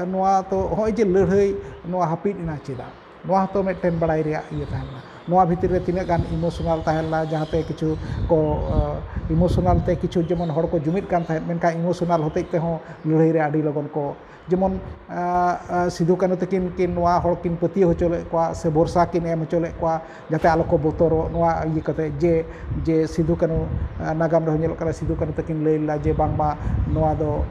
ᱱᱚᱣᱟ ᱛᱚ ᱦᱚᱸᱜᱼᱚᱭ ᱡᱮ ᱞᱟᱹᱲᱦᱟᱹᱭ ᱱᱚᱣᱟ ᱦᱟᱹᱯᱤᱫ ᱮᱱᱟ ᱪᱮᱫᱟᱜ? ᱱᱚᱣᱟ ᱦᱚᱸᱛᱚ ᱢᱤᱫᱴᱮᱱ ᱵᱟᱲᱟᱭ ᱨᱮᱭᱟᱜ ᱤᱭᱟᱹ ᱛᱟᱦᱮᱸ ᱞᱮᱱᱟ᱾ ᱱᱚᱣᱟ ᱵᱷᱤᱛᱤᱨ ᱨᱮ ᱛᱤᱱᱟᱹᱜ ᱜᱟᱱ emotional ᱛᱟᱦᱮᱸ ᱞᱮᱱᱟ, ᱡᱟᱦᱟᱸᱛᱮ ᱠᱤᱪᱷᱩ ᱠᱚ emotional ᱛᱮ ᱠᱤᱪᱷᱩ ᱡᱮᱢᱚᱱ ᱦᱚᱲ ᱠᱚ ᱡᱩᱢᱤᱫ ᱠᱟᱱ ᱛᱟᱦᱮᱸᱫ, ᱢᱮᱱᱠᱷᱟᱱ emotional ᱦᱚᱛᱮᱡ ᱛᱮᱦᱚᱸ ᱞᱟᱹᱲᱦᱟᱹᱭ ᱨᱮ ᱟᱹᱰᱤ ᱞᱚᱜᱚᱱ ᱠᱚ ᱡᱮᱢᱚᱱ ᱥᱤᱫᱩ ᱠᱟᱹᱱᱦᱩ ᱛᱟᱹᱠᱤᱱ ᱠᱤᱱ ᱱᱚᱣᱟ ᱦᱚᱲ ᱠᱤᱱ ᱯᱟᱹᱛᱭᱟᱹᱣ ᱦᱚᱪᱚ ᱞᱮᱫ ᱠᱚᱣᱟ ᱥᱮ ᱵᱷᱚᱨᱥᱟ ᱠᱤᱱ ᱮᱢ ᱦᱚᱪᱚ ᱞᱮᱫ ᱠᱚᱣᱟ, ᱡᱟᱛᱮ ᱟᱞᱚ ᱠᱚ ᱵᱚᱛᱚᱨᱚᱜ, ᱱᱚᱣᱟ ᱤᱭᱟᱹ ᱠᱟᱛᱮ ᱡᱮ, ᱡᱮ ᱥᱤᱫᱩ ᱠᱟᱹᱱᱦᱩ, ᱱᱟᱜᱟᱢ ᱨᱮᱦᱚᱸ ᱧᱮᱞᱚᱜ ᱠᱟᱱᱟ, ᱥᱤᱫᱩ ᱠᱟᱹᱱᱦᱩ ᱛᱟᱹᱠᱤᱱ ᱞᱟᱹᱭ ᱞᱮᱫᱟ ᱡᱮ ᱵᱟᱝᱢᱟ ᱱᱚᱣᱟ ᱫᱚ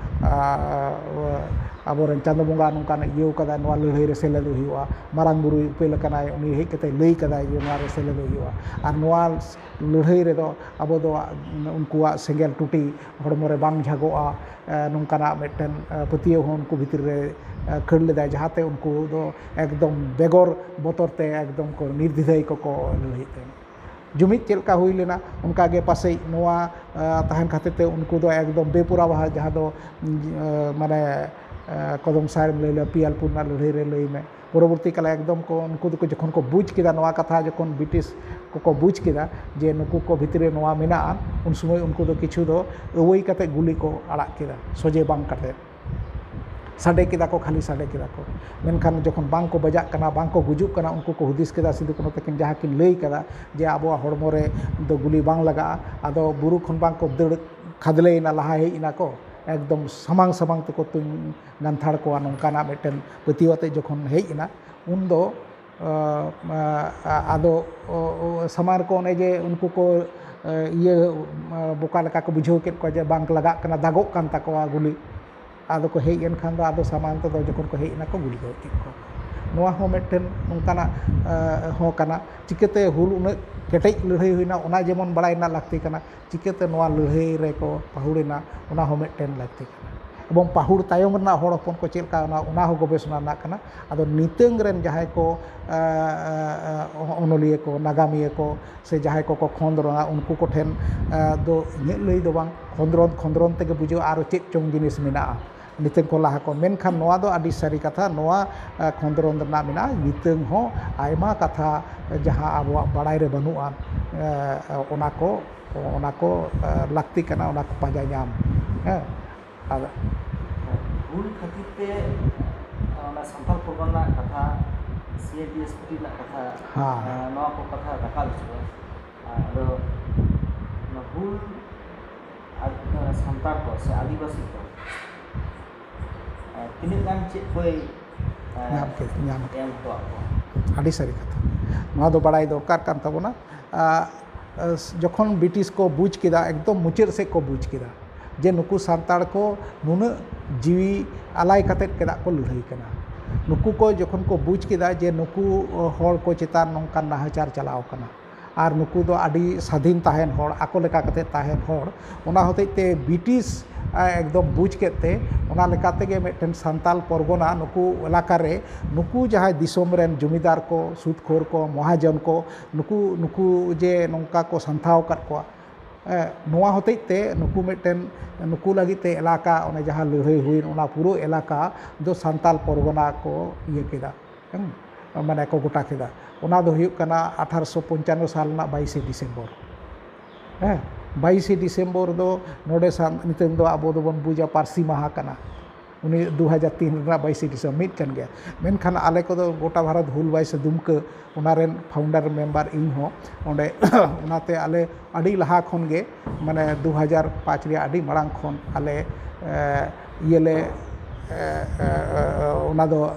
ᱟᱵᱚᱨᱮᱱ ᱪᱟᱸᱫᱳ ᱵᱚᱸᱜᱟ ᱱᱚᱝᱠᱟᱱ ᱤᱭᱟᱹᱣ ᱠᱟᱫᱟ, ᱱᱚᱣᱟ ᱞᱟᱹᱲᱦᱟᱹᱭ ᱨᱮ ᱥᱮᱞᱮᱫᱚᱜ ᱦᱩᱭᱩᱜᱼᱟ, ᱢᱟᱨᱟᱝ ᱵᱩᱨᱩᱭ ᱩᱯᱮᱞ ᱟᱠᱟᱱᱟᱭ, ᱩᱱᱤ ᱦᱮᱡ ᱠᱟᱛᱮ ᱞᱟᱹᱭ ᱠᱟᱫᱟᱭ ᱡᱮ ᱱᱚᱣᱟ ᱨᱮ ᱥᱮᱞᱮᱫᱚᱜ ᱦᱩᱭᱩᱜᱼᱟ᱾ ᱟᱨ ᱱᱚᱣᱟ ᱞᱟᱹᱲᱦᱟᱹᱭ ᱨᱮᱫᱚ ᱟᱵᱚ ᱫᱚ ᱩᱱᱠᱩᱣᱟᱜ ᱥᱮᱸᱜᱮᱞ ᱴᱩᱴᱤ ᱦᱚᱲᱢᱚ ᱨᱮ ᱵᱟᱝ ᱡᱷᱟᱜᱚᱜᱼᱟ, ᱱᱚᱝᱠᱟᱱᱟᱜ ᱢᱤᱫᱴᱮᱱ ᱯᱟᱹᱛᱭᱟᱹᱣ ᱦᱚᱸ ᱩᱱᱠᱩ ᱵᱷᱤᱛᱨᱤ ᱨᱮ ᱠᱷᱟᱹᱲ ᱞᱮᱫᱟᱭ, ᱡᱟᱦᱟᱸᱛᱮ ᱩᱱᱠᱩ ᱫᱚ ᱮᱠᱫᱚᱢ ᱵᱮᱜᱚᱨ ᱵᱚᱛᱚᱨ ᱛᱮ ᱮᱠᱫᱚᱢ ᱠᱚ ᱱᱤᱨᱫᱤᱫᱷᱟᱹᱭ ᱠᱚᱠᱚ ᱞᱟᱹᱲᱦᱟᱹᱭᱮᱫ ᱛᱟᱦᱮᱸᱫ᱾ ᱡᱩᱢᱤᱫ ᱪᱮᱫ ᱞᱮᱠᱟ ᱦᱩᱭ ᱞᱮᱱᱟ, ᱚᱱᱠᱟ ᱜᱮ ᱯᱟᱥᱮᱡ ᱱᱚᱣᱟ ᱛᱟᱦᱮᱱ ᱠᱷᱟᱹᱛᱤᱨ ᱛᱮ ᱩᱱᱠᱩ ᱫᱚ ᱮᱠᱫᱚᱢ ᱵᱮᱯᱩᱨᱟᱣᱟ, ᱡᱟᱦᱟᱸ ᱫᱚ ᱢᱟᱱᱮ ᱠᱚᱫᱚᱢ ᱥᱟᱨᱮᱢ ᱞᱟᱹᱭ ᱞᱮᱭᱟ, ᱯᱤᱭᱟᱞᱯᱩᱨ ᱨᱮᱱᱟᱜ ᱞᱟᱹᱲᱦᱟᱹᱭ ᱨᱮ ᱞᱟᱹᱭ ᱢᱮ, ᱯᱚᱨᱚᱵᱚᱨᱛᱤ ᱠᱟᱞᱮ ᱮᱠᱫᱚᱢ ᱠᱚ ᱩᱱᱠᱩ ᱫᱚᱠᱚ ᱡᱚᱠᱷᱚᱱ ᱠᱚ ᱵᱩᱡᱽ ᱠᱮᱫᱟ ᱱᱚᱣᱟ ᱠᱟᱛᱷᱟ, ᱡᱚᱠᱷᱚᱱ ᱵᱨᱤᱴᱤᱥ ᱠᱚᱠᱚ ᱵᱩᱡᱽ ᱠᱮᱫᱟ ᱡᱮ ᱱᱩᱠᱩ ᱠᱚ ᱵᱷᱤᱛᱨᱤ ᱨᱮ ᱱᱚᱣᱟ ᱢᱮᱱᱟᱜᱼᱟ, ᱩᱱ ᱥᱚᱢᱚᱭ ᱩᱱᱠᱩ ᱫᱚ ᱠᱤᱪᱷᱩ ᱫᱚ ᱟᱹᱣᱟᱹᱭ ᱠᱟᱛᱮ ᱜᱩᱞᱤ ᱠᱚ ᱟᱲᱟᱜ ᱠᱮᱫᱟ, ᱥᱚᱡᱷᱮ ᱵᱟᱝ ᱠᱟᱛᱮ᱾ ᱥᱟᱰᱮ ᱠᱮᱫᱟ ᱠᱚ, ᱠᱷᱟᱹᱞᱤ ᱥᱟᱰᱮ ᱠᱮᱫᱟ ᱠᱚ᱾ ᱢᱮᱱᱠᱷᱟᱱ ᱡᱚᱠᱷᱚᱱ ᱵᱟᱝ ᱠᱚ ᱵᱟᱡᱟᱜ ᱠᱟᱱᱟ, ᱵᱟᱝ ᱠᱚ ᱜᱩᱡᱩᱜ ᱠᱟᱱᱟ, ᱩᱱᱠᱩ ᱠᱚ ᱦᱩᱫᱤᱥ ᱠᱮᱫᱟ ᱥᱤᱫᱩ ᱠᱟᱹᱱᱦᱩ ᱛᱟᱹᱠᱤᱱ ᱡᱟᱦᱟᱸ ᱠᱤᱱ ᱞᱟᱹᱭ ᱠᱟᱫᱟ ᱡᱮ ᱟᱵᱚᱣᱟᱜ ᱦᱚᱲᱢᱚ ᱨᱮ ᱫᱚ ᱜᱩᱞᱤ ᱵᱟᱝ ᱞᱟᱜᱟᱜᱼᱟ᱾ ᱟᱫᱚ ᱵᱩᱨᱩ ᱠᱷᱚᱱ ᱵᱟᱝ ᱠᱚ ᱫᱟᱹᱲ ᱠᱷᱟᱫᱽᱞᱮᱭᱮᱱᱟ, ᱞᱟᱦᱟ ᱦᱮᱡ ᱮᱱᱟ ᱠᱚ, ᱮᱠᱫᱚᱢ ᱥᱟᱢᱟᱝ ᱥᱟᱢᱟᱝ ᱛᱮᱠᱚ ᱛᱩᱧ ᱜᱟᱱᱛᱷᱟᱲ ᱠᱚᱣᱟ, ᱱᱚᱝᱠᱟᱱᱟᱜ ᱢᱤᱫᱴᱮᱱ ᱯᱟᱹᱛᱭᱟᱹᱣ ᱟᱛᱮ ᱡᱚᱠᱷᱚᱱ ᱦᱮᱡ ᱮᱱᱟ, ᱩᱱᱫᱚ ᱟᱫᱚ ᱥᱟᱢᱟᱝ ᱨᱮᱠᱚ ᱚᱱᱮ ᱡᱮ ᱩᱱᱠᱩ ᱠᱚ ᱤᱭᱟᱹ ᱵᱚᱠᱟ ᱞᱮᱠᱟ ᱠᱚ ᱵᱩᱡᱷᱟᱹᱣ ᱠᱮᱫ ᱠᱚᱣᱟ ᱡᱮ ᱵᱟᱝ ᱞᱟᱜᱟᱜ ᱠᱟᱱᱟ, ᱫᱟᱜᱚᱜ ᱠᱟᱱ ᱛᱟᱠᱚᱣᱟ ᱜᱩᱞᱤ᱾ ᱟᱫᱚ ᱠᱚ ᱦᱮᱡ ᱮᱱ ᱠᱷᱟᱱ ᱫᱚ ᱟᱫᱚ ᱥᱟᱢᱟᱝ ᱛᱮᱫᱚ ᱡᱚᱠᱷᱚᱱ ᱠᱚ ᱦᱮᱡ ᱮᱱᱟ ᱠᱚ ᱜᱩᱞᱤ ᱜᱚᱡ ᱠᱮᱫ ᱠᱚᱣᱟ᱾ ᱱᱚᱣᱟ ᱦᱚᱸ ᱢᱤᱫᱴᱮᱱ ᱚᱱᱠᱟᱱᱟᱜ ᱦᱚᱸ ᱠᱟᱱᱟ᱾ ᱪᱤᱠᱟᱹᱛᱮ ᱦᱩᱞ ᱩᱱᱟᱹᱜ ᱠᱮᱴᱮᱡ ᱞᱟᱹᱲᱦᱟᱹᱭ ᱦᱩᱭᱱᱟ, ᱚᱱᱟ ᱡᱮᱢᱚᱱ ᱵᱟᱲᱟᱭ ᱨᱮᱱᱟᱜ ᱞᱟᱹᱠᱛᱤ ᱠᱟᱱᱟ᱾ ᱪᱤᱠᱟᱹᱛᱮ ᱱᱚᱣᱟ ᱞᱟᱹᱲᱦᱟᱹᱭ ᱨᱮᱠᱚ ᱯᱟᱹᱦᱩᱲ ᱮᱱᱟ, ᱚᱱᱟ ᱦᱚᱸ ᱢᱤᱫᱴᱮᱱ ᱞᱟᱹᱠᱛᱤ ᱠᱟᱱᱟ᱾ ᱮᱵᱚᱝ ᱯᱟᱹᱦᱩᱲ ᱛᱟᱭᱚᱢ ᱨᱮᱱᱟᱜ ᱦᱚᱲ ᱦᱚᱯᱚᱱ ᱠᱚ ᱪᱮᱫ ᱞᱮᱠᱟ, ᱚᱱᱟ, ᱚᱱᱟ ᱦᱚᱸ ᱜᱚᱵᱮᱥᱚᱱᱟ ᱨᱮᱱᱟᱜ ᱠᱟᱱᱟ᱾ ᱟᱫᱚ ᱱᱤᱛᱟᱹᱝ ᱨᱮᱱ ᱡᱟᱦᱟᱸᱭ ᱠᱚ, ᱮ, ᱮ, ᱮ, ᱚᱱᱚᱞᱤᱭᱟᱹ ᱠᱚ, ᱱᱟᱜᱟᱢᱤᱭᱟᱹ ᱠᱚ, ᱥᱮ ᱡᱟᱦᱟᱸᱭ ᱠᱚᱠᱚ ᱠᱷᱚᱸᱫᱽᱨᱚᱱᱟ, ᱩᱱᱠᱩ ᱠᱚᱴᱷᱮᱱ, ᱮ, ᱫᱚ ᱤᱧᱟᱹᱜ ᱞᱟᱹᱭ ᱫᱚ ᱵᱟᱝ, ᱠᱷᱚᱸᱫᱽᱨᱚᱱ, ᱠᱷᱚᱸᱫᱽᱨᱚᱱ ᱛᱮᱜᱮ ᱵᱩᱡᱷᱟᱹᱜᱼᱟ ᱟᱨᱚ ᱪᱮᱫ ᱪᱚᱝ ᱡᱤᱱᱤᱥ ᱢᱮᱱᱟᱜᱼᱟ᱾ ᱱᱤᱛᱟᱹᱝ ᱠᱚ ᱞᱟᱦᱟ ᱠᱚ, ᱢᱮᱱᱠᱷᱟᱱ ᱱᱚᱣᱟ ᱫᱚ ᱟᱹᱰᱤ ᱥᱟᱹᱨᱤ ᱠᱟᱛᱷᱟ, ᱱᱚᱣᱟ, ᱮ, ᱠᱷᱚᱸᱫᱽᱨᱚᱱ ᱨᱮᱱᱟᱜ ᱢᱮᱱᱟᱜᱼᱟ᱾ ᱱᱤᱛᱟᱹᱝ ᱦᱚᱸ ᱟᱭᱢᱟ ᱠᱟᱛᱷᱟ, ᱡᱟᱦᱟᱸ ᱟᱵᱚᱣᱟᱜ ᱵᱟᱲᱟᱭ ᱨᱮ ᱵᱟᱹᱱᱩᱜᱼᱟ, ᱮ, ᱚᱱᱟ ᱠᱚ, ᱚᱱᱟ ᱠᱚ, ᱮ, ᱞᱟᱹᱠᱛᱤ ᱠᱟᱱᱟ, ᱚᱱᱟ ᱠᱚ ᱯᱟᱸᱡᱟ ᱧᱟᱢ᱾ ᱦᱮᱸ, ᱟᱫᱚ ᱵᱷᱩᱞ ᱠᱷᱟᱹᱛᱤᱨ ᱛᱮ ᱚᱱᱟ ᱥᱟᱱᱛᱟᱲ ᱯᱨᱳᱜᱨᱟᱢ ᱨᱮᱱᱟᱜ ᱠᱟᱛᱷᱟ, ᱥᱤ ᱮ ᱰᱤ ᱮᱥ ᱯᱤ ᱨᱮᱱᱟᱜ ᱠᱟᱛᱷᱟ, ᱦᱮᱸ᱾ ᱱᱚᱣᱟ ᱠᱚ ᱠᱟᱛᱷᱟ ᱨᱟᱠᱟᱵ ᱦᱤᱡᱩᱜᱼᱟ᱾ ᱟᱫᱚ ᱚᱱᱟ ᱦᱩᱞ ᱟᱨ ᱥᱟᱱᱛᱟᱲ ᱠᱚ ᱥᱮ ᱟᱹᱫᱤᱵᱟᱹᱥᱤ ᱠᱚ ᱛᱤᱱᱟᱹᱜ ᱜᱟᱱ ᱪᱮᱫ ᱠᱚᱭ ᱧᱟᱢ ᱠᱮᱫ, ᱧᱟᱢ ᱠᱮᱫ᱾ ᱮᱢ ᱦᱚᱴᱚᱣᱟᱜ ᱠᱚᱣᱟ? ᱟᱹᱰᱤ ᱥᱟᱹᱨᱤ ᱠᱟᱛᱷᱟ, ᱱᱚᱣᱟ ᱫᱚ ᱵᱟᱲᱟᱭ ᱫᱚᱨᱠᱟᱨ ᱠᱟᱱ ᱛᱟᱵᱚᱱᱟ᱾ ᱟ, ᱡᱚᱠᱷᱚᱱ ᱵᱨᱤᱴᱤᱥ ᱠᱚ ᱵᱩᱡᱽ ᱠᱮᱫᱟ, ᱮᱠᱫᱚᱢ ᱢᱩᱪᱟᱹᱫ ᱥᱮᱫ ᱠᱚ ᱵᱩᱡᱽ ᱠᱮᱫᱟ ᱡᱮ ᱱᱩᱠᱩ ᱥᱟᱱᱛᱟᱲ ᱠᱚ ᱱᱩᱱᱟᱹᱜ ᱡᱤᱣᱤ ᱟᱞᱟᱭ ᱠᱟᱛᱮᱫ ᱪᱮᱫᱟᱜ ᱠᱚ ᱞᱟᱹᱲᱦᱟᱹᱭ ᱠᱟᱱᱟ, ᱱᱩᱠᱩ ᱠᱚ ᱡᱚᱠᱷᱚᱱ ᱠᱚ ᱵᱩᱡᱽ ᱠᱮᱫᱟ ᱡᱮ ᱱᱩᱠᱩ ᱦᱚᱲ ᱠᱚ ᱪᱮᱛᱟᱱ ᱱᱚᱝᱠᱟᱱ ᱱᱟᱦᱟᱪᱟᱨ ᱪᱟᱞᱟᱣ ᱠᱟᱱᱟ, ᱟᱨ ᱱᱩᱠᱩ ᱫᱚ ᱟᱹᱰᱤ ᱥᱟᱫᱷᱤᱱ ᱛᱟᱦᱮᱱ ᱦᱚᱲ, ᱟᱠᱚ ᱞᱮᱠᱟ ᱠᱟᱛᱮ ᱛᱟᱦᱮᱱ ᱦᱚᱲ, ᱚᱱᱟ ᱦᱚᱛᱮᱡ ᱛᱮ ᱵᱨᱤᱴᱤᱥ, ᱟ, ᱮᱠᱫᱚᱢ ᱵᱩᱡᱽ ᱠᱮᱫ ᱛᱮ, ᱚᱱᱟ ᱞᱮᱠᱟ ᱛᱮᱜᱮ ᱢᱤᱫᱴᱮᱱ ᱥᱟᱱᱛᱟᱞ ᱯᱚᱨᱜᱚᱱᱟ ᱱᱩᱠᱩ ᱮᱞᱟᱠᱟ ᱨᱮ, ᱱᱩᱠᱩ ᱡᱟᱦᱟᱸᱭ ᱫᱤᱥᱚᱢ ᱨᱮᱱ ᱡᱚᱢᱤᱫᱟᱨ ᱠᱚ, ᱥᱩᱫᱽᱠᱷᱳᱨ ᱠᱚ, ᱢᱚᱦᱟᱡᱚᱱ ᱠᱚ, ᱱᱩᱠᱩ, ᱱᱩᱠᱩ ᱡᱮ ᱱᱚᱝᱠᱟ ᱠᱚ ᱥᱟᱱᱛᱷᱟᱣ ᱟᱠᱟᱫ ᱠᱚᱣᱟ, ᱮ, ᱱᱚᱣᱟ ᱦᱚᱛᱮᱡ ᱛᱮ ᱱᱩᱠᱩ ᱢᱤᱫᱴᱮᱱ, ᱱᱩᱠᱩ ᱞᱟᱹᱜᱤᱫ ᱛᱮ ᱮᱞᱟᱠᱟ, ᱚᱱᱮ ᱡᱟᱦᱟᱸ ᱞᱟᱹᱲᱦᱟᱹᱭ ᱦᱩᱭᱮᱱ, ᱚᱱᱟ ᱯᱩᱨᱟᱹ ᱮᱞᱟᱠᱟ ᱫᱚ ᱥᱟᱱᱛᱟᱞ ᱯᱚᱨᱜᱚᱱᱟ ᱠᱚ ᱤᱭᱟᱹ ᱠᱮᱫᱟ, ᱦᱮᱸ, ᱢᱟᱱᱮ ᱠᱚ ᱜᱚᱴᱟ ᱠᱮᱫᱟ᱾ ᱚᱱᱟ ᱫᱚ ᱦᱩᱭᱩᱜ ᱠᱟᱱᱟ ᱟᱴᱷᱟᱨᱚᱥᱚ ᱯᱚᱧᱪᱟᱱᱱᱚ ᱥᱟᱞ ᱨᱮᱱᱟᱜ ᱵᱟᱭᱤᱥᱮ ᱰᱤᱥᱮᱢᱵᱚᱨ᱾ ᱦᱮᱸ, ᱵᱟᱭᱤᱥᱮ ᱰᱤᱥᱮᱢᱵᱚᱨ ᱫᱚ ᱱᱚᱰᱮ ᱥᱟᱱ-, ᱱᱤᱛᱚᱝ ᱫᱚ ᱟᱵᱚ ᱫᱚᱵᱚᱱ ᱵᱩᱡᱟ ᱯᱟᱹᱨᱥᱤ ᱢᱟᱦᱟ ᱠᱟᱱᱟ᱾ ᱩᱱᱤ ᱫᱩ ᱦᱟᱡᱟᱨ ᱛᱤᱱ ᱨᱮᱱᱟᱜ ᱵᱟᱭᱤᱥᱮ ᱰᱤᱥᱮᱢᱵᱚᱨ ᱢᱤᱫ ᱠᱟᱱ ᱜᱮᱭᱟ, ᱢᱮᱱᱠᱷᱟᱱ ᱟᱞᱮ ᱠᱚᱫᱚ ᱜᱚᱴᱟ ᱵᱷᱟᱨᱚᱛ ᱦᱩᱞ ᱵᱟᱭᱤᱥᱮ ᱫᱩᱢᱠᱟᱹ, ᱚᱱᱟ ᱨᱮᱱ founder member ᱤᱧ ᱦᱚᱸ ᱚᱸᱰᱮ᱾ ᱚᱱᱟᱛᱮ ᱟᱞᱮ ᱟᱹᱰᱤ ᱞᱟᱦᱟ ᱠᱷᱚᱱ ᱜᱮ, ᱢᱟᱱᱮ ᱫᱩ ᱦᱟᱡᱟᱨ ᱯᱟᱸᱪ ᱨᱮᱭᱟᱜ ᱟᱹᱰᱤ ᱢᱟᱲᱟᱝ ᱠᱷᱚᱱ ᱟᱞᱮ, ᱮ, ᱤᱭᱟᱹᱞᱮ, ᱮ, ᱮ, ᱮ, ᱚᱱᱟ ᱫᱚ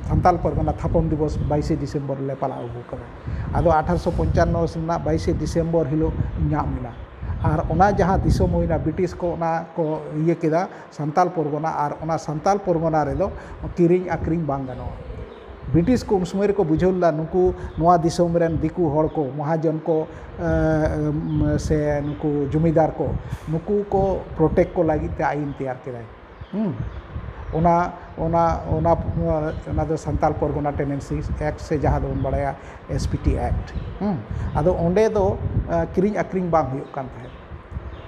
ᱥᱟᱱᱛᱟᱞ ᱯᱚᱨᱜᱟᱱᱟ ᱛᱷᱟᱯᱚᱱ ᱫᱤᱵᱚᱥ ᱵᱟᱭᱤᱥᱮ ᱰᱤᱥᱮᱢᱵᱚᱨ ᱞᱮ ᱯᱟᱞᱟᱣ ᱟᱹᱜᱩ ᱠᱟᱫᱟ᱾ ᱟᱫᱚ ᱟᱴᱷᱟᱨᱚᱥᱚ ᱯᱚᱧᱪᱟᱱᱱᱚ ᱨᱮᱱᱟᱜ ᱵᱟᱭᱤᱥᱮ ᱰᱤᱥᱮᱢᱵᱚᱨ ᱦᱤᱞᱳᱜ ᱧᱟᱢ ᱮᱱᱟ᱾ ᱟᱨ ᱚᱱᱟ ᱡᱟᱦᱟᱸ ᱫᱤᱥᱚᱢ ᱦᱩᱭᱱᱟ, ᱵᱨᱤᱴᱤᱥ ᱠᱚ ᱚᱱᱟ ᱠᱚ ᱤᱭᱟᱹ ᱠᱮᱫᱟ ᱥᱟᱱᱛᱟᱞ ᱯᱚᱨᱜᱚᱱᱟ, ᱟᱨ ᱚᱱᱟ ᱥᱟᱱᱛᱟᱞ ᱯᱚᱨᱜᱚᱱᱟ ᱨᱮᱫᱚ ᱠᱤᱨᱤᱧ ᱟᱹᱠᱷᱨᱤᱧ ᱵᱟᱝ ᱜᱟᱱᱚᱜᱼᱟ᱾ ᱵᱨᱤᱴᱤᱥ ᱠᱚ ᱩᱱ ᱥᱚᱢᱚᱭ ᱨᱮᱠᱚ ᱵᱩᱡᱷᱟᱹᱣ ᱞᱮᱫᱟ, ᱱᱩᱠᱩ ᱱᱚᱣᱟ ᱫᱤᱥᱚᱢ ᱨᱮᱱ ᱫᱤᱠᱩ ᱦᱚᱲ ᱠᱚ, ᱢᱚᱦᱟᱡᱚᱱ ᱠᱚ, ᱮ, ᱮᱢ, ᱥᱮ ᱱᱩᱠᱩ ᱡᱚᱢᱤᱫᱟᱨ ᱠᱚ, ᱱᱩᱠᱩ ᱠᱚ protect ᱠᱚ ᱞᱟᱹᱜᱤᱫ ᱛᱮ ᱟᱹᱭᱤᱱ ᱛᱮᱭᱟᱨ ᱠᱮᱫᱟᱭ᱾ ᱦᱩᱸ᱾ ᱚᱱᱟ, ᱚᱱᱟ, ᱚᱱᱟ, ᱚᱱᱟ ᱫᱚ ᱥᱟᱱᱛᱟᱞ ᱯᱚᱨᱜᱚᱱᱟ Tenancy Act ᱥᱮ ᱡᱟᱦᱟᱸ ᱫᱚᱵᱚᱱ ᱵᱟᱲᱟᱭᱟ S P T Act᱾ ᱦᱩᱸ᱾ ᱟᱫᱚ ᱚᱸᱰᱮ ᱫᱚ, ᱟ, ᱠᱤᱨᱤᱧ ᱟᱹᱠᱷᱨᱤᱧ ᱵᱟᱝ ᱦᱩᱭᱩᱜ ᱠᱟᱱ ᱛᱟᱦᱮᱸᱫ᱾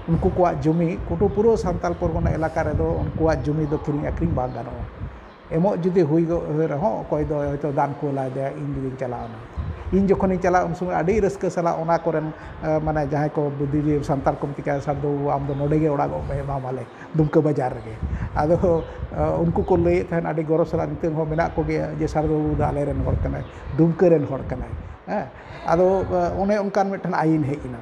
ᱩᱱᱠᱩ ᱠᱚᱣᱟᱜ ᱡᱚᱢᱤ, ᱠᱩᱴᱩ ᱯᱩᱨᱟᱹ ᱥᱟᱱᱛᱟᱞ ᱯᱚᱨᱜᱚᱱᱟ ᱮᱞᱟᱠᱟ ᱨᱮᱫᱚ ᱩᱱᱠᱩᱣᱟᱜ ᱡᱚᱢᱤ ᱫᱚ ᱠᱤᱨᱤᱧ ᱟᱹᱠᱷᱨᱤᱧ ᱵᱟᱝ ᱜᱟᱱᱚᱜᱼᱟ᱾ ᱮᱢᱚᱜ ᱡᱩᱫᱤ ᱦᱩᱭ ᱜᱚ-, ᱦᱩᱭ ᱨᱮᱦᱚᱸ, ᱚᱠᱚᱭ ᱫᱚ ᱦᱚᱭᱛᱳ ᱫᱟᱱ ᱠᱚ ᱮᱢᱟᱭ ᱫᱮᱭᱟ, ᱤᱧ ᱡᱩᱫᱤᱧ ᱪᱟᱞᱟᱣ ᱮᱱᱟ᱾ ᱤᱧ ᱡᱚᱠᱷᱚᱱᱤᱧ ᱪᱟᱞᱟᱜᱼᱟ, ᱩᱱ ᱥᱚᱢᱚᱭ ᱟᱹᱰᱤ ᱨᱟᱹᱥᱠᱟᱹ ᱥᱟᱞᱟᱜ ᱚᱱᱟ ᱠᱚᱨᱮᱱ, ᱮ, ᱢᱟᱱᱮ, ᱡᱟᱦᱟᱸᱭ ᱠᱚ ᱵᱩᱫᱽᱫᱷᱤᱡᱤᱵᱤ ᱥᱟᱱᱛᱟᱲ ᱠᱚ ᱢᱮᱛᱟ ᱠᱚᱣᱟ, "ᱥᱟᱨ ᱵᱟᱹᱵᱩ, ᱟᱢ ᱫᱚ ᱱᱚᱰᱮ ᱜᱮ ᱚᱲᱟᱜᱚᱜ ᱢᱮ, ᱮᱢᱟᱢᱟᱞᱮ ᱫᱩᱢᱠᱟᱹ ᱵᱟᱡᱟᱨ ᱨᱮᱜᱮ᱾" ᱟᱫᱚ, ᱮ, ᱩᱱᱠᱩ ᱠᱚ ᱞᱟᱹᱭᱮᱫ ᱛᱟᱦᱮᱱ ᱟᱹᱰᱤ ᱜᱚᱨᱚᱵᱽ ᱥᱟᱞᱟᱜ, "ᱱᱤᱛᱚᱜ ᱦᱚᱸ ᱢᱮᱱᱟᱜ ᱠᱚᱜᱮᱭᱟ ᱡᱮ ᱥᱟᱨ ᱵᱟᱹᱵᱩ ᱫᱚ ᱟᱞᱮᱨᱮᱱ ᱦᱚᱲ ᱠᱟᱱᱟᱭ, ᱫᱩᱢᱠᱟᱹ ᱨᱮᱱ ᱦᱚᱲ ᱠᱟᱱᱟᱭ᱾" ᱦᱮᱸ, ᱟᱫᱚ, ᱮ, ᱚᱱᱮ ᱚᱱᱠᱟᱱ ᱢᱤᱫᱴᱟᱝ ᱟᱹᱭᱤᱱ ᱦᱮᱡ ᱮᱱᱟ᱾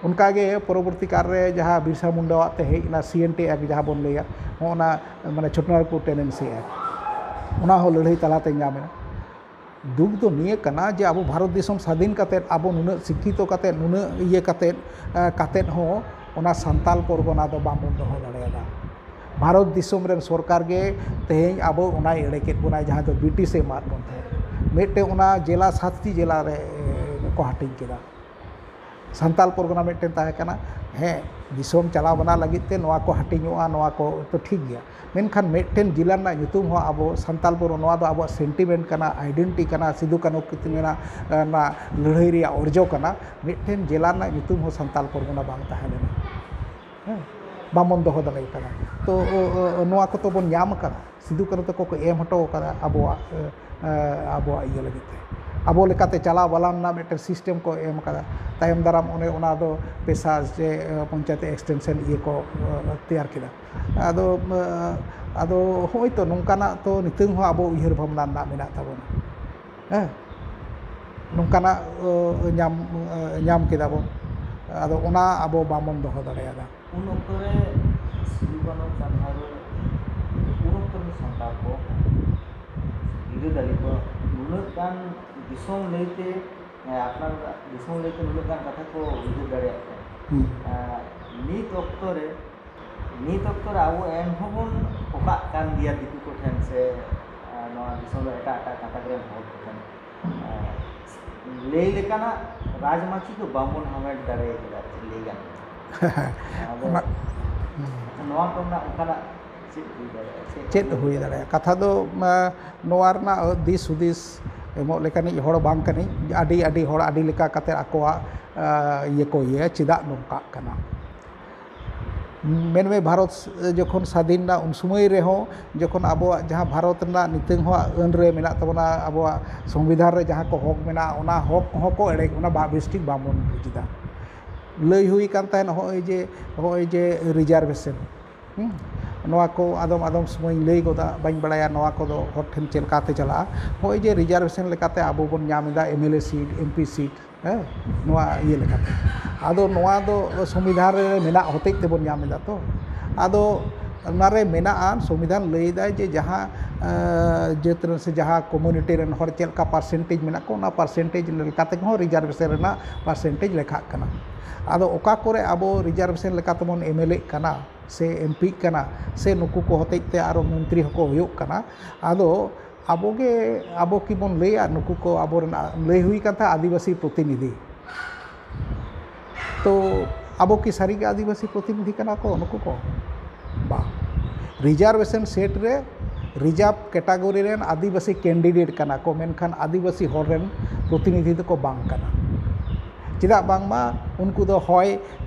ᱚᱱᱠᱟᱜᱮ ᱯᱚᱨᱚᱵᱚᱨᱛᱤ ᱠᱟᱞ ᱨᱮ ᱡᱟᱦᱟᱸ ᱵᱤᱨᱥᱟ ᱢᱩᱱᱰᱟᱣᱟᱜ ᱛᱮ ᱦᱮᱡ ᱮᱱᱟ, C N T Act ᱡᱟᱦᱟᱸ ᱵᱚᱱ ᱞᱟᱹᱭᱟ, ᱱᱚᱜᱼᱚ ᱱᱟ, ᱢᱟᱱᱮ, ᱪᱷᱳᱴᱳᱱᱟᱜᱽᱯᱩᱨ Tenancy Act, ᱚᱱᱟ ᱦᱚᱸ ᱞᱟᱹᱲᱦᱟᱹᱭ ᱛᱟᱞᱟᱛᱮ ᱧᱟᱢ ᱮᱱᱟ᱾ ᱫᱩᱠ ᱫᱚ ᱱᱤᱭᱟᱹ ᱠᱟᱱᱟ ᱡᱮ ᱟᱵᱚ ᱵᱷᱟᱨᱚᱛ ᱫᱤᱥᱚᱢ ᱥᱟᱹᱫᱷᱤᱱ ᱠᱟᱛᱮᱫ, ᱟᱵᱚ ᱱᱩᱱᱟᱹᱜ ᱥᱤᱠᱠᱷᱤᱛᱚ ᱠᱟᱛᱮᱫ, ᱱᱩᱱᱟᱹᱜ ᱤᱭᱟᱹ ᱠᱟᱛᱮᱫ, ᱮ, ᱠᱟᱛᱮᱫ ᱦᱚᱸ ᱚᱱᱟ ᱥᱟᱱᱛᱟᱞ ᱯᱚᱨᱜᱚᱱᱟ ᱫᱚ ᱵᱟᱵᱚᱱ ᱫᱚᱦᱚ ᱫᱟᱲᱮᱭᱟᱫᱟ᱾ ᱵᱷᱟᱨᱚᱛ ᱫᱤᱥᱚᱢ ᱨᱮᱱ ᱥᱚᱨᱠᱟᱨ ᱜᱮ ᱛᱮᱦᱮᱧ ᱟᱵᱚ ᱚᱱᱟᱭ ᱮᱲᱮ ᱠᱮᱫ ᱵᱚᱱᱟᱭ, ᱡᱟᱦᱟᱸ ᱫᱚ ᱵᱨᱤᱴᱤᱥᱮ ᱮᱢᱟᱫ ᱵᱚᱱ ᱛᱟᱦᱮᱸᱫ᱾ ᱢᱤᱫᱴᱮᱱ ᱚᱱᱟ ᱡᱮᱞᱟ ᱥᱟᱛᱴᱤ ᱡᱮᱞᱟ ᱨᱮ, ᱮ, ᱠᱚ ᱦᱟᱹᱴᱤᱧ ᱠᱮᱫᱟ᱾ ᱥᱟᱱᱛᱟᱞ ᱯᱚᱨᱜᱚᱱᱟ ᱢᱤᱫᱴᱮᱱ ᱛᱟᱦᱮᱸ ᱠᱟᱱᱟ᱾ ᱦᱮᱸ, ᱫᱤᱥᱚᱢ ᱪᱟᱞᱟᱣ ᱵᱟᱱᱟ ᱞᱟᱹᱜᱤᱫ ᱛᱮ ᱱᱚᱣᱟ ᱠᱚ ᱦᱟᱹᱴᱤᱧᱚᱜᱼᱟ, ᱱᱚᱣᱟ ᱠᱚ ᱛᱚ ᱴᱷᱤᱠ ᱜᱮᱭᱟ, ᱢᱮᱱᱠᱷᱟᱱ ᱢᱤᱫᱴᱮᱱ ᱡᱮᱞᱟ ᱨᱮᱱᱟᱜ ᱧᱩᱛᱩᱢ ᱦᱚᱸ ᱟᱵᱚ ᱥᱟᱱᱛᱟᱞ ᱯᱚᱨᱜᱚᱱᱟ, ᱱᱚᱣᱟ ᱫᱚ ᱟᱵᱚᱣᱟᱜ sentiment ᱠᱟᱱᱟ, identity ᱠᱟᱱᱟ, ᱥᱤᱫᱩ ᱠᱟᱹᱱᱦᱩ ᱠᱤᱱ ᱨᱮᱱᱟᱜ, ᱮ, ᱚᱱᱟ ᱞᱟᱹᱲᱦᱟᱹᱭ ᱨᱮᱭᱟᱜ ᱚᱨᱡᱚ ᱠᱟᱱᱟ᱾ ᱢᱤᱫᱴᱮᱱ ᱡᱮᱞᱟ ᱨᱮᱱᱟᱜ ᱧᱩᱛᱩᱢ ᱦᱚᱸ ᱥᱟᱱᱛᱟᱞ ᱯᱚᱨᱜᱚᱱᱟ ᱵᱟᱝ ᱛᱟᱦᱮᱸ ᱞᱮᱱᱟ᱾ ᱦᱮᱸ, ᱵᱟᱵᱚᱱ ᱫᱚᱦᱚ ᱫᱟᱲᱮ ᱠᱟᱫᱟ᱾ ᱛᱚ, ᱚ, ᱚ, ᱱᱚᱣᱟ ᱠᱚᱛᱚ ᱵᱚᱱ ᱧᱟᱢ ᱠᱟᱫᱟ, ᱥᱤᱫᱩ ᱠᱟᱹᱱᱦᱩ ᱛᱟᱠᱚ ᱠᱚ ᱮᱢ ᱦᱚᱴᱚ ᱠᱟᱫᱟ ᱟᱵᱚᱣᱟᱜ, ᱮ, ᱮ, ᱟᱵᱚᱣᱟᱜ ᱤᱭᱟᱹ ᱞᱟᱹᱜᱤᱫ ᱛᱮ, ᱟᱵᱚ ᱞᱮᱠᱟᱛᱮ ᱪᱟᱞᱟᱣ ᱵᱟᱞᱟ ᱨᱮᱱᱟᱜ ᱢᱤᱫᱴᱮᱱ system ᱠᱚ ᱮᱢ ᱠᱟᱫᱟ᱾ ᱛᱟᱭᱚᱢ ᱫᱟᱨᱟᱢ ᱚᱱᱮ ᱚᱱᱟ ᱫᱚ ᱯᱮᱥᱟ ᱥᱮ, ᱮ, ᱯᱚᱧᱪᱟᱭᱮᱛ extension ᱤᱭᱟᱹ ᱠᱚ, ᱮ, ᱛᱮᱭᱟᱨ ᱠᱮᱫᱟ᱾ ᱟᱫᱚ, ᱮ, ᱟᱫᱚ ᱦᱚᱸᱜᱼᱚᱭ ᱛᱚ ᱱᱚᱝᱠᱟᱱᱟᱜ ᱛᱚ ᱱᱤᱛᱚᱝ ᱦᱚᱸ ᱟᱵᱚ ᱩᱭᱦᱟᱹᱨ ᱵᱷᱟᱵᱽᱱᱟ ᱨᱮᱱᱟᱜ ᱢᱮᱱᱟᱜ ᱛᱟᱵᱚᱱᱟ᱾ ᱦᱮᱸ, ᱱᱚᱝᱠᱟᱱᱟᱜ, ᱮ, ᱧᱟᱢ, ᱮ, ᱧᱟᱢ ᱠᱮᱫᱟ ᱵᱚᱱ, ᱟᱫᱚ ᱚᱱᱟ ᱟᱵᱚ ᱵᱟᱵᱚᱱ ᱫᱚᱦᱚ ᱫᱟᱲᱮᱭᱟᱫᱟ᱾ ᱩᱱ ᱚᱠᱛᱚ ᱨᱮ ᱥᱤᱫᱩ ᱠᱟᱹᱱᱦᱩ, ᱪᱟᱸᱫᱽ ᱵᱷᱟᱭᱨᱳ, ᱩᱱ ᱚᱠᱛᱚ ᱨᱮᱱ ᱥᱟᱱᱛᱟᱲ ᱠᱚ ᱵᱤᱨᱟᱹᱫᱟᱹᱞᱤ ᱠᱚ ᱱᱩᱱᱟᱹᱜ ᱜᱟᱱ ᱫᱤᱥᱚᱢ ᱞᱟᱹᱭᱛᱮ, ᱮ, ᱟᱯᱱᱟᱨ ᱫᱤᱥᱚᱢ ᱞᱟᱹᱭᱛᱮ ᱱᱩᱱᱟᱹᱜ ᱜᱟᱱ ᱠᱟᱛᱷᱟ ᱠᱚ ᱩᱭᱦᱟᱹᱨ ᱫᱟᱲᱮᱭᱟᱜ ᱛᱟᱦᱮᱸᱫ᱾ ᱦᱩᱸ᱾ ᱮ, ᱱᱤᱛ ᱚᱠᱛᱚ ᱨᱮ, ᱱᱤᱛ ᱚᱠᱛᱚ ᱨᱮ ᱟᱵᱚ ᱮᱱᱦᱚᱸ ᱵᱚᱱ ᱠᱚᱠᱟᱜ ᱠᱟᱱ ᱜᱮᱭᱟ ᱫᱤᱠᱩ ᱠᱚᱴᱷᱮᱱ ᱥᱮ, ᱮ, ᱱᱚᱣᱟ ᱫᱤᱥᱚᱢ ᱨᱮ ᱮᱴᱟᱜ ᱮᱴᱟᱜ ᱜᱟᱛᱟᱠ ᱨᱮᱱ ᱦᱚᱲ ᱠᱚᱴᱷᱮᱱ᱾ ᱮ, ᱞᱟᱹᱭ ᱞᱮᱠᱟᱱᱟᱜ ᱨᱟᱡᱽᱢᱟᱹᱪᱤ ᱫᱚ ᱵᱟᱝᱵᱚᱱ ᱦᱟᱢᱮᱴ ᱫᱟᱲᱮ ᱠᱟᱫᱟ, ᱪᱮᱫ ᱞᱟᱹᱭ ᱜᱟᱱᱚᱜᱼᱟ᱾ ᱟᱫᱚ ᱚᱱᱟ, ᱦᱩᱸ᱾ ᱱᱚᱣᱟ ᱠᱚᱨᱮᱱᱟᱜ ᱚᱱᱠᱟᱱᱟᱜ ᱪᱮᱫ ᱦᱩᱭ ᱫᱟᱲᱮᱭᱟᱜᱼᱟ? ᱠᱟᱛᱷᱟ ᱫᱚ, ᱱᱚᱣᱟ ᱨᱮᱱᱟᱜ ᱫᱤᱥ ᱦᱩᱫᱤᱥ ᱮᱢᱚᱜ ᱞᱮᱠᱟᱱᱤᱡ ᱦᱚᱲ ᱵᱟᱝ ᱠᱟᱹᱱᱟᱹᱧ᱾ ᱟᱹᱰᱤ ᱟᱹᱰᱤ ᱦᱚᱲ ᱟᱹᱰᱤ ᱞᱮᱠᱟ ᱠᱟᱛᱮ ᱟᱠᱚᱣᱟᱜ ᱤᱭᱟᱹ ᱠᱚ ᱤᱭᱟᱹᱭᱟ, ᱪᱮᱫᱟᱜ ᱱᱚᱝᱠᱟᱜ ᱠᱟᱱᱟ᱾ ᱢᱮᱱᱢᱮ, ᱵᱷᱟᱨᱚᱛ ᱡᱚᱠᱷᱚᱱ ᱥᱟᱫᱷᱤᱱ ᱮᱱᱟ, ᱩᱱ ᱥᱚᱢᱚᱭ ᱨᱮᱦᱚᱸ ᱡᱚᱠᱷᱚᱱ ᱟᱵᱚᱣᱟᱜ ᱡᱟᱦᱟᱸ ᱵᱷᱟᱨᱚᱛ ᱨᱮᱱᱟᱜ ᱱᱤᱛᱚᱝ ᱦᱚᱸ ᱟᱹᱱ ᱨᱮ ᱢᱮᱱᱟᱜ ᱛᱟᱵᱚᱱᱟ, ᱟᱵᱚᱣᱟᱜ ᱥᱚᱝᱵᱤᱫᱷᱟᱱ ᱨᱮ ᱡᱟᱦᱟᱸ ᱠᱚ ᱦᱚᱠ ᱢᱮᱱᱟᱜᱼᱟ, ᱚᱱᱟ ᱦᱚᱠ ᱦᱚᱸᱠᱚ ᱮᱲᱮ, ᱚᱱᱟ ᱵᱟ-, ᱵᱮᱥ ᱴᱷᱤᱠ ᱵᱟᱵᱚᱱ ᱵᱩᱡᱽ ᱮᱫᱟ᱾ ᱞᱟᱹᱭ ᱦᱩᱭ ᱠᱟᱱ ᱛᱟᱦᱮᱸᱫ, ᱱᱚᱜᱼᱚᱭ ᱡᱮ, ᱱᱚᱜᱼᱚᱭ ᱡᱮ reservation, ᱦᱩᱸ, ᱱᱚᱣᱟ ᱠᱚ ᱟᱫᱚᱢ ᱟᱫᱚᱢ ᱥᱚᱢᱚᱭᱤᱧ ᱞᱟᱹᱭ ᱜᱚᱫᱟ, ᱵᱟᱹᱧ ᱵᱟᱲᱟᱭᱟ ᱱᱚᱣᱟ ᱠᱚᱫᱚ ᱦᱚᱲ ᱴᱷᱮᱱ ᱪᱮᱫ ᱞᱮᱠᱟᱛᱮ ᱪᱟᱞᱟᱜᱼᱟ᱾ ᱱᱚᱜᱼᱚᱭ ᱡᱮ reservation ᱞᱮᱠᱟᱛᱮ ᱟᱵᱚ ᱵᱚᱱ ᱧᱟᱢ ᱮᱫᱟ MLA seat, MP seat, ᱦᱮᱸ, ᱱᱚᱣᱟ ᱤᱭᱟᱹ ᱞᱮᱠᱟᱛᱮ᱾ ᱟᱫᱚ ᱱᱚᱣᱟ ᱫᱚ ᱥᱚᱝᱵᱤᱫᱷᱟᱱ ᱨᱮ ᱢᱮᱱᱟᱜ ᱦᱚᱛᱮᱡ ᱛᱮᱵᱚᱱ ᱧᱟᱢ ᱮᱫᱟ ᱛᱚ᱾ ᱟᱫᱚ ᱚᱱᱟᱨᱮ ᱢᱮᱱᱟᱜᱼᱟ, ᱥᱚᱝᱵᱤᱫᱷᱟᱱ ᱞᱟᱹᱭ ᱮᱫᱟᱭ ᱡᱮ ᱡᱟᱦᱟᱸ, ᱮᱸ, ᱡᱟᱹᱛ ᱨᱮᱱ ᱥᱮ ᱡᱟᱦᱟᱸ community ᱨᱮᱱ ᱦᱚᱲ ᱪᱮᱫ ᱞᱮᱠᱟ percentage ᱢᱮᱱᱟᱜ ᱠᱚᱣᱟ, ᱚᱱᱟ percentage ᱞᱮᱠᱟ ᱛᱮᱦᱚᱸ reservation ᱨᱮᱱᱟᱜ percentage ᱞᱮᱠᱷᱟᱜ ᱠᱟᱱᱟ᱾ ᱟᱫᱚ ᱚᱠᱟ ᱠᱚᱨᱮ ᱟᱵᱚ reservation ᱞᱮᱠᱟ ᱛᱮᱵᱚᱱ MLA ᱠᱟᱱᱟ ᱥᱮ MP ᱠᱟᱱᱟ ᱥᱮ ᱱᱩᱠᱩ ᱠᱚ ᱦᱚᱛᱮᱡ ᱛᱮ ᱟᱨᱚ ᱢᱚᱱᱛᱨᱤ ᱦᱚᱸᱠᱚ ᱦᱩᱭᱩᱜ ᱠᱟᱱᱟ, ᱟᱫᱚ ᱟᱵᱚ ᱜᱮ, ᱟᱵᱚ ᱠᱤ ᱵᱚᱱ ᱞᱟᱹᱭᱟ? ᱱᱩᱠᱩ ᱠᱚ ᱟᱵᱚᱨᱮᱱ, ᱞᱟᱹᱭ ᱦᱩᱭ ᱠᱟᱱ ᱛᱟᱦᱮᱸᱫ ᱟᱹᱫᱤᱵᱟᱹᱥᱤ ᱯᱨᱚᱛᱤᱱᱤᱫᱷᱤ᱾ ᱛᱚ ᱟᱵᱚ ᱠᱤ ᱥᱟᱹᱨᱤᱜᱮ ᱟᱹᱫᱤᱵᱟᱹᱥᱤ ᱯᱨᱚᱛᱤᱱᱤᱫᱷᱤ ᱠᱟᱱᱟ ᱠᱚ ᱱᱩᱠᱩ ᱠᱚ? ᱵᱟᱝ᱾ Reservation set ᱨᱮ reserve category ᱨᱮᱱ ᱟᱹᱫᱤᱵᱟᱹᱥᱤ candidate ᱠᱟᱱᱟ ᱠᱚ, ᱢᱮᱱᱠᱷᱟᱱ ᱟᱹᱫᱤᱵᱟᱹᱥᱤ ᱦᱚᱲ ᱨᱮᱱ ᱯᱨᱚᱛᱤᱱᱤᱫᱷᱤ ᱫᱚᱠᱚ ᱵᱟᱝ ᱠᱟᱱᱟ᱾ ᱪᱮᱫᱟᱜ? ᱵᱟᱝᱢᱟ ᱩᱱᱠᱩ ᱫᱚ ᱦᱚᱭ,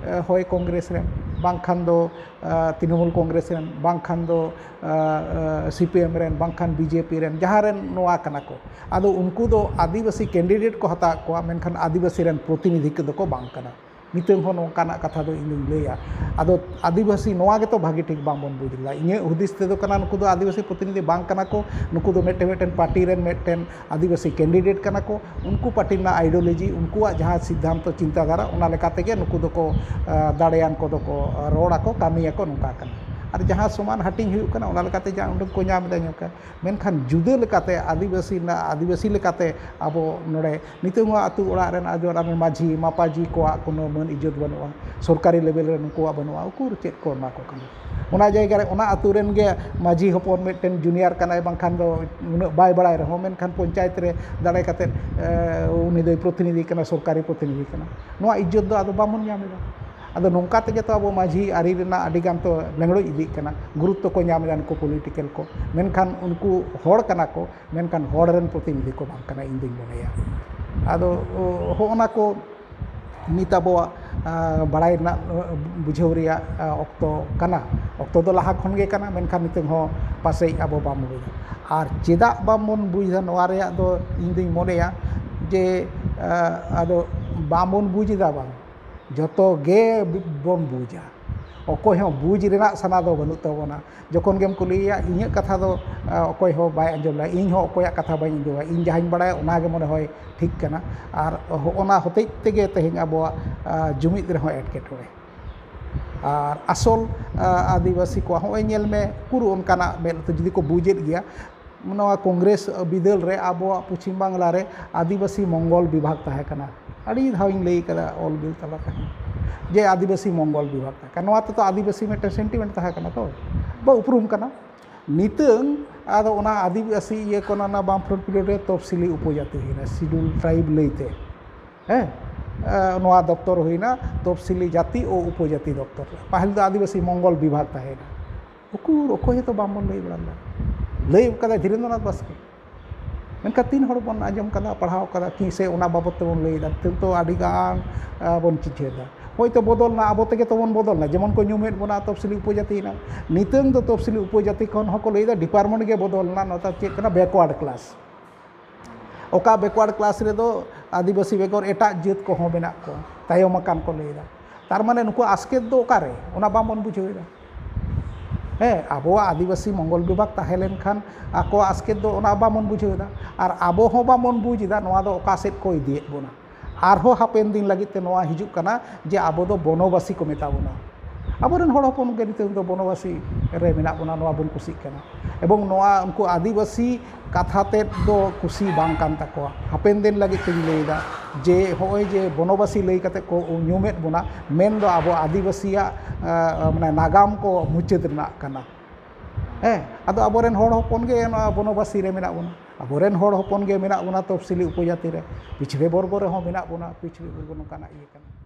ᱦᱚᱭ ᱠᱚᱝᱜᱨᱮᱥ ᱨᱮᱱ, ᱵᱟᱝᱠᱷᱟᱱ ᱫᱚ ᱟᱸ, ᱛᱨᱤᱱᱚᱢᱩᱞ ᱠᱚᱝᱜᱨᱮᱥ ᱨᱮᱱ, ᱵᱟᱝᱠᱷᱟᱱ ᱫᱚ, ᱟᱸ, ᱟᱸ, CPM ᱨᱮᱱ, ᱵᱟᱝᱠᱷᱟᱱ BJP ᱨᱮᱱ, ᱡᱟᱦᱟᱸ ᱨᱮᱱ ᱱᱚᱣᱟ ᱠᱟᱱᱟ ᱠᱚ᱾ ᱟᱫᱚ ᱩᱱᱠᱩ ᱫᱚ ᱟᱹᱫᱤᱵᱟᱹᱥᱤ candidate ᱠᱚ ᱦᱟᱛᱟᱣᱮᱫ ᱠᱚᱣᱟ, ᱢᱮᱱᱠᱷᱟᱱ ᱟᱹᱫᱤᱵᱟᱹᱥᱤ ᱨᱮᱱ ᱯᱨᱚᱛᱤᱱᱤᱫᱷᱤ ᱠᱚᱫᱚ ᱠᱚ ᱵᱟᱝ ᱠᱟᱱᱟ᱾ ᱱᱤᱛᱚᱝ ᱦᱚᱸ ᱱᱚᱝᱠᱟᱱᱟᱜ ᱠᱟᱛᱷᱟ ᱫᱚ ᱤᱧ ᱫᱩᱧ ᱞᱟᱹᱭᱟ᱾ ᱟᱫᱚ ᱟᱹᱫᱤᱵᱟᱹᱥᱤ ᱱᱚᱣᱟ ᱜᱮᱛᱚ ᱵᱷᱟᱹᱜᱤ ᱴᱷᱤᱠ ᱵᱟᱝᱵᱚᱱ ᱵᱩᱡᱽ ᱞᱮᱫᱟ᱾ ᱤᱧᱟᱹᱜ ᱦᱩᱫᱤᱥ ᱛᱮᱫᱚ ᱠᱟᱱᱟ, ᱱᱩᱠᱩ ᱫᱚ ᱟᱹᱫᱤᱵᱟᱹᱥᱤ ᱯᱨᱚᱛᱤᱱᱤᱫᱷᱤ ᱵᱟᱝ ᱠᱟᱱᱟ ᱠᱚ, ᱱᱩᱠᱩ ᱫᱚ ᱢᱤᱫᱴᱮᱱ, ᱢᱤᱫᱴᱮᱱ ᱯᱟᱨᱴᱤ ᱨᱮᱱ ᱢᱤᱫᱴᱮᱱ ᱟᱹᱫᱤᱵᱟᱹᱥᱤ candidate ᱠᱟᱱᱟ ᱠᱚ, ᱩᱱᱠᱩ ᱯᱟᱨᱴᱤ ᱨᱮᱱᱟᱜ ideology, ᱩᱱᱠᱩᱣᱟᱜ ᱡᱟᱦᱟᱸ ᱥᱤᱫᱽᱫᱷᱟᱱᱛᱚ ᱪᱤᱱᱛᱟᱹ ᱫᱷᱟᱨᱟ, ᱚᱱᱟ ᱞᱮᱠᱟ ᱛᱮᱜᱮ ᱱᱩᱠᱩ ᱫᱚᱠᱚ, ᱟᱸ, ᱫᱟᱲᱮᱭᱟᱱ ᱠᱚᱫᱚ ᱠᱚ, ᱟᱸ, ᱨᱚᱲ ᱟᱠᱚ, ᱠᱟᱹᱢᱤᱭᱟᱠᱚ, ᱱᱚᱝᱠᱟ ᱠᱟᱱᱟ᱾ ᱟᱨ ᱡᱟᱦᱟᱸ ᱥᱚᱢᱟᱱ ᱦᱟᱹᱴᱤᱧ ᱦᱩᱭᱩᱜ ᱠᱟᱱᱟ, ᱚᱱᱟ ᱞᱮᱠᱟᱛᱮ ᱡᱟ ᱩᱰᱩᱝ ᱠᱚ ᱧᱟᱢ ᱮᱫᱟ, ᱧᱟᱢ ᱠᱟᱱᱟ᱾ ᱢᱮᱱᱠᱷᱟᱱ ᱡᱩᱫᱟᱹ ᱞᱮᱠᱟᱛᱮ ᱟᱹᱫᱤᱵᱟᱹᱥᱤ ᱨᱮᱱᱟᱜ, ᱟᱹᱫᱤᱵᱟᱹᱥᱤ ᱞᱮᱠᱟᱛᱮ ᱟᱵᱚ ᱱᱚᱰᱮ ᱱᱤᱛᱚᱝ ᱦᱚᱸ ᱟᱹᱛᱩ ᱚᱲᱟᱜ ᱨᱮᱱ ᱟᱡᱚ ᱨᱮᱱ ᱢᱟᱹᱡᱷᱤ, ᱢᱟᱯᱟᱡᱷᱤ ᱠᱚᱣᱟᱜ ᱠᱳᱱᱳ ᱢᱟᱹᱱ ᱤᱡᱽᱡᱚᱛ ᱵᱟᱹᱱᱩᱜᱼᱟ, ᱥᱚᱨᱠᱟᱨᱤ level ᱨᱮ ᱱᱩᱠᱩᱣᱟᱜ ᱵᱟᱹᱱᱩᱜᱼᱟ, ᱩᱠᱩᱨ ᱪᱮᱫ ᱠᱚ ᱮᱢᱟ ᱠᱚ ᱠᱟᱱᱟ? ᱚᱱᱟ ᱡᱟᱭᱜᱟ ᱨᱮ ᱚᱱᱟ ᱟᱹᱛᱩ ᱨᱮᱱ ᱜᱮ ᱢᱟᱹᱡᱷᱤ ᱦᱚᱯᱚᱱ ᱢᱤᱫᱴᱮᱱ junior ᱠᱟᱱᱟᱭ, ᱵᱟᱝᱠᱷᱟᱱ ᱫᱚ ᱩᱱᱟᱹᱜ ᱵᱟᱭ ᱵᱟᱲᱟᱭ ᱨᱮᱦᱚᱸ, ᱢᱮᱱᱠᱷᱟᱱ ᱯᱚᱧᱪᱟᱭᱮᱛ ᱨᱮ ᱫᱟᱲᱮ ᱠᱟᱛᱮᱫ, ᱮ, ᱩᱱᱤ ᱫᱚᱭ ᱯᱨᱚᱛᱤᱱᱤᱫᱷᱤ ᱠᱟᱱᱟ, ᱥᱚᱨᱠᱟᱨᱤ ᱯᱨᱚᱛᱤᱱᱤᱫᱷᱤ ᱠᱟᱱᱟ᱾ ᱱᱚᱣᱟ ᱤᱡᱽᱡᱚᱛ ᱫᱚ ᱟᱫᱚ ᱵᱟᱵᱚᱱ ᱧᱟᱢ ᱮᱫᱟ᱾ ᱟᱫᱚ ᱱᱚᱝᱠᱟ ᱛᱮᱜᱮ ᱛᱚ ᱟᱵᱚ ᱢᱟᱹᱡᱷᱤ ᱟᱹᱨᱤ ᱨᱮᱱᱟᱜ ᱟᱹᱰᱤ ᱜᱟᱱ ᱛᱚ ᱞᱮᱸᱜᱲᱚᱡ ᱤᱫᱤᱜ ᱠᱟᱱᱟ, ᱜᱩᱨᱩᱛᱛᱚ ᱠᱚ ᱧᱟᱢ ᱮᱫᱟ ᱱᱩᱠᱩ ᱯᱚᱞᱤᱴᱤᱠᱮᱞ ᱠᱚ, ᱢᱮᱱᱠᱷᱟᱱ ᱩᱱᱠᱩ ᱦᱚᱲ ᱠᱟᱱᱟ ᱠᱚ, ᱢᱮᱱᱠᱷᱟᱱ ᱦᱚᱲ ᱨᱮᱱ ᱯᱨᱚᱛᱤᱱᱤᱫᱷᱤ ᱠᱚ ᱵᱟᱝ ᱠᱟᱱᱟ, ᱤᱧ ᱫᱩᱧ ᱢᱚᱱᱮᱭᱟ᱾ ᱟᱫᱚ ᱦᱚᱸᱜᱼᱚ ᱱᱟ ᱠᱚ ᱱᱤᱛ ᱟᱵᱚᱣᱟᱜ, ᱟ, ᱵᱟᱲᱟᱭ ᱨᱮᱱᱟᱜ, ᱟ, ᱵᱩᱡᱷᱟᱹᱣ ᱨᱮᱭᱟᱜ, ᱟ, ᱚᱠᱛᱚ ᱠᱟᱱᱟ᱾ ᱚᱠᱛᱚ ᱫᱚ ᱞᱟᱦᱟ ᱠᱷᱚᱱ ᱜᱮ ᱠᱟᱱᱟ, ᱢᱮᱱᱠᱷᱟᱱ ᱱᱤᱛᱚᱝ ᱦᱚᱸ ᱯᱟᱥᱮᱡ ᱟᱵᱚ ᱵᱟᱵᱚᱱ ᱵᱩᱡᱟ᱾ ᱟᱨ ᱪᱮᱫᱟᱜ ᱵᱟᱵᱚᱱ ᱵᱩᱡᱟ, ᱱᱚᱣᱟ ᱨᱮᱭᱟᱜ ᱫᱚ ᱤᱧ ᱫᱩᱧ ᱢᱚᱱᱮᱭᱟ ᱡᱮ, ᱟ, ᱟᱫᱚ ᱵᱟᱵᱚᱱ ᱵᱩᱡᱽ ᱮᱫᱟ, ᱵᱟᱝ, ᱡᱚᱛᱚ ᱜᱮ ᱵᱚᱱ ᱵᱩᱡᱟ᱾ ᱚᱠᱚᱭ ᱦᱚᱸ ᱵᱩᱡᱽ ᱨᱮᱱᱟᱜ ᱥᱟᱱᱟ ᱫᱚ ᱵᱟᱹᱱᱩᱜ ᱛᱟᱵᱚᱱᱟ᱾ ᱡᱚᱠᱷᱚᱱ ᱜᱮᱢ ᱠᱩᱞᱤᱭᱮᱭᱟ, ᱤᱧᱟᱹᱜ ᱠᱟᱛᱷᱟ ᱫᱚ, ᱟ, ᱚᱠᱚᱭ ᱦᱚᱸ ᱵᱟᱭ ᱟᱸᱡᱚᱢ ᱫᱟ, ᱤᱧ ᱦᱚᱸ ᱚᱠᱚᱭᱟᱜ ᱠᱟᱛᱷᱟ ᱵᱟᱹᱧ ᱟᱸᱡᱚᱢᱟ, ᱤᱧ ᱡᱟᱦᱟᱸᱧ ᱵᱟᱲᱟᱭᱟ ᱚᱱᱟ ᱜᱮ ᱢᱚᱱᱮ ᱦᱚᱭ ᱴᱷᱤᱠ ᱠᱟᱱᱟ᱾ ᱟᱨ ᱦᱚᱸᱜᱼᱚᱱᱟ ᱦᱚᱛᱮᱡ ᱛᱮᱜᱮ ᱛᱮᱦᱮᱧ ᱟᱵᱚᱣᱟᱜ, ᱟ, ᱡᱩᱢᱤᱫ ᱨᱮᱦᱚᱸ ᱮᱴᱠᱮᱴᱚᱬᱮ᱾ ᱟᱨ ᱟᱥᱚᱞ, ᱟ, ᱟᱹᱫᱤᱵᱟᱹᱥᱤ ᱠᱚᱣᱟᱜ ᱦᱚᱸᱜᱼᱚᱭ ᱧᱮᱞ ᱢᱮ, ᱩᱠᱩᱨ ᱚᱱᱠᱟᱱᱟᱜ ᱢᱮᱫ ᱛᱮ ᱡᱩᱫᱤ ᱠᱚ ᱵᱩᱡᱮᱫ ᱜᱮᱭᱟ, ᱱᱚᱣᱟ ᱠᱚᱝᱜᱨᱮᱥ ᱵᱤᱫᱟᱹᱞ ᱨᱮ ᱟᱵᱚᱣᱟᱜ ᱯᱚᱪᱷᱤᱢ ᱵᱟᱝᱞᱟ ᱨᱮ ᱟᱹᱫᱤᱵᱟᱹᱥᱤ ᱢᱚᱝᱜᱚᱞ ᱵᱤᱵᱷᱟᱜᱽ ᱛᱟᱦᱮᱸ ᱠᱟᱱᱟ᱾ ᱟᱹᱰᱤ ᱫᱷᱟᱣ ᱤᱧ ᱞᱟᱹᱭ ᱠᱟᱫᱟ ᱚᱞ ᱵᱤᱞ ᱛᱟᱞᱟ ᱛᱮᱦᱚᱸ, ᱡᱮ ᱟᱹᱫᱤᱵᱟᱹᱥᱤ ᱢᱚᱝᱜᱚᱞ ᱵᱤᱵᱷᱟᱜᱽ ᱛᱟᱦᱮᱸ ᱠᱟᱱᱟ᱾ ᱱᱚᱣᱟ ᱛᱮᱫᱚ ᱟᱹᱫᱤᱵᱟᱹᱥᱤ ᱢᱤᱫᱴᱮᱱ ᱥᱮᱱᱴᱤᱢᱮᱱᱴ ᱛᱟᱦᱮᱸ ᱠᱟᱱᱟ ᱛᱚ, ᱵᱟ ᱩᱯᱨᱩᱢ ᱠᱟᱱᱟ᱾ ᱱᱤᱛᱟᱹᱝ ᱟᱫᱚ ᱚᱱᱟ ᱟᱹᱫᱤᱵᱟᱹᱥᱤ ᱤᱭᱟᱹ ᱠᱚ, ᱚᱱᱟ ᱵᱟᱢ ᱯᱷᱨᱚᱱᱴ ᱯᱤᱨᱤᱭᱚᱰ ᱨᱮ ᱛᱚᱯᱥᱤᱞᱤ ᱩᱯᱚᱡᱟᱹᱛᱤ ᱦᱩᱭᱱᱟ, ᱥᱤᱰᱩᱞ ᱴᱨᱟᱭᱤᱵᱽ ᱞᱟᱹᱭᱛᱮ, ᱦᱮᱸ, ᱮ, ᱱᱚᱣᱟ ᱫᱚᱯᱛᱚᱨ ᱦᱩᱭᱱᱟ ᱛᱚᱯᱥᱤᱞᱤ ᱡᱟᱹᱛᱤ ᱳ ᱩᱯᱚᱡᱟᱹᱛᱤ ᱫᱚᱯᱛᱚᱨ᱾ ᱯᱟᱹᱦᱤᱞ ᱫᱚ ᱟᱹᱫᱤᱵᱟᱹᱥᱤ ᱢᱚᱝᱜᱚᱞ ᱵᱤᱵᱷᱟᱜᱽ ᱛᱟᱦᱮᱸᱭᱮᱱᱟ᱾ ᱩᱠᱩᱨ, ᱚᱠᱚᱭ ᱦᱚᱸᱛᱚ ᱵᱟᱝᱵᱚᱱ ᱞᱟᱹᱭ ᱵᱟᱲᱟ ᱞᱮᱫᱟ᱾ ᱞᱟᱹᱭ ᱠᱟᱫᱟᱭ ᱫᱷᱤᱨᱮᱱᱫᱨᱚᱱᱟᱛᱷ ᱵᱟᱥᱠᱮ, ᱢᱮᱱᱠᱷᱟᱱ ᱛᱤᱱ ᱦᱚᱲ ᱵᱚᱱ ᱟᱸᱡᱚᱢ ᱠᱟᱫᱟ, ᱯᱟᱲᱦᱟᱣ ᱠᱟᱫᱟ ᱠᱤ ᱥᱮ ᱚᱱᱟ ᱵᱟᱵᱚᱫ ᱛᱮᱵᱚᱱ ᱞᱟᱹᱭ ᱮᱫᱟ? ᱱᱤᱛᱚᱜ ᱫᱚ ᱟᱹᱰᱤ ᱜᱟᱱ, ᱟ, ᱵᱚᱱ ᱪᱤᱠᱟᱹᱭᱮᱫᱟ᱾ ᱦᱳᱭᱛᱳ ᱵᱚᱫᱚᱞ ᱱᱟ, ᱟᱵᱚ ᱛᱮᱜᱮ ᱛᱚᱵᱚᱱ ᱵᱚᱫᱚᱞ ᱱᱟ, ᱡᱮᱢᱚᱱ ᱠᱚ ᱧᱩᱢᱮᱫ ᱵᱚᱱᱟ ᱛᱚᱯᱥᱤᱞᱤ ᱩᱯᱚᱡᱟᱹᱛᱤ ᱮᱱᱟ᱾ ᱱᱤᱛᱟᱹᱝ ᱫᱚ ᱛᱚᱯᱥᱤᱞᱤ ᱩᱯᱚᱡᱟᱹᱛᱤ ᱠᱷᱚᱱ ᱦᱚᱸᱠᱚ ᱞᱟᱹᱭ ᱮᱫᱟ ᱰᱤᱯᱟᱨᱴᱢᱮᱱᱴ ᱜᱮ ᱵᱚᱫᱚᱞ ᱮᱱᱟ, ᱱᱚᱣᱟ ᱪᱮᱫ ᱠᱟᱱᱟ? Backward class. ᱚᱠᱟ ᱵᱮᱠᱣᱟᱨᱰ ᱠᱞᱟᱥ ᱨᱮᱫᱚ ᱟᱹᱫᱤᱵᱟᱹᱥᱤ ᱵᱮᱜᱚᱨ ᱮᱴᱟᱜ ᱡᱟᱹᱛ ᱠᱚᱦᱚᱸ ᱢᱮᱱᱟᱜ ᱠᱚᱣᱟ, ᱛᱟᱭᱚᱢ ᱟᱠᱟᱱ ᱠᱚ ᱞᱟᱹᱭ ᱮᱫᱟ᱾ ᱛᱟᱨ ᱢᱟᱱᱮ ᱱᱩᱠᱩ ᱟᱥᱠᱮᱛ ᱫᱚ ᱚᱠᱟᱨᱮ? ᱚᱱᱟ ᱵᱟᱝᱵᱚᱱ ᱵᱩᱡᱷᱟᱹᱣ ᱮᱫᱟ᱾ ᱦᱮᱸ, ᱟᱵᱚᱣᱟᱜ ᱟᱹᱫᱤᱵᱟᱹᱥᱤ ᱢᱚᱝᱜᱚᱞ ᱵᱤᱵᱷᱟᱜᱽ ᱛᱟᱦᱮᱸ ᱞᱮᱱᱠᱷᱟᱱ ᱟᱠᱚᱣᱟᱜ ᱟᱥᱠᱮᱛ ᱫᱚ ᱚᱱᱟ ᱵᱟᱵᱚᱱ ᱵᱩᱡᱷᱟᱹᱣ ᱮᱫᱟ᱾ ᱟᱨ ᱟᱵᱚ ᱦᱚᱸ ᱵᱟᱵᱚᱱ ᱵᱩᱡᱽ ᱮᱫᱟ ᱱᱚᱣᱟ ᱫᱚ ᱚᱠᱟ ᱥᱮᱫ ᱠᱚ ᱤᱫᱤᱭᱮᱫ ᱵᱚᱱᱟ᱾ ᱟᱨᱦᱚᱸ ᱦᱟᱯᱮᱱ ᱫᱤᱱ ᱞᱟᱹᱜᱤᱫ ᱛᱮ ᱱᱚᱣᱟ ᱦᱤᱡᱩᱜ ᱠᱟᱱᱟ ᱡᱮ ᱟᱵᱚ ᱫᱚ ᱵᱚᱱᱚᱵᱟᱥᱤ ᱠᱚ ᱢᱮᱛᱟ ᱵᱚᱱᱟ᱾ ᱟᱵᱚᱨᱮᱱ ᱦᱚᱲ ᱦᱚᱯᱚᱱ ᱜᱮ ᱱᱤᱛᱚᱝ ᱫᱚ ᱵᱚᱱᱚᱵᱟᱥᱤ ᱨᱮ ᱢᱮᱱᱟᱜ ᱵᱚᱱᱟ, ᱱᱚᱣᱟ ᱵᱚᱱ ᱠᱩᱥᱤᱜ ᱠᱟᱱᱟ᱾ ᱮᱵᱚᱝ ᱱᱚᱣᱟ ᱩᱱᱠᱩ ᱟᱹᱫᱤᱵᱟᱹᱥᱤ ᱠᱟᱛᱷᱟ ᱛᱮᱫ ᱫᱚ ᱠᱩᱥᱤ ᱵᱟᱝ ᱠᱟᱱ ᱛᱟᱠᱚᱣᱟ᱾ ᱦᱟᱯᱮᱱ ᱫᱤᱱ ᱞᱟᱹᱜᱤᱫ ᱛᱤᱧ ᱞᱟᱹᱭᱫᱟ ᱡᱮ ᱦᱚᱸᱜᱼᱚᱭ ᱡᱮ ᱵᱚᱱᱚᱵᱟᱥᱤ ᱞᱟᱹᱭ ᱠᱟᱛᱮ ᱠᱚ ᱧᱩᱢᱮᱫ ᱵᱚᱱᱟ, ᱢᱮᱱᱫᱚ ᱟᱵᱚ ᱟᱹᱫᱤᱵᱟᱹᱥᱤᱭᱟᱜ, ᱟ, ᱢᱟᱱᱮ ᱱᱟᱜᱟᱢ ᱠᱚ ᱢᱩᱪᱟᱹᱫ ᱨᱮᱱᱟᱜ ᱠᱟᱱᱟ᱾ ᱦᱮᱸ, ᱟᱫᱚ ᱟᱵᱚᱨᱮᱱ ᱦᱚᱲ ᱦᱚᱯᱚᱱ ᱜᱮ ᱱᱚᱣᱟ ᱵᱚᱱᱚᱵᱟᱥᱤ ᱨᱮ ᱢᱮᱱᱟᱜ ᱵᱚᱱᱟ, ᱟᱵᱚᱨᱮᱱ ᱦᱚᱲ ᱦᱚᱯᱚᱱ ᱜᱮ ᱢᱮᱱᱟᱜ ᱵᱚᱱᱟ ᱛᱚᱯᱥᱤᱞᱤ ᱩᱯᱚᱡᱟᱹᱛᱤ ᱨᱮ, ᱯᱤᱪᱷᱲᱮ ᱵᱚᱨᱜᱚ ᱨᱮᱦᱚᱸ ᱢᱮᱱᱟᱜ ᱵᱚᱱᱟ, ᱯᱤᱪᱷᱲᱮ ᱵᱚᱨᱜᱚ ᱱᱚᱝᱠᱟᱱᱟᱜ ᱤᱭᱟᱹ ᱠᱟᱱᱟ᱾